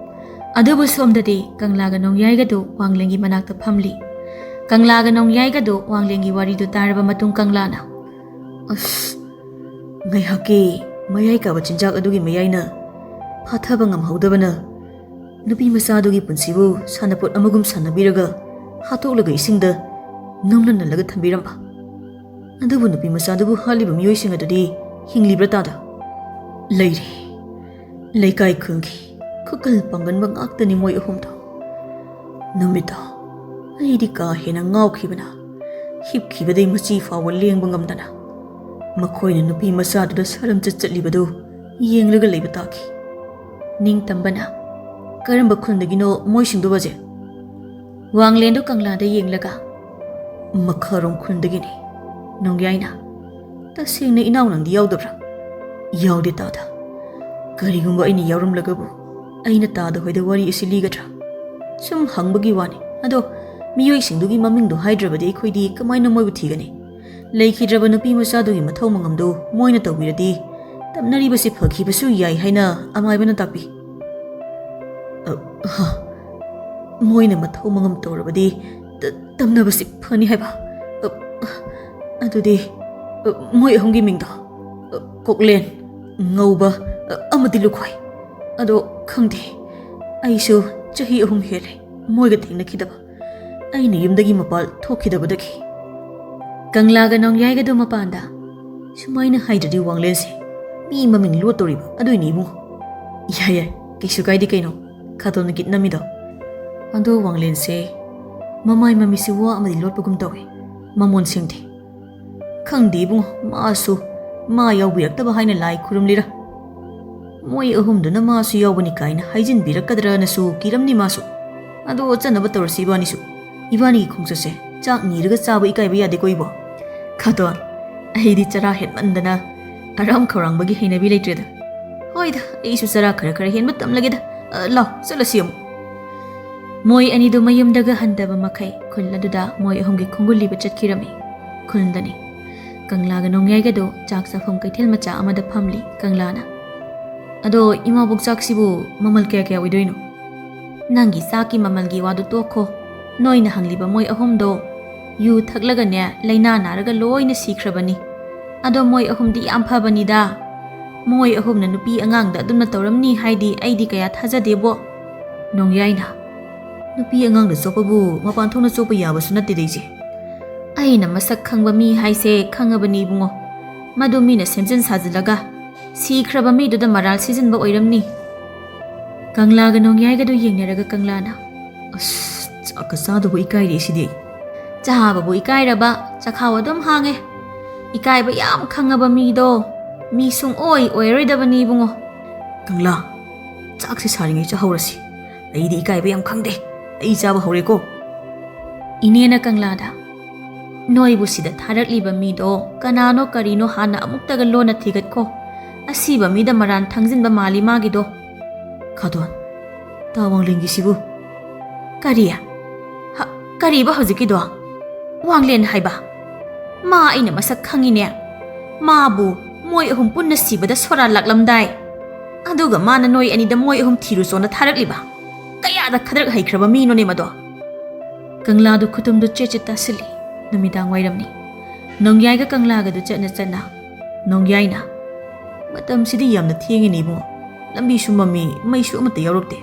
ꯑꯗꯨꯕꯨ ꯁꯣꯝꯗꯗꯤ ꯀꯪꯂꯥꯒ ꯅꯣꯡꯌꯥꯏꯒꯗꯨ ꯋꯥꯡꯂꯦꯟꯒꯤ ꯃꯅꯥꯛꯇ ꯐꯝꯂꯤ꯫ ꯀꯪꯂꯥꯒ ꯅꯣꯡꯌꯥꯏꯒꯗꯨ ꯋꯥꯡꯂꯦꯟꯒꯤ ꯋꯥꯔꯤꯗꯨ ꯇꯥꯔꯕ ꯃꯇꯨꯡ ꯀꯪꯂꯥꯅ, "ꯑꯁ, ꯉꯥꯏꯍꯥꯛꯀꯤ ꯃꯌꯥꯏ ꯀꯥꯕ ꯆꯤꯟꯖꯥꯛ ꯑꯗꯨꯒꯤ ꯃꯌꯥꯏꯅ ꯐꯥꯊꯕ ꯉꯝꯍꯧꯗꯕꯅ ꯅꯨꯄꯤ ꯃꯆꯥꯗꯨꯒꯤ ꯄꯨꯟꯁꯤꯕꯨ ꯁꯥꯟꯅꯄꯣꯠ ꯑꯃꯒꯨꯝ ꯁꯥꯟꯅꯕꯤꯔꯒ ꯍꯥꯠꯇꯣꯛꯂꯒ ꯏꯁꯤꯡꯗ ꯅꯝꯅ ꯅꯜꯂꯒ ꯊꯝꯕꯤꯔꯝꯕ꯫ ꯑꯗꯨꯕꯨ ꯅꯨꯄꯤ ꯃꯆꯥꯗꯨꯕꯨ ꯍꯥꯠꯂꯤꯕ ꯃꯤꯑꯣꯏꯁꯤꯡ ꯑꯗꯨꯗꯤ ꯍꯤꯡꯂꯤꯕ꯭ꯔꯥ ꯇꯥꯗ?" ꯂꯩꯔꯤ꯫ ꯂꯩꯀꯥꯏ ꯈꯨꯜꯒꯤ ꯈꯨꯀꯜ ꯄꯥꯡꯒꯟꯕ ꯉꯥꯛꯇꯅꯤ ꯃꯣꯏ ꯑꯍꯨꯝꯗꯣ꯫ ꯅꯨꯃꯤꯠꯇꯣ ꯑꯩꯗꯤ ꯀꯥ ꯍꯦꯟꯅ ꯉꯥꯎꯈꯤꯕꯅ ꯍꯤꯞꯈꯤꯕꯗꯩ ꯃꯆꯤ ꯐꯥꯎꯕ ꯂꯦꯡꯕ ꯉꯝꯗꯅ ꯃꯈꯣꯏꯅ ꯅꯨꯄꯤ ꯃꯆꯥꯗꯨꯗ ꯁꯔꯝ ꯆꯠ ꯆꯠꯂꯤꯕꯗꯨ ꯌꯦꯡꯂꯒ ꯂꯩꯕ ꯇꯥꯈꯤ꯫ ꯅꯤꯡꯇꯝꯕꯅ, "ꯀꯔꯝꯕ ꯈꯨꯟꯗꯒꯤꯅꯣ ꯃꯣꯏꯁꯤꯡꯗꯨꯕꯁꯦ?" ꯋꯥꯡꯂꯦꯟꯗꯨ ꯀꯪꯂꯥꯗ ꯌꯦꯡꯂꯒ, "ꯃꯈꯥꯔꯣꯝ ꯈꯨꯟꯗꯒꯤꯅꯤ, ꯅꯣꯡꯌꯥꯏꯅ꯫ ꯇꯁꯦꯡꯅ ꯏꯅꯥꯎ ꯅꯪꯗꯤ ꯌꯥꯎꯗꯕ꯭ꯔꯥ?" "ꯌꯥꯎꯗꯦ ꯇꯥꯗ꯫ ꯀꯔꯤꯒꯨꯝꯕ ꯑꯩꯅ ꯌꯥꯎꯔꯝꯂꯒꯕꯨ ꯑꯩꯅ ꯇꯥꯗ ꯍꯣꯏꯗ ꯋꯥꯔꯤ ꯑꯁꯤ ꯂꯤꯒꯗ꯭ꯔꯥ? ꯁꯨꯝ ꯍꯪꯕꯒꯤ ꯋꯥꯅꯤ꯫ ꯑꯗꯣ ꯃꯤꯑꯣꯏꯁꯤꯡꯗꯨꯒꯤ ꯃꯃꯤꯡꯗꯣ ꯍꯥꯏꯗ꯭ꯔꯕꯗꯤ ꯑꯩꯈꯣꯏꯗꯤ ꯀꯃꯥꯏꯅ ꯃꯣꯏꯕꯨ ꯊꯤꯒꯅꯤ? ꯂꯩꯈꯤꯗ꯭ꯔꯕ ꯅꯨꯄꯤ ꯃꯆꯥꯗꯨꯒꯤ ꯃꯊꯧ ꯃꯉꯝꯗꯨ ꯃꯣꯏꯅ ꯇꯧꯕꯤꯔꯗꯤ ꯇꯝꯅꯔꯤꯕꯁꯤ ꯐꯈꯤꯕꯁꯨ ꯌꯥꯏ ꯍꯥꯏꯅ ꯑꯃꯥꯏꯕꯅ ꯇꯥꯛꯄꯤ꯫" "ꯑ, ꯍ, ꯃꯣꯏꯅ ꯃꯊꯧ ꯃꯉꯝ ꯇꯧꯔꯕꯗꯤ ꯇ-, ꯇꯝꯅꯕꯁꯤ ꯐꯅꯤ ꯍꯥꯏꯕ? ꯑ, ꯑꯗꯨꯗꯤ, ꯑ, ꯃꯣꯏ ꯑꯍꯨꯝꯒꯤ ꯃꯤꯡꯗꯣ?" "ꯑ, ꯀꯣꯛꯂꯦꯟ, ꯉꯧꯕ, ꯑ, ꯑꯃꯗꯤ ꯂꯨꯈꯣꯏ꯫ ꯑꯗꯣ ꯈꯪꯗꯦ, ꯑꯩꯁꯨ ꯆꯍꯤ ꯑꯍꯨꯝ ꯍꯦꯜꯂꯦ ꯃꯣꯏꯒ ꯊꯦꯡꯅꯈꯤꯗꯕ꯫ ꯑꯩꯅ ꯌꯨꯝꯗꯒꯤ ꯃꯄꯥꯜ ꯊꯣꯛꯈꯤꯗꯕꯗꯒꯤ꯫" ꯀꯪꯂꯥꯒ ꯅꯣꯡꯌꯥꯏꯒꯗꯨ ꯃꯄꯥꯟꯗ, "ꯁꯨꯃꯥꯏꯅ ꯍꯥꯏꯗ꯭ꯔꯗꯤ ꯋꯥꯡꯂꯦꯟꯁꯦ ꯃꯤ ꯃꯃꯤꯡ ꯂꯣꯠꯇꯧꯔꯤꯕ ꯑꯗꯨꯏꯅꯤ ꯏꯕꯨꯡꯉꯣ꯫" "ꯌꯥꯏ ꯌꯥꯏ, ꯀꯩꯁꯨ ꯀꯥꯏꯗꯦ ꯀꯩꯅꯣ, ꯈꯥꯇꯣꯟꯅ ꯒꯤꯠ ꯅꯝꯃꯤꯗꯣ꯫ ꯑꯗꯣ ꯋꯥꯡꯂꯦꯟꯁꯦ ꯃꯃꯥꯏ ꯃꯃꯤꯠꯁꯦ ꯋꯥ ꯑꯃꯗꯤ ꯂꯣꯠꯄꯒꯨꯝ ꯇꯧꯏ, ꯃꯃꯣꯟ ꯁꯦꯡꯗꯦ꯫" "ꯈꯪꯗꯦ ꯏꯕꯨꯡꯉꯣ, ꯃꯥꯁꯨ ꯃꯥ ꯌꯥꯎꯕꯤꯔꯛꯇꯕ ꯍꯥꯏꯅ ꯂꯥꯏ ꯈꯨꯔꯨꯝꯂꯤꯔꯥ? ꯃꯣꯏ ꯑꯍꯨꯝꯗꯨꯅ ꯃꯥꯁꯨ ꯌꯥꯎꯕꯅꯤ ꯀꯥꯏꯅ ꯍꯥꯏꯖꯤꯟꯕꯤꯔꯛꯀꯗ꯭ꯔꯅꯁꯨ ꯀꯤꯔꯝꯅꯤ ꯃꯥꯁꯨ꯫ ꯑꯗꯣ ꯆꯠꯅꯕ ꯇꯧꯔꯁꯤ ꯏꯕꯥꯅꯤꯁꯨ꯫ ꯏꯕꯥꯅꯤꯒꯤ ꯈꯣꯡꯆꯠꯁꯦ ꯆꯥꯛ ꯅꯤꯔꯒ ꯆꯥꯕ ꯏꯀꯥꯏꯕ ꯌꯥꯗꯦꯀꯣ ꯏꯕꯣ꯫ ꯈꯥꯇꯣꯟ, ꯑꯩꯗꯤ ꯆꯔꯥ ꯍꯦꯟꯃꯟꯗꯅ ꯑꯔꯥꯝ ꯈꯧꯔꯥꯡꯕꯒꯤ ꯍꯩꯅꯕꯤ ꯂꯩꯇ꯭ꯔꯦꯗ꯫ ꯍꯣꯏꯗ, ꯑꯩꯁꯨ ꯆꯔꯥ ꯈꯔ ꯈꯔ ꯍꯦꯟꯕ ꯇꯝꯂꯒꯦꯗ꯫ ꯑ, ꯂꯥꯎ, ꯆꯠꯂꯁꯤ ꯑꯃꯨꯛ꯫ ꯃꯣꯏ ꯑꯅꯤꯗꯨ ꯃꯌꯨꯝꯗꯒ ꯍꯟꯗꯕ ꯃꯈꯩ ꯈꯨꯜ ꯑꯗꯨꯗ ꯃꯣꯏ ꯑꯍꯨꯝꯒꯤ ꯈꯣꯡꯒꯨꯜꯂꯤꯕ ꯆꯠꯈꯤꯔꯝꯃꯤ꯫ ꯈꯨꯜꯗꯅꯤ꯫ ꯀꯪꯂꯥꯒ ꯅꯣꯡꯌꯥꯏꯒꯗꯨ ꯆꯥꯛ ꯆꯥꯐꯝ ꯀꯩꯊꯦꯜ ꯃꯆꯥ ꯑꯃꯗ ꯐꯝꯂꯤ ꯀꯪꯂꯥꯅ꯫ "ꯑꯗꯣ ꯏꯃꯥꯕꯣꯛ, ꯆꯥꯛꯁꯤꯕꯨ ꯃꯃꯜ ꯀꯌꯥ ꯀꯌꯥ ꯑꯣꯏꯗꯣꯏꯅꯣ?" "ꯅꯪꯒꯤ ꯆꯥꯛꯀꯤ ꯃꯃꯜꯒꯤ ꯋꯥꯗꯨ ꯇꯣꯛꯈꯣ꯫ ꯅꯣꯏꯅ ꯍꯪꯂꯤꯕ ꯃꯣꯏ ꯑꯍꯨꯝꯗꯣ ꯌꯨ ꯊꯛꯂꯒꯅꯦ, ꯂꯥꯏꯅꯥ ꯅꯥꯔꯒ ꯂꯣꯏꯅ ꯁꯤꯈ꯭ꯔꯕꯅꯤ꯫ ꯑꯗꯣ ꯃꯣꯏ ꯑꯍꯨꯝꯗꯤ ꯌꯥꯝ ꯐꯕꯅꯤꯗ꯫ ꯃꯣꯏ ꯑꯍꯨꯝꯅ ꯅꯨꯄꯤ ꯑꯉꯥꯡꯗ ꯑꯗꯨꯝꯅ ꯇꯧꯔꯝꯅꯤ ꯍꯥꯏꯗꯤ ꯑꯩꯗꯤ ꯀꯌꯥ ꯊꯥꯖꯗꯦꯕꯣ꯫" ꯅꯣꯡꯌꯥꯏꯅ, "ꯅꯨꯄꯤ ꯑꯉꯥꯡꯗ ꯆꯣꯞꯄꯕꯨ ꯃꯄꯥꯟ ꯊꯣꯛꯅ ꯆꯣꯞꯄ ꯌꯥꯕꯁꯨ ꯅꯠꯇꯦꯗ ꯏꯆꯦ꯫ ꯑꯩꯅ ꯃꯁꯛ ꯈꯪꯕ ꯃꯤ ꯍꯥꯏꯁꯦ ꯈꯪꯉꯕꯅꯤ ꯏꯕꯨꯡꯉꯣ꯫ ꯃꯗꯨ ꯃꯤꯅ ꯁꯦꯝꯖꯤꯟ ꯁꯥꯖꯤꯜꯂꯒ ꯁꯤꯈ꯭ꯔꯕ ꯃꯤꯗꯨꯗ ꯃꯔꯥꯜ ꯁꯤꯖꯤꯟꯕ ꯑꯣꯏꯔꯝꯅꯤ꯫" ꯀꯪꯂꯥꯒ ꯅꯣꯡꯌꯥꯏꯒꯗꯨ ꯌꯦꯡꯅꯔꯒ ꯀꯪꯂꯥꯅ, "ꯑꯁ, ꯆꯥꯛꯀ ꯆꯥꯗꯕ ꯏꯀꯥꯏꯔꯦ ꯁꯤꯗꯤ꯫ ꯆꯥꯕꯕꯨ ꯏꯀꯥꯏꯔꯕ, ꯆꯈꯥꯎ ꯑꯗꯨꯝ ꯍꯥꯡꯉꯦ꯫ ꯏꯀꯥꯏꯕ ꯌꯥꯝ ꯈꯪꯉꯕ ꯃꯤꯗꯣ ꯃꯤ ꯁꯨꯡꯑꯣꯏ ꯑꯣꯏꯔꯣꯏꯗꯕꯅꯤ ꯏꯕꯨꯡꯉꯣ꯫" "ꯀꯪꯂꯥ, ꯆꯥꯛꯁꯤ ꯁꯥꯔꯤꯉꯩ ꯆꯥꯍꯧꯔꯁꯤ꯫ ꯑꯩꯗꯤ ꯏꯀꯥꯏꯕ ꯌꯥꯝ ꯈꯪꯗꯦ꯫ ꯑꯩ ꯆꯥꯕ ꯍꯧꯔꯦꯀꯣ꯫" ꯏꯅꯦꯅ ꯀꯪꯂꯥꯗ, "ꯅꯣꯏꯕꯨ ꯁꯤꯗ ꯊꯥꯔꯛꯂꯤꯕ ꯃꯤꯗꯣ ꯀꯅꯥꯅꯣ ꯀꯔꯤꯅꯣ ꯍꯥꯟꯅ ꯑꯃꯨꯛꯇꯒ ꯂꯣꯟꯅ ꯊꯤꯒꯠꯈꯣ꯫ ꯑꯁꯤꯕ ꯃꯤꯗ ꯃꯔꯥꯟ ꯊꯥꯡꯖꯤꯟꯕ ꯃꯥꯜꯂꯤ ꯃꯥꯒꯤꯗꯣ꯫" ꯈꯥꯗꯣꯟ, "ꯇꯥ ꯋꯥꯡꯂꯦꯟꯒꯤꯁꯤꯕꯨ?" "ꯀꯔꯤ? ꯍ-, ꯀꯔꯤꯕ ꯍꯧꯖꯤꯛꯀꯤꯗꯣ? ꯋꯥꯡꯂꯦꯟ ꯍꯥꯏꯕ? ꯃꯥ ꯑꯩꯅ ꯃꯁꯛ ꯈꯪꯉꯤꯅꯦ꯫ ꯃꯥꯕꯨ ꯃꯣꯏ ꯑꯍꯨꯝ ꯄꯨꯟꯅ ꯁꯤꯕꯗ ꯁꯣꯔꯥ ꯂꯥꯛꯂꯝꯗꯥꯏ꯫ ꯑꯗꯨꯒ ꯃꯥꯅ ꯅꯣꯏ ꯑꯅꯤꯗ ꯃꯣꯏ ꯑꯍꯨꯝ ꯊꯤꯔꯨꯆꯣꯅ ꯊꯥꯔꯛꯂꯤꯕ? ꯀꯌꯥꯗ ꯈꯗ꯭ꯔꯛ ꯍꯩꯈ꯭ꯔꯕ ꯃꯤꯅꯣꯅꯦ ꯃꯗꯣ?" ꯀꯪꯂꯥꯗꯨ ꯈꯨꯇꯨꯝꯗꯨ ꯆꯦꯠ ꯆꯦꯠ ꯇꯥꯁꯤꯜꯂꯤ꯫ ꯅꯨꯃꯤꯗꯥꯡ ꯋꯥꯏꯔꯝꯅꯤ꯫ ꯅꯣꯡꯌꯥꯏꯒ ꯀꯪꯂꯥꯒꯗꯨ ꯆꯠꯅ ꯆꯠꯅ ꯅꯣꯡꯌꯥꯏꯅ, "ꯃꯇꯝꯁꯤꯗꯤ ꯌꯥꯝꯅ ꯊꯦꯡꯉꯤꯅꯦ ꯏꯕꯨꯡꯉꯣ꯫ ꯂꯝꯕꯤꯁꯨ ꯃꯝꯃꯤ, ꯃꯩꯁꯨ ꯑꯃꯠꯇ ꯌꯥꯎꯔꯛꯇꯦ꯫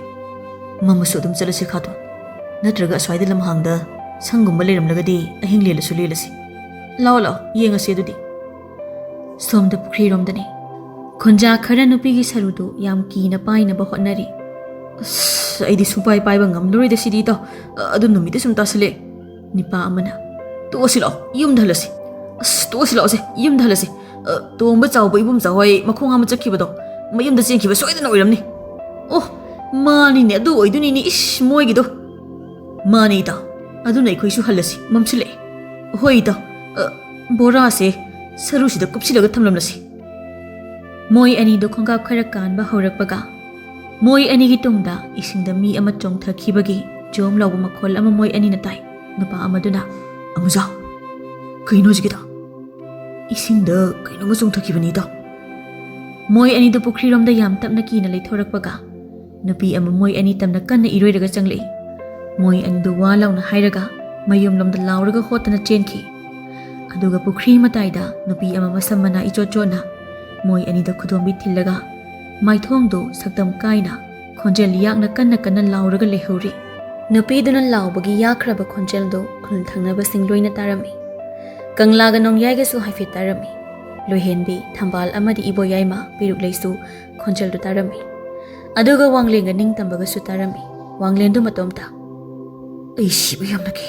ꯃꯝꯃꯁꯨ ꯑꯗꯨꯝ ꯆꯠꯂꯁꯤ ꯈꯥꯇꯣꯟ꯫ ꯅꯠꯇ꯭ꯔꯒ ꯑꯁ꯭ꯋꯥꯏꯗ ꯂꯝꯍꯥꯡꯗ ꯁꯪꯒꯨꯝꯕ ꯂꯩꯔꯝꯂꯒꯗꯤ ꯑꯍꯤꯡ ꯂꯦꯜꯂꯁꯨ ꯂꯦꯜꯂꯁꯤ꯫ ꯂꯥꯛꯑꯣ, ꯂꯥꯛꯑꯣ, ꯌꯦꯡꯉꯁꯤ ꯑꯗꯨꯗꯤ꯫" ꯁꯣꯝꯗ ꯄꯨꯈ꯭ꯔꯤꯔꯣꯝꯗꯅꯤ꯫ ꯈꯣꯟꯖꯥ ꯈꯔ ꯅꯨꯄꯤꯒꯤ ꯁꯔꯨꯗꯨ ꯌꯥꯝ ꯀꯤꯅ ꯄꯥꯏꯅꯕ ꯍꯣꯠꯅꯔꯤ꯫ "ꯑꯁ, ꯑꯩꯗꯤ ꯁꯨꯡꯄꯥꯏ ꯄꯥꯏꯕ ꯉꯝꯂꯔꯣꯏꯗ ꯁꯤꯗꯤ ꯏꯇꯥꯎ꯫ ꯑꯗꯨ ꯅꯨꯃꯤꯠꯇꯤ ꯁꯨꯝ ꯇꯥꯁꯤꯜꯂꯦ꯫" ꯅꯤꯄꯥ ꯑꯃꯅ, "ꯇꯣꯛꯑꯁꯤ ꯂꯥꯛꯑꯣ, ꯌꯨꯝꯗ ꯍꯜꯂꯁꯤ꯫ ꯑꯁ, ꯇꯣꯛꯑꯁꯤ ꯂꯥꯛꯑꯣꯁꯦ, ꯌꯨꯝꯗ ꯍꯜꯂꯁꯤ꯫ ꯑ, ꯇꯣꯝꯕ ꯆꯥꯎꯕ ꯏꯕꯨꯝ ꯆꯥꯍꯣꯏ ꯃꯈꯣꯡ ꯑꯃ ꯆꯠꯈꯤꯕꯗꯣ, ꯃꯌꯨꯝꯗ ꯆꯦꯟꯈꯤꯕ ꯁꯣꯏꯗꯅ ꯑꯣꯏꯔꯝꯅꯤ꯫ ꯑꯣ, ꯃꯥꯅꯤꯅꯦ, ꯑꯗꯨ ꯑꯣꯏꯗꯣꯏꯅꯤꯅꯦ, ꯏꯁ, ꯃꯣꯏꯒꯤꯗꯣ꯫ ꯃꯥꯅꯤ ꯏꯇꯥꯎ, ꯑꯗꯨꯅ ꯑꯩꯈꯣꯏꯁꯨ ꯍꯜꯂꯁꯤ, ꯃꯝꯁꯤꯜꯂꯛꯑꯦ꯫ ꯍꯣꯏ ꯏꯇꯥꯎ, ꯑ, ꯕꯣꯔꯥꯁꯦ ꯁꯔꯨꯁꯤꯗ ꯀꯨꯞꯁꯤꯜꯂꯒ ꯊꯝꯂꯝꯂꯁꯤ꯫ ꯃꯣꯏ ꯑꯅꯤꯗꯨ ꯈꯣꯡꯀꯥꯞ ꯈꯔ ꯀꯥꯟꯕ ꯍꯧꯔꯛꯄꯒ ꯃꯣꯏ ꯑꯅꯤꯒꯤ ꯇꯨꯡꯗ ꯏꯁꯤꯡꯗ ꯃꯤ ꯑꯃ ꯆꯣꯡꯊꯈꯤꯕꯒꯤ ꯖꯣꯝ ꯂꯥꯎꯕ ꯃꯈꯣꯜ ꯑꯃ ꯃꯣꯏ ꯑꯅꯤꯅ ꯇꯥꯏ꯫ ꯅꯨꯄꯥ ꯑꯃꯗꯨꯅ, "ꯑꯃꯨꯖꯥꯎ, ꯀꯩꯅꯣ ꯍꯧꯖꯤꯛꯀꯤꯗꯣ?" "ꯏꯁꯤꯡꯗ ꯀꯩꯅꯣꯝꯃ ꯆꯣꯡꯊꯈꯤꯕꯅꯤꯗꯣ꯫" ꯃꯣꯏ ꯑꯅꯤꯗꯨ ꯄꯨꯈ꯭ꯔꯤꯔꯣꯝꯗ ꯌꯥꯝ ꯇꯞꯅ ꯀꯤꯅ ꯂꯩꯊꯣꯔꯛꯄꯒ ꯅꯨꯄꯤ ꯑꯃ ꯃꯣꯏ ꯑꯅꯤ ꯇꯝꯅ ꯀꯟꯅ ꯏꯔꯣꯏꯔꯒ ꯆꯪꯂꯛꯏ꯫ ꯃꯣꯏ ꯑꯅꯤꯗꯨ ꯋꯥ ꯂꯥꯎꯅ ꯍꯥꯏꯔꯒ ꯃꯌꯨꯝꯂꯣꯝꯗ ꯂꯥꯎꯔꯒ ꯍꯣꯠꯇꯅ ꯆꯦꯟꯈꯤ꯫ ꯑꯗꯨꯒ ꯄꯨꯈ꯭ꯔꯤ ꯃꯇꯥꯏꯗ ꯅꯨꯄꯤ ꯑꯃ ꯃꯁꯝ ꯃꯅꯥ ꯏꯆꯣꯠ ꯆꯣꯠꯅ ꯃꯣꯏ ꯑꯅꯤꯗ ꯈꯨꯗꯣꯝꯕꯤ ꯊꯤꯜꯂꯒ ꯃꯥꯏꯊꯣꯡꯗꯨ ꯁꯛꯇꯝ ꯀꯥꯏꯅ ꯈꯣꯟꯖꯦꯜ ꯌꯥꯛꯅ ꯀꯟꯅ ꯀꯟꯅ ꯂꯥꯎꯔꯒ ꯂꯩꯍꯧꯔꯤ꯫ ꯅꯨꯄꯤꯗꯨꯅ ꯂꯥꯎꯕꯒꯤ ꯌꯥꯈ꯭ꯔꯕ ꯈꯣꯟꯖꯦꯜꯗꯨ ꯈꯨꯜ ꯊꯪꯅꯕꯁꯤꯡ ꯂꯣꯏꯅ ꯇꯥꯔꯝꯃꯤ꯫ ꯀꯪꯂꯥꯒ ꯅꯣꯡꯌꯥꯏꯒꯁꯨ ꯍꯥꯏꯐꯦꯠ ꯇꯥꯔꯝꯃꯤ꯫ ꯂꯣꯏꯍꯦꯟꯕꯤ, ꯊꯝꯕꯥꯜ ꯑꯃꯗꯤ ꯏꯕꯣꯌꯥꯏꯃ ꯄꯤꯔꯨꯛꯂꯩꯁꯨ ꯈꯣꯟꯖꯦꯜꯗꯨ ꯇꯥꯔꯝꯃꯤ꯫ ꯑꯗꯨꯒ ꯋꯥꯡꯂꯦꯟꯒ ꯅꯤꯡꯇꯝꯕꯒꯁꯨ ꯇꯥꯔꯝꯃꯤ꯫ ꯋꯥꯡꯂꯦꯟꯗꯨ ꯃꯇꯣꯝꯇ, "ꯑꯩ ꯁꯤꯕ ꯌꯥꯝꯅ ꯀꯤ꯫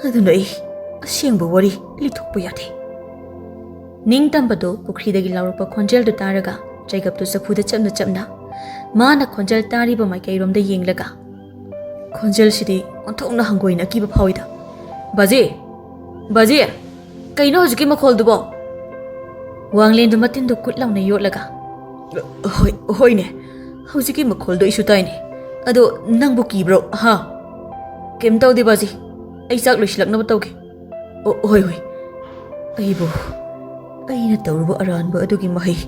ꯑꯗꯨꯅ ꯑꯩ ꯑꯁꯦꯡꯕ ꯋꯥꯔꯤ ꯂꯤꯊꯣꯛꯄ ꯌꯥꯗꯦ꯫" ꯅꯤꯡꯇꯝꯕꯗꯨ ꯄꯨꯈ꯭ꯔꯤꯗꯒꯤ ꯂꯥꯎꯔꯛꯄ ꯈꯣꯟꯖꯦꯜꯗꯨ ꯇꯥꯔꯒ ꯆꯩꯒꯞꯇꯨ ꯆꯐꯨꯗ ꯆꯞꯅ ꯆꯞꯅ ꯃꯥꯅ ꯈꯣꯟꯖꯦꯜ ꯇꯥꯔꯤꯕ ꯃꯥꯏꯀꯩꯔꯣꯝꯗ ꯌꯦꯡꯂꯒ, "ꯈꯣꯟꯖꯦꯜꯁꯤꯗꯤ ꯑꯣꯟꯊꯣꯛꯅ ꯍꯪꯒꯣꯏꯅ ꯑꯀꯤꯕ ꯐꯥꯎꯏꯗ꯫ ꯕꯥꯖꯤ! ꯕꯥꯖꯤ! ꯀꯩꯅꯣ ꯍꯧꯖꯤꯛꯀꯤ ꯃꯈꯣꯜꯗꯨꯕꯣ?" ꯋꯥꯡꯂꯦꯟꯗꯨ ꯃꯇꯤꯟꯗꯨ ꯀꯨꯠ ꯂꯥꯎꯅ ꯌꯣꯠꯂꯒ, "ꯍꯣꯏ, ꯍꯣꯏꯅꯦ, ꯍꯧꯖꯤꯛꯀꯤ ꯃꯈꯣꯜꯗꯣ ꯑꯩꯁꯨ ꯇꯥꯏꯅꯦ꯫ ꯑꯗꯣ ꯅꯪꯕꯨ ꯀꯤꯕ꯭ꯔꯣ, ꯍꯥ?" "ꯀꯩꯝ ꯇꯧꯗꯦ ꯕꯥꯖꯤ, ꯑꯩ ꯆꯥꯛ ꯂꯣꯏꯁꯤꯜꯂꯛꯅꯕ ꯇꯧꯒꯦ꯫" "ꯑꯣ, ꯍꯣꯏ, ꯍꯣꯏ꯫ ꯑꯩꯕꯨ, ꯑꯩꯅ ꯇꯧꯔꯨꯕ ꯑꯔꯥꯟꯕ ꯑꯗꯨꯒꯤ ꯃꯍꯩ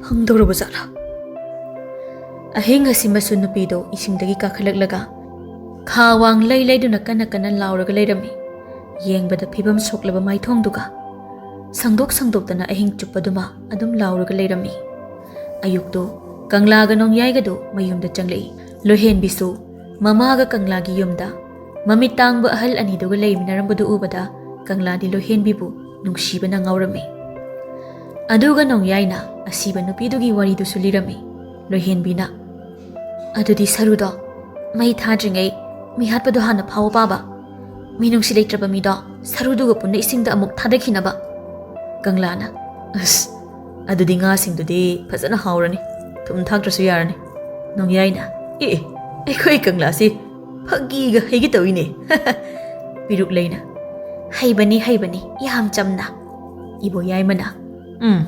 ꯐꯪꯗꯧꯔꯕ ꯖꯥꯠꯂꯥ?" ꯑꯍꯤꯡ ꯑꯁꯤꯃꯁꯨ ꯅꯨꯄꯤꯗꯣ ꯏꯁꯤꯡꯗꯒꯤ ꯀꯥꯈꯠꯂꯛꯂꯒ ꯈꯥ ꯋꯥꯡ ꯂꯩ ꯂꯩꯗꯨꯅ ꯀꯟꯅ ꯀꯟꯅ ꯂꯥꯎꯔꯒ ꯂꯩꯔꯝꯃꯤ꯫ ꯌꯦꯡꯕꯗ ꯐꯤꯕꯝ ꯁꯣꯛꯂꯕ ꯃꯥꯏꯊꯣꯡꯗꯨꯒ ꯁꯪꯗꯣꯛ ꯁꯪꯗꯣꯛꯇꯅ ꯑꯍꯤꯡ ꯆꯨꯞꯄꯗꯨꯃ ꯑꯗꯨꯝ ꯂꯥꯎꯔꯒ ꯂꯩꯔꯝꯃꯤ꯫ ꯑꯌꯨꯛꯇꯨ ꯀꯪꯂꯥꯒ ꯅꯣꯡꯌꯥꯏꯒꯗꯨ ꯃꯌꯨꯝꯗ ꯆꯪꯂꯛꯏ꯫ ꯂꯣꯏꯍꯦꯟꯕꯤꯁꯨ ꯃꯃꯥꯒ ꯀꯪꯂꯥꯒꯤ ꯌꯨꯝꯗ ꯃꯃꯤꯠ ꯇꯥꯡꯕ ꯑꯍꯜ ꯑꯅꯤꯗꯨꯒ ꯂꯩꯃꯤꯟꯅꯔꯝꯕꯗꯨ ꯎꯕꯗ ꯀꯪꯂꯥꯗꯤ ꯂꯣꯏꯍꯦꯟꯕꯤꯕꯨ ꯅꯨꯡꯁꯤꯕꯅ ꯉꯥꯎꯔꯝꯃꯤ꯫ ꯑꯗꯨꯒ ꯅꯣꯡꯌꯥꯏꯅ ꯑꯁꯤꯕ ꯅꯨꯄꯤꯗꯨꯒꯤ ꯋꯥꯔꯤꯗꯨꯁꯨ ꯂꯤꯔꯝꯃꯤ꯫ ꯂꯣꯏꯍꯦꯟꯕꯤꯅ, "ꯑꯗꯨꯗꯤ ꯁꯔꯨꯗꯣ ꯃꯩ ꯊꯥꯗ꯭ꯔꯤꯉꯩ ꯃꯤ ꯍꯥꯠꯄꯗꯣ ꯍꯥꯟꯅ ꯐꯥꯎꯑꯣ ꯄꯥꯕ꯫ ꯃꯤꯅꯨꯡꯁꯤ ꯂꯩꯇ꯭ꯔꯕ ꯃꯤꯗꯣ ꯁꯔꯨꯗꯨꯒ ꯄꯨꯟꯅ ꯏꯁꯤꯡꯗ ꯑꯃꯨꯛ ꯊꯥꯗꯈꯤꯅꯕ꯫" ꯀꯪꯂꯥꯅ, "ꯑꯁ, ꯑꯗꯨꯗꯤ ꯉꯥꯁꯤꯡꯗꯨꯗꯤ ꯐꯖꯅ ꯍꯥꯎꯔꯅꯤ꯫ ꯊꯨꯝ ꯊꯥꯛꯇ꯭ꯔꯁꯨ ꯌꯥꯔꯅꯤ꯫" ꯅꯣꯡꯌꯥꯏꯅ, "ꯑꯦ, ꯑꯦ, ꯑꯩꯈꯣꯏ ꯀꯪꯂꯥꯁꯤ ꯐꯥꯒꯤꯒ ꯍꯩꯒꯦ ꯇꯧꯏꯅꯦ꯫" ꯄꯤꯔꯨꯛꯂꯩꯅ, "ꯍꯩꯕꯅꯤ, ꯍꯩꯕꯅꯤ, ꯌꯥꯝ ꯆꯝꯅ"꯫ ꯏꯕꯣꯌꯥꯏꯃꯅ, "ꯎꯝ,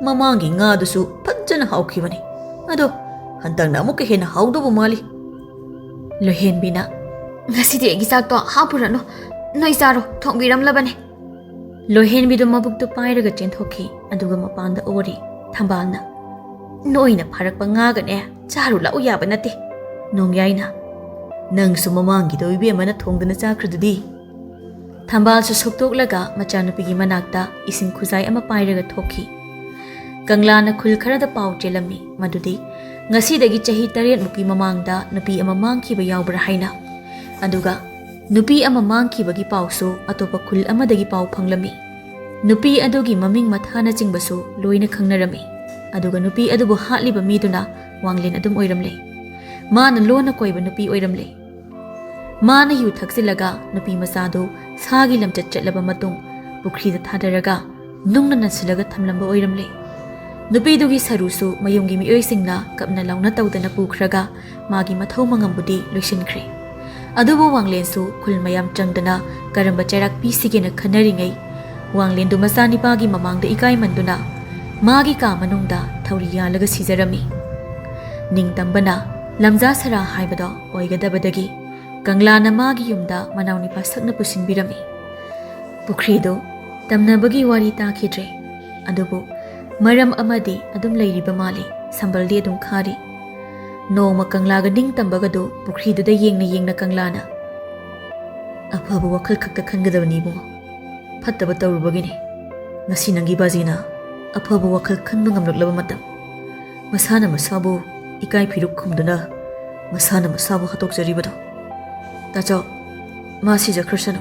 ꯃꯃꯥꯡꯒꯤ ꯉꯥꯗꯨꯁꯨ ꯐꯖꯅ ꯍꯥꯎꯈꯤꯕꯅꯤ꯫ ꯑꯗꯣ ꯍꯟꯗꯛꯅ ꯑꯃꯨꯛꯀ ꯍꯦꯟꯅ ꯍꯥꯎꯗꯧꯕ ꯃꯥꯜꯂꯤ"꯫ ꯂꯣꯏꯍꯦꯟꯕꯤꯅ, "ꯉꯁꯤꯗꯤ ꯑꯩꯒꯤ ꯆꯥꯛꯇꯣ ꯍꯥꯞꯄꯨꯔꯅꯨ, ꯅꯣꯏ ꯆꯥꯔꯣ, ꯊꯣꯡꯕꯤꯔꯝꯂꯕꯅꯦ"꯫ ꯂꯣꯏꯍꯦꯟꯕꯤꯗꯨ ꯃꯕꯨꯛꯇꯨ ꯄꯥꯏꯔꯒ ꯆꯦꯟꯊꯣꯛꯈꯤ꯫ ꯑꯗꯨꯒ ꯃꯄꯥꯟꯗ ꯑꯣꯔꯤ꯫ ꯊꯝꯕꯥꯜꯅ, "ꯅꯣꯏꯅ ꯐꯥꯔꯛꯄ ꯉꯥꯒꯅꯦ ꯆꯥꯔꯨ ꯂꯥꯛꯎ ꯌꯥꯕ ꯅꯠꯇꯦ"꯫ ꯅꯣꯡꯌꯥꯏꯅ, "ꯅꯪꯁꯨ ꯃꯃꯥꯡꯒꯤꯗꯣ ꯏꯕꯦꯝꯃꯅ ꯊꯣꯡꯗꯅ ꯆꯥꯈ꯭ꯔꯗꯨꯗꯤ"꯫ ꯊꯝꯕꯥꯜꯁꯨ ꯁꯨꯛꯇꯣꯛꯂꯒ ꯃꯆꯥꯅꯨꯄꯤꯒꯤ ꯃꯅꯥꯛꯇ ꯏꯁꯤꯡ ꯈꯨꯖꯥꯏ ꯑꯃ ꯄꯥꯏꯔꯒ ꯊꯣꯛꯈꯤ꯫ ꯀꯪꯂꯥꯅ ꯈꯨꯜ ꯈꯔꯗ ꯄꯥꯎ ꯆꯦꯜꯂꯝꯃꯤ ꯃꯗꯨꯗꯤ ꯉꯁꯤꯗꯒꯤ ꯆꯍꯤ ꯇꯔꯦꯠꯃꯨꯛꯀꯤ ꯃꯃꯥꯡꯗ ꯅꯨꯄꯤ ꯑꯃ ꯃꯥꯡꯈꯤꯕ ꯌꯥꯎꯕ꯭ꯔꯥ ꯍꯥꯏꯅ꯫ ꯑꯗꯨꯒ ꯅꯨꯄꯤ ꯑꯃ ꯃꯥꯡꯈꯤꯕꯒꯤ ꯄꯥꯎꯁꯨ ꯑꯇꯣꯞꯄ ꯈꯨꯜ ꯑꯃꯗꯒꯤ ꯄꯥꯎ ꯐꯪꯂꯝꯃꯤ꯫ ꯅꯨꯄꯤ ꯑꯗꯨꯒꯤ ꯃꯃꯤꯡ ꯃꯊꯥꯅꯆꯤꯡꯕꯁꯨ ꯂꯣꯏꯅ ꯈꯪꯅꯔꯝꯃꯤ꯫ ꯑꯗꯨꯒ ꯅꯨꯄꯤ ꯑꯗꯨꯕꯨ ꯍꯥꯠꯂꯤꯕ ꯃꯤꯗꯨꯅ ꯋꯥꯡꯂꯦꯟ ꯑꯗꯨꯝ ꯑꯣꯏꯔꯝꯂꯦ꯫ ꯃꯥꯅ ꯂꯣꯟꯅ ꯀꯣꯏꯕ ꯅꯨꯄꯤ ꯑꯣꯏꯔꯝꯂꯦ꯫ ꯃꯥꯅ ꯌꯨ ꯊꯛꯆꯤꯜꯂꯒ ꯅꯨꯄꯤ ꯃꯆꯥꯗꯨ ꯁꯥꯒꯤ ꯂꯝꯆꯠ ꯆꯠꯂꯕ ꯃꯇꯨꯡ ꯄꯨꯈ꯭ꯔꯤꯗ ꯊꯥꯗꯔꯒ ꯅꯨꯡꯅ ꯅꯟꯁꯤꯜꯂꯒ ꯊꯝꯂꯝꯕ ꯑꯣꯏꯔꯝꯂꯦ꯫ ꯅꯨꯄꯤꯗꯨꯒꯤ ꯁꯔꯨꯁꯨ ꯃꯌꯨꯝꯒꯤ ꯃꯤꯑꯣꯏꯁꯤꯡꯅ ꯀꯞꯅ ꯂꯥꯎꯅ ꯇꯧꯗꯅ ꯄꯨꯈ꯭ꯔꯒ ꯃꯥꯒꯤ ꯃꯊꯧ ꯃꯉꯝꯕꯨꯗꯤ ꯂꯣꯏꯁꯤꯟꯈ꯭ꯔꯦ꯫ ꯑꯗꯨꯕꯨ ꯋꯥꯡꯂꯦꯟꯁꯨ ꯈꯨꯜ ꯃꯌꯥꯝ ꯆꯪꯗꯅ ꯀꯔꯝꯕ ꯆꯩꯔꯥꯛ ꯄꯤꯁꯤꯒꯦꯅ ꯈꯟꯅꯔꯤꯉꯩ, ꯋꯥꯡꯂꯦꯟꯗꯨ ꯃꯆꯥꯅꯤꯄꯥꯒꯤ ꯃꯃꯥꯡꯗ ꯏꯀꯥꯏꯃꯟꯗꯨꯅ ꯃꯥꯒꯤ ꯀꯥ ꯃꯅꯨꯡꯗ ꯊꯧꯔꯤ ꯌꯥꯜꯂꯒ ꯁꯤꯖꯔꯝꯃꯤ꯫ ꯅꯤꯡꯇꯝꯕꯅ ꯂꯝꯖꯥ ꯁꯔꯥ ꯍꯥꯏꯕꯗꯣ ꯑꯣꯏꯒꯗꯕꯗꯒꯤ ꯀꯪꯂꯥꯅ ꯃꯥꯒꯤ ꯌꯨꯝꯗ ꯃꯅꯥꯎꯅꯤꯄꯥ ꯁꯛꯅ ꯄꯨꯁꯤꯟꯕꯤꯔꯝꯃꯤ꯫ ꯄꯨꯈ꯭ꯔꯤꯗꯨ ꯇꯝꯅꯕꯒꯤ ꯋꯥꯔꯤ ꯇꯥꯈꯤꯗ꯭ꯔꯦ꯫ ꯑꯗꯨꯕꯨ ꯃꯔꯝ ꯑꯃꯗꯤ ꯑꯗꯨꯝ ꯂꯩꯔꯤꯕ ꯃꯥꯜꯂꯤ, ꯁꯝꯕꯜꯗꯤ ꯑꯗꯨꯝ ꯈꯥꯔꯤ꯫ ꯅꯣꯡꯃ ꯀꯪꯂꯥꯒ ꯅꯤꯡꯇꯝꯕꯒꯗꯨ ꯄꯨꯈ꯭ꯔꯤꯗꯨꯗ ꯌꯦꯡꯅ ꯌꯦꯡꯅ ꯀꯪꯂꯥꯅ, "ꯑꯐꯕ ꯋꯥꯈꯜ ꯈꯛꯇ ꯈꯟꯒꯗꯕꯅꯤ ꯏꯕꯨꯡꯉꯣ꯫ ꯐꯠꯇꯕ ꯇꯧꯔꯨꯕꯒꯤꯅꯤ꯫ ꯉꯁꯤ ꯅꯪꯒꯤ ꯕꯥꯖꯤꯅ ꯑꯐꯕ ꯋꯥꯈꯜ ꯈꯟꯕ ꯉꯝꯂꯛꯂꯕ ꯃꯇꯝ꯫ ꯃꯁꯥꯅ ꯃꯁꯥꯕꯨ ꯏꯀꯥꯏ ꯐꯤꯔꯨꯛ ꯈꯨꯝꯗꯨꯅ ꯃꯁꯥꯅ ꯃꯁꯥꯕꯨ ꯍꯥꯠꯇꯣꯛꯆꯔꯤꯕꯗꯣ꯫ ꯇꯥꯆꯧ, ꯃꯥ ꯁꯤꯖꯈ꯭ꯔꯁꯅꯨ꯫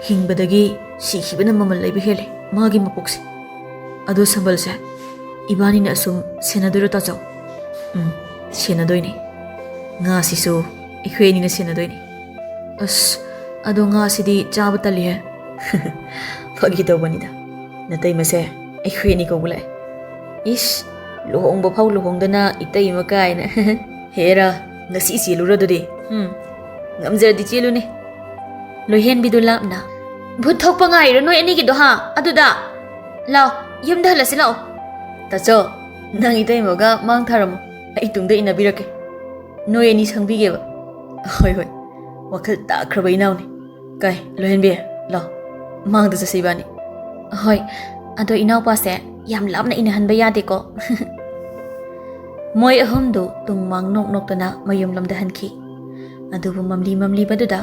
ꯍꯤꯡꯕꯗꯒꯤ ꯁꯤꯈꯤꯕꯅ ꯃꯃꯜ ꯂꯩꯕ ꯍꯦꯜꯂꯦ ꯃꯥꯒꯤ ꯃꯄꯣꯛꯁꯦ꯫ ꯑꯗꯣ ꯁꯝꯕꯜꯁꯦ ꯏꯕꯥꯅꯤꯅ ꯑꯁꯨꯝ ꯁꯦꯟꯅꯗꯣꯏꯔꯣ ꯇꯥꯆꯧ?" "ꯎꯝ, ꯁꯦꯟꯅꯗꯣꯏꯅꯦ꯫ ꯉꯥꯁꯤꯁꯨ ꯑꯩꯈꯣꯏ ꯑꯅꯤꯅ ꯁꯦꯟꯅꯗꯣꯏꯅꯦ꯫ ꯑꯁ, ꯑꯗꯣ ꯉꯥꯁꯤꯗꯤ ꯆꯥꯕ ꯇꯜꯂꯤꯍꯦ"꯫ "ꯐꯥꯒꯤ ꯇꯧꯕꯅꯤꯗ꯫ ꯅꯇꯩꯃꯁꯦ ꯑꯩꯈꯣꯏ ꯑꯅꯤ ꯀꯧꯕ ꯂꯥꯛꯑꯦ"꯫ "ꯏꯁ, ꯂꯨꯍꯣꯡꯕ ꯐꯥꯎ ꯂꯨꯍꯣꯡꯗꯅ ꯏꯇꯩꯃ ꯀꯥꯏꯅ"꯫ "ꯍꯦꯔꯥ, ꯉꯁꯤ ꯆꯦꯜꯂꯨꯔꯣ ꯑꯗꯨꯗꯤ꯫ ꯎꯝ, ꯉꯝꯖꯔꯗꯤ ꯆꯦꯜꯂꯨꯅꯦ"꯫ ꯂꯣꯏꯍꯦꯟꯕꯤꯗꯨ ꯂꯥꯞꯅ, "ꯚꯨꯠ ꯊꯣꯛꯄ ꯉꯥꯏꯔꯣ ꯅꯣꯏ ꯑꯅꯤꯒꯤꯗꯣ, ꯍꯥ? ꯑꯗꯨꯗ ꯂꯥꯎ, ꯌꯨꯝꯗ ꯍꯜꯂꯁꯤ ꯂꯥꯛꯑꯣ꯫ ꯇꯥꯆꯧ, ꯅꯪ ꯏꯇꯩꯃꯒ ꯃꯥꯡ ꯊꯥꯔꯝꯃꯣ, ꯑꯩ ꯇꯨꯡꯗ ꯏꯟꯅꯕꯤꯔꯛꯀꯦ꯫ ꯅꯣꯏ ꯑꯅꯤ ꯁꯪꯕꯤꯒꯦꯕ꯫" "ꯍꯣꯏ, ꯍꯣꯏ, ꯋꯥꯈꯜ ꯇꯥꯈ꯭ꯔꯕ ꯏꯅꯥꯎꯅꯤ꯫ ꯀꯥꯏ, ꯂꯣꯏꯍꯦꯟꯕꯤ, ꯂꯥꯎ, ꯃꯥꯡꯗ ꯆꯠꯁꯤ ꯏꯕꯥꯅꯤ꯫" "ꯍꯣꯏ, ꯑꯗꯣ ꯏꯅꯥꯎꯄꯥꯁꯦ ꯌꯥꯝ ꯂꯥꯞꯅ ꯏꯟꯅꯍꯟꯕ ꯌꯥꯗꯦꯀꯣ꯫" ꯃꯣꯏ ꯑꯍꯨꯝꯗꯨ ꯇꯨꯡ ꯃꯥꯡ ꯅꯣꯛ ꯅꯣꯛꯇꯅ ꯃꯌꯨꯝꯂꯣꯝꯗ ꯍꯟꯈꯤ꯫ ꯑꯗꯨꯕꯨ ꯃꯝꯂꯤ ꯃꯝꯂꯤꯕꯗꯨꯗ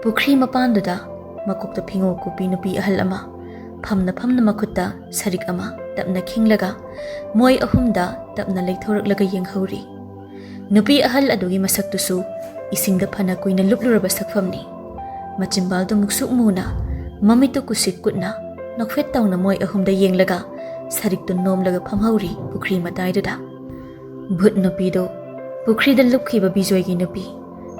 ꯄꯨꯈ꯭ꯔꯤ ꯃꯄꯥꯟꯗꯨꯗ ꯃꯀꯣꯛꯇ ꯐꯤꯉꯧ ꯀꯨꯞꯄꯤ ꯅꯨꯄꯤ ꯑꯍꯜ ꯑꯃ ꯐꯝꯅ ꯐꯝꯅ ꯃꯈꯨꯠꯇ ꯁꯔꯤꯛ ꯑꯃ ꯇꯞꯅ ꯈꯤꯡꯂꯒ ꯃꯣꯏ ꯑꯍꯨꯝꯗ ꯇꯞꯅ ꯂꯩꯊꯣꯔꯛꯂꯒ ꯌꯦꯡꯍꯧꯔꯤ꯫ ꯅꯨꯄꯤ ꯑꯍꯜ ꯑꯗꯨꯒꯤ ꯃꯁꯛꯇꯨꯁꯨ ꯏꯁꯤꯡꯗ ꯐꯅ ꯀꯨꯏꯅ ꯂꯨꯞꯂꯨꯔꯕ ꯁꯛꯐꯝꯅꯤ꯫ ꯃꯆꯤꯝꯕꯥꯜꯗꯨ ꯃꯨꯛꯁꯨꯛ ꯃꯨꯅ, ꯃꯃꯤꯠꯇꯨ ꯀꯨꯁꯤꯛ ꯀꯨꯠꯅ, ꯅꯣꯛꯐꯦꯠ ꯇꯧꯅ ꯃꯣꯏ ꯑꯍꯨꯝꯗ ꯌꯦꯡꯂꯒ ꯁꯔꯤꯛꯇꯨ ꯅꯣꯝꯂꯒ ꯐꯝꯍꯧꯔꯤ ꯄꯨꯈ꯭ꯔꯤ ꯃꯇꯥꯏꯗꯨꯗ꯫ ꯚꯨꯠ ꯅꯨꯄꯤꯗꯨ ꯄꯨꯈ꯭ꯔꯤꯗ ꯂꯨꯞꯈꯤꯕ ꯕꯤꯖꯣꯏꯒꯤ ꯅꯨꯄꯤ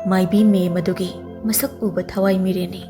ꯃꯥꯏꯕꯤ ꯃꯦꯝ ꯑꯗꯨꯒꯤ ꯃꯁꯛ ꯎꯕ ꯊꯋꯥꯏ ꯃꯤꯔꯦꯟꯅꯤ꯫